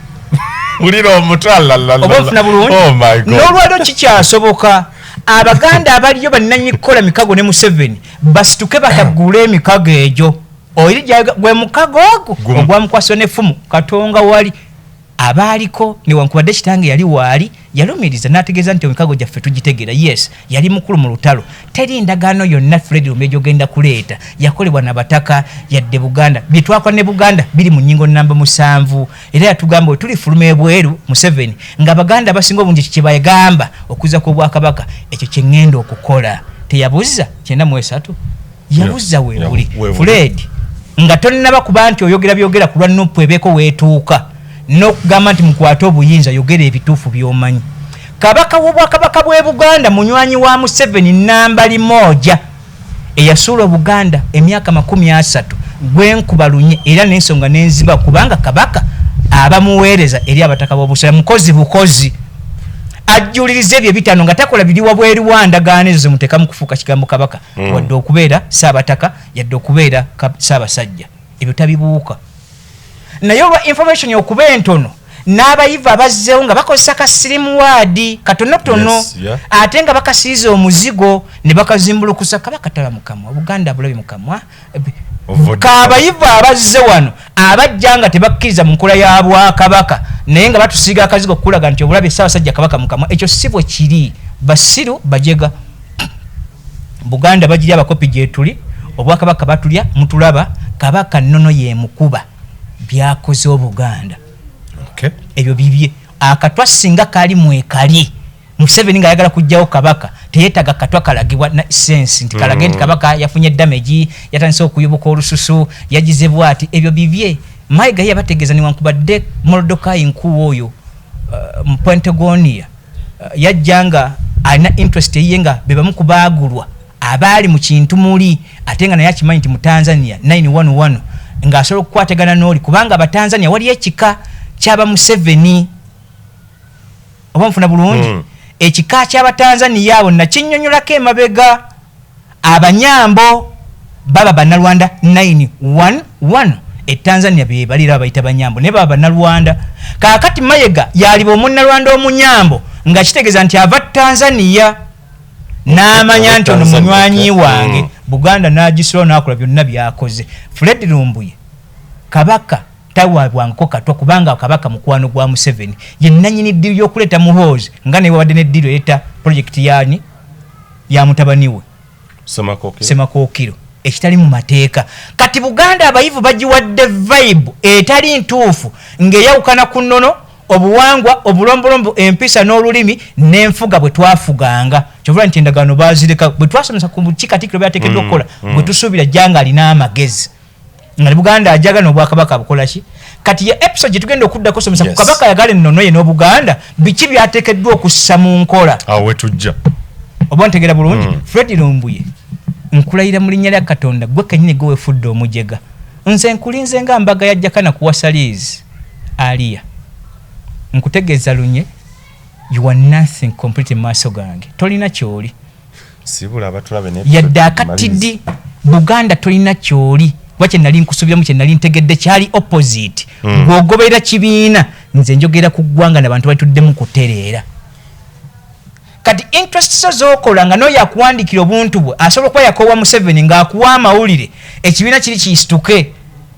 Wulira omutwe, alalala. Oba nfuna bulungi? Oh my God. N'olwaliro kikyasoboka Abaganda abaliyo bannannyini kukola mikago ne Museveni basituke bataggule emikago egyo. Oli gwe mukago ogwo Gumu. ogwamukwasibwa n'effumu Katonga wali abaaliko, newankubadde kitange yali waali, yalumiriza n'ategeeza nti emikago gyaffe tugitegeera. Yes, yali mukulu mu lutalo. Teri ndagaano yonna Fred Lumbuye gy'ogenda kuleeta yakolebwa na bataka yadde Buganda. Bye twakola ne Buganda biri mu nnyingo namba 7. Era yatugamba bwe tulifuluma ebweru Museveni ng'Abaganda abasinga obungi ekyo kye bagamba okuzza kw'Obwakabaka, ekyo kye ŋŋenda okukola. Teyabuza 93? Yabuza weebuli. Fred, nga tonnaba kuba nti oyogera byogera ku lwa NUP ebeeko weetuuka n'okugamba nti mukwate obuyinza, yogera ebituufu by'omanyi. Kabaka w'Obwakabaka bw'e Buganda munywanyi wa Museveni namba limoja eyasuula Obuganda emyaka 30 gwenkuba lunye era n'ensonga n'enziba, kubanga Kabaka aba muweereza eri abataka b'Obusolya, mukozi bukozi ajjuliriza ebyo ebitaano nga takola biri wabweru wa ndagaano ezo zemuteeka mu kufuuka kigambo Kabaka, wadde okubeera Ssaabataka yadde okubeera Ssaabasajja, ebyo tabibuuka. Naye olwa information okuba entono N'abayivu abazzeewo nga bakozesa kasirimu waadi katonotono, ate nga bakasiiza omuzigo ne bakazimbulukusa. Kabaka tala mukamwa, Buganda bulabi mukamwa. Kabayivu abazze wano abajja nga tebakkiriza mu nkola ya bwakabaka, naye nga batusiiga akazigo okulaga nti obulabe Ssaabasajja Kabaka mukamwa. Ekyo si bwe kiri. Basiru bajega. Buganda bagirya abakopi gyetuli, obwakabaka batulya mutulaba. Kabaka nnono yemukuba byakoze Obuganda. Ebyo bibye. Akatwa singa kali mwekali, Museveni ng'ayagala kugjawo kabaka teyeetaga katwa kalagibwa na sense nti kalage nti kabaka yafunye damage, yatandise okuyubuka olususu, yagize bwati. Ebyo bibye. Mayiga ye yabategeeza, newankubadde Morodokayi nkuwa oyo mu Pentagonia yajja nga alina interest eyiye, nga be bamu kubaagulwa abaali mu kintu muli, ate nga naye akimanyi nti mu Tanzania 911 ng'asobola okukwatagana n'oli, kubanga Abatanzania waliyo ekika kyaba Museveni, oba nfuna bulungi. Ekika ky'Abatanzaniya abo nakinnyonnyolako emabega, Abanyambo baba Bannalwanda 911 e Tanzania, bebalira bayita Banyambo, naye baba Bannalwanda. Kaakati Mayega yaliba Omunnalwanda Omunyambo, nga kitegeeza nti ava Tanzania, n'amanya nti ono munywanyi wange. Buganda n'agisulawo n'akola byonna byakoze. Fred Lumbuye, kabaka tawabwangako katwa, kubanga kabaka mukwano gwa Museveni, ye nanyini ddiiro y'okuleeta Muhoozi, nga naye wabadde neddiiro ereeta projekiti yani ya mutabani we Semakookiro, ekitali mu mateeka. Kati Buganda abayivu bagiwadde vibe etali ntuufu, ng'eyawukana ku nnono, obuwangwa, obulombolombo, empisa n'olulimi n'enfuga bwe twafuganga. Kyovula nti endagaano bazireka. Bwe twasomesa ku ki Katikkiro byateekeddwa okukola, bwe tusuubira jjanga alina amagezi nga ne Buganda ajaga n'obwakabaka bukola ki. Kati ye episode gye tugenda okuddako somesa ku kabaka ayagala ennono ye n'Obuganda, biki byateekeddwa okussa mu nkola. Awo wetujja. Oba ntegeera bulungi? Fred Lumbuye, nkulayira mu linnya lya Katonda, gwe kennyini gwe wefudde omujega. Nze nkulinze nga mbaga ya Jakana kuwasaliizi aliya. Nkutegeeza lunye, you are nothing complete mu maaso gange, tolina kyoli. Sibula abatulabe ne yadde akatidi. Buganda tolina kyoli, kuba kyenali nkusuubiramu, kyenali ntegedde kyali opposite. Gweogoberera kibiina, nze njogera ku ggwanga nabantu balituddemu kutereera. Kati interest zo zokola nga noyo akuwandikira obuntu bwe asobola okuba yakoowa Museveni ng'akuwa amawulire, ekibiina kiri kiyisituke,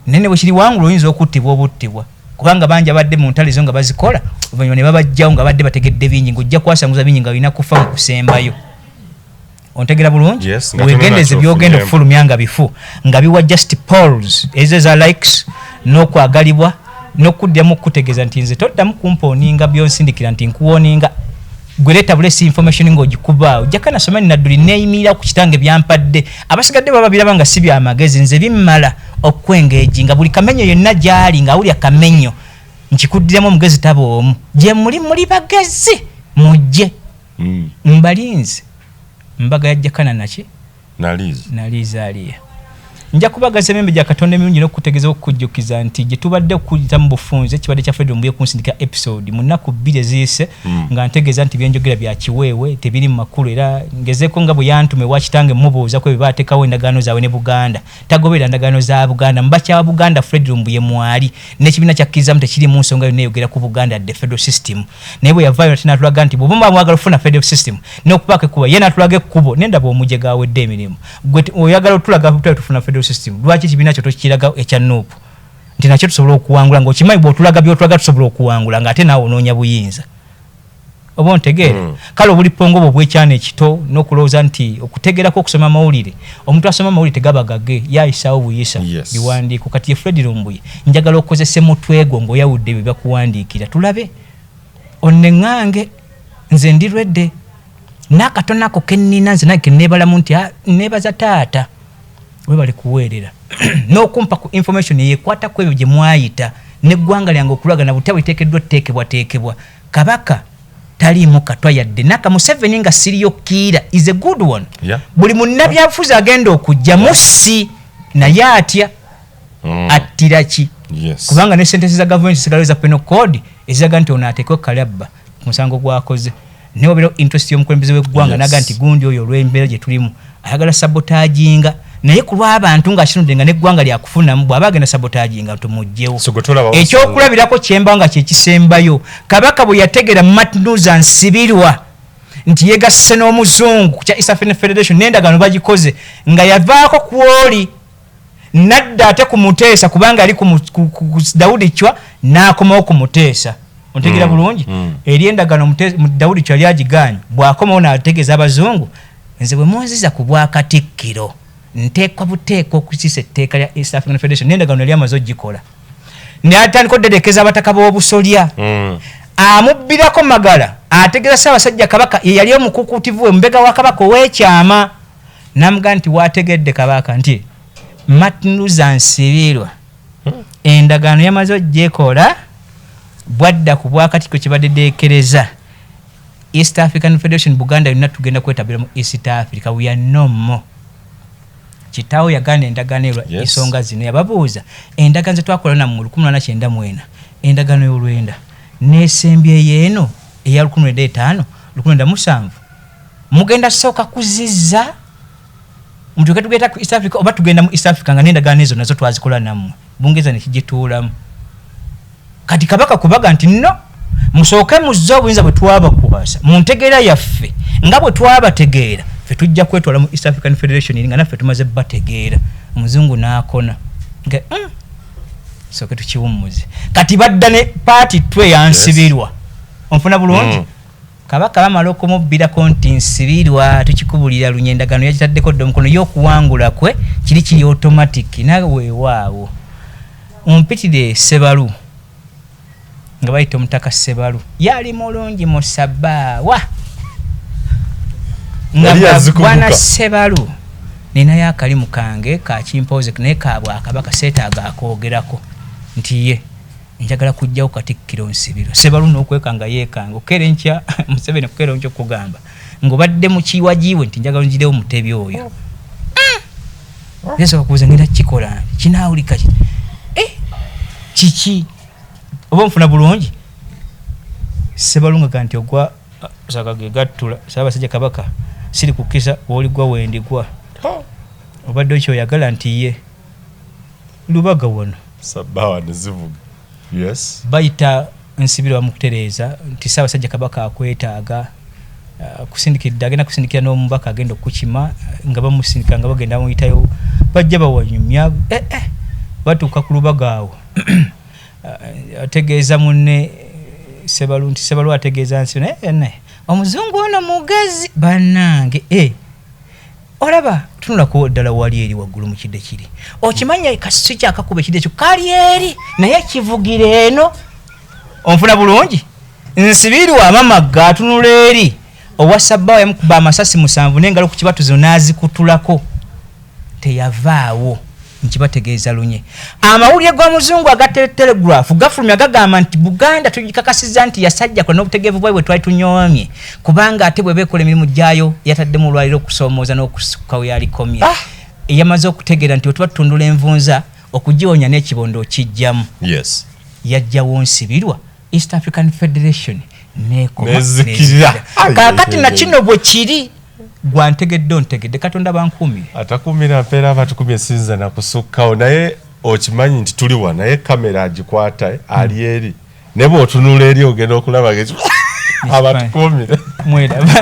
naye ne bwe kiri wangula oyinza okuttibwa obuttibwa, kubanga bangi abadde mu ntalo ezo nga bazikola, oluvannyuma ne babajjawo nga badde bategedde bingi, ng'ojja kwasanguza bingi nga olina kufa mu kusembayo. Ontegera bulungi? Yes, nga wegendereze tolina byogenda kyofunyeemu. Okufulumya nga bifu, nga biwa just polls ezo eza likes n'okwagalibwa n'okuddamu okukutegeeza nti nze toddamu kumponinga byonsindikira nti nkuwoninga. Gwe leeta bulesi information ng'ogikubaawo. Jakana Somani Nadduli neeyimirira ku kitange byampadde, abasigadde baba biraba nga si byamagezi. Nze bimmala okwengeji nga buli kamenyo yonna gy'ali ng'awulira kamenyo nkikuddiramu. Omugezi taba omu gye muli, muli bagezi, mujje. Mbalinze mbaga ya Jakana naki Nalizi. Nalizaaliya. Nja kubagaza emembe gya Katonda emirungi n'okukutegeeza, okukujjukiza nti gye tubadde okuyita mu bufunze kibadde kya Fred Lumbuye kunsindika episode mu nnaku 2 eziyise, nga ntegeeza nti byenjogera bya kiweewe, tebiri mu makulu, era ngezeeko nga bwe yantuma ewa kitange mubuuza ku ebyo baateekawo endagaano zaabwe ne Buganda. Tagoberera ndagaano za Buganda. Mubakyawa Buganda Fred Lumbuye mwali n'ekibiina kyakkirizamu tekirimu nsonga yonna eyogera ku Buganda yadde federal system. Naye bwe yavaayo nate n'atulaga nti bw'oba muba mwagala okufuna federal system n'okubaako ekkubo, ye n'atulaga ekkubo, nendaba omujega awedde emirimu. Gwe oyagala otulaga tutale tufuna federal system, lwaki ekibiina kyo tokikiraga ekya NUP nti nakyo tusobola okuwangula, ng'okimanyi bw'otulaga by'otulaga tusobola okuwangula, ng'ate naawe onoonya buyinza? Oba ontegeera? Kale obulipongo bwo obwekyana ekito n'okulowooza nti okutegeerako okusoma amawulire, omuntu asoma amawulire tegaba gage, ye ayisaawo buyisa biwandiiko. Kati ye Fred Lumbuye, njagala okozese mutwe gwo ng'oyawudde ebyo byakuwandiikira, tulabe onneŋŋange. Nze ndi ready n'akatono ako kennina, nze nange keneebalamu nti ah, neebaza taata webale kuweerera n'okumpa ku information eyekwata ku ebyo gye mwayita n'eggwanga lyange okulwagana butya bwiteekeddwa oteekebwateekebwa. Kabaka taliimu katwa yadde naka. Museveni nga serial killer is a good one. Buli munnabyabufuzi agenda okujja mussi, naye atya? Attira ki? Kubanga ne sentence za gavumenti sigalayo za penal code eziraga nti ono ateekwe kalabba ku musango gwakoze, naye wabeerawo interest y'omukulembeze w'eggwanga. Naga nti gundi oyo olw'embeera gye tulimu ayagala sabotaginga. Naye ku lw'abantu ng'akinudde nga n'eggwanga lyakufunamu, bw'aba agenda sabotaginga, tumuggyewo. So gwe tolaba Ekyokulabirako kyemba nga kyekisembayo, Kabaka bwe yategera Martin Luther Nsibirwa nti yegasse n'omuzungu ku kya East African Federation n'endagaano bagikoze, nga yavaako kwoli nadda ate ku Muteesa, kubanga yali ku Daudi Chwa, n'akomawo ku Muteesa. Ontegeera bulungi? Eri endagaano Daudi Chwa yali agiganye. Bw'akomawo n'ategeeza abazungu, nze bwe munziza ku bwakatikkiro nteekwa buteekwa okukisa etteeka lya East African Federation n'endagaano yali amaze ogikola, n'atandika oddedekeza abataka b'obusolya. Amubbirako Magala ategeeza Ssaabasajja Kabaka, ye yali omukukutivu we, mubega wa Kabaka ow'ekyama, n'amugamba nti waategedde Kabaka nti Martin Luther Nsibirwa endagaano yamaze ogyekola, bwadda ku bwakatikkiro kyebadedeekereza East African Federation, Buganda yonna tugenda kwetabira mu East Africa, we are no more. Kitaawo yagaana endagaano erwa ensonga zino. Yababuuza endagaano zetwakola nammwe 1994, endagaano y'olwenda nesembyeyo eno eya 1905, 1907, mugenda sooka kuzizza mutuke tugenda ku East Africa, oba tugenda mu East Africa nga n'endagaano ezo nazo twazikola nammwe? Bungereza nekigituulamu. Kati Kabaka kubaga nti no, musooke muzze obuyinza bwe twabakwasa mu ntegeera yaffe nga bwe twabategeera, ffe tujja kwetwala mu East African Federation nga naffe tumaze bategeera. Omuzungu n'akona nga sooke tukiwummuze. Kati badda ne part two eyansibirwa. Onfuna bulungi? Kabaka bamala okumubbirako nti Nsibirwa tukikubulira lunya, endagaano yagitaddeko dda omukono, y'okuwangula kwe kiri kiri automatic. Nawe weewaawo ompitire Sebalu, nga bayita omutaka Sebalu, yali mulungi musabaawa nga Yali yazikuguka. Bwana Sebalu, ninayo akalimu kange kakimpooze naye kabwakabaka, seetaaga akoogerako nti ye njagala kujjawo Katikkiro Nsibirwa. Sebalu n'okwekanga yeekanga okukeera enkya, Museveni okukeera enkya okugamba ng'obadde mu kiwagiwe nti njagala ngirewo mutebi oyo, yasooka kubuuza ngenda kukikola nti kinaawulika ki? Eh, kiki oba nfuna bulungi? Sebalungaga nti ogwa saka ge gattula Ssaabasajja Kabaka, siri kukkisa w'oligwa wendigwa, obadde okyoyagala nti ye Lubaga wano. Sabawa nezivuga, yes. Bayita Nsibirwa, bamukutereeza nti Ssaabasajja Kabaka akwetaaga, kusindikidde, agenda kusindikira n'omubaka agenda okukima, nga bamusindika nga bagenda bamuyitayo, bajja bawanyumya, batuuka ku Lubaga awo, ategeeza munne, Sebalu, nti Sebalu ategeeza nsi naye naye omuzungu ono mugezi bannange, olaba tunulako ddala wali eri waggulu mu kidde kiri, okimanya kasi kyakakuba ekidde ekyo kali eri naye kivugira eno. Onfuna bulungi? Nsibirwa amamagga atunula eri owa Sabbawa, yamukuba amasasi 7 n'engalo ku kibatu zino n'azikutulako, teyavaawo. Nkibategeeza lunye, amawulire g'omuzungu aga Telegraph gafulumya gagamba nti Buganda tugikakasizza nti yasajja kola n'obutegeevu bwayo bwe twali tunyoomye, kubanga ate bwe beekola emirimu gyayo yataddemu olwaliro okusoomooza n'okusukka we yalikomye. Eyamaze okutegeera nti wetuba tutundula envunza okugiwonya n'ekibondo okijjamu. Yajjawo Nsibirwa, East African Federation nekoma. Nezikirira. Nezikirira. Kaakati Ai, na kino bwe kiri, gwantegedde ontegedde, Katonda bankuumire. Atakumira mpeera abatukumye, sinza nakusukkawo, naye okimanyi nti tuli wa naye kamera agikwata ali eri, naye bw'otunula eri ogenda okulaba abatukumire. Mweraba.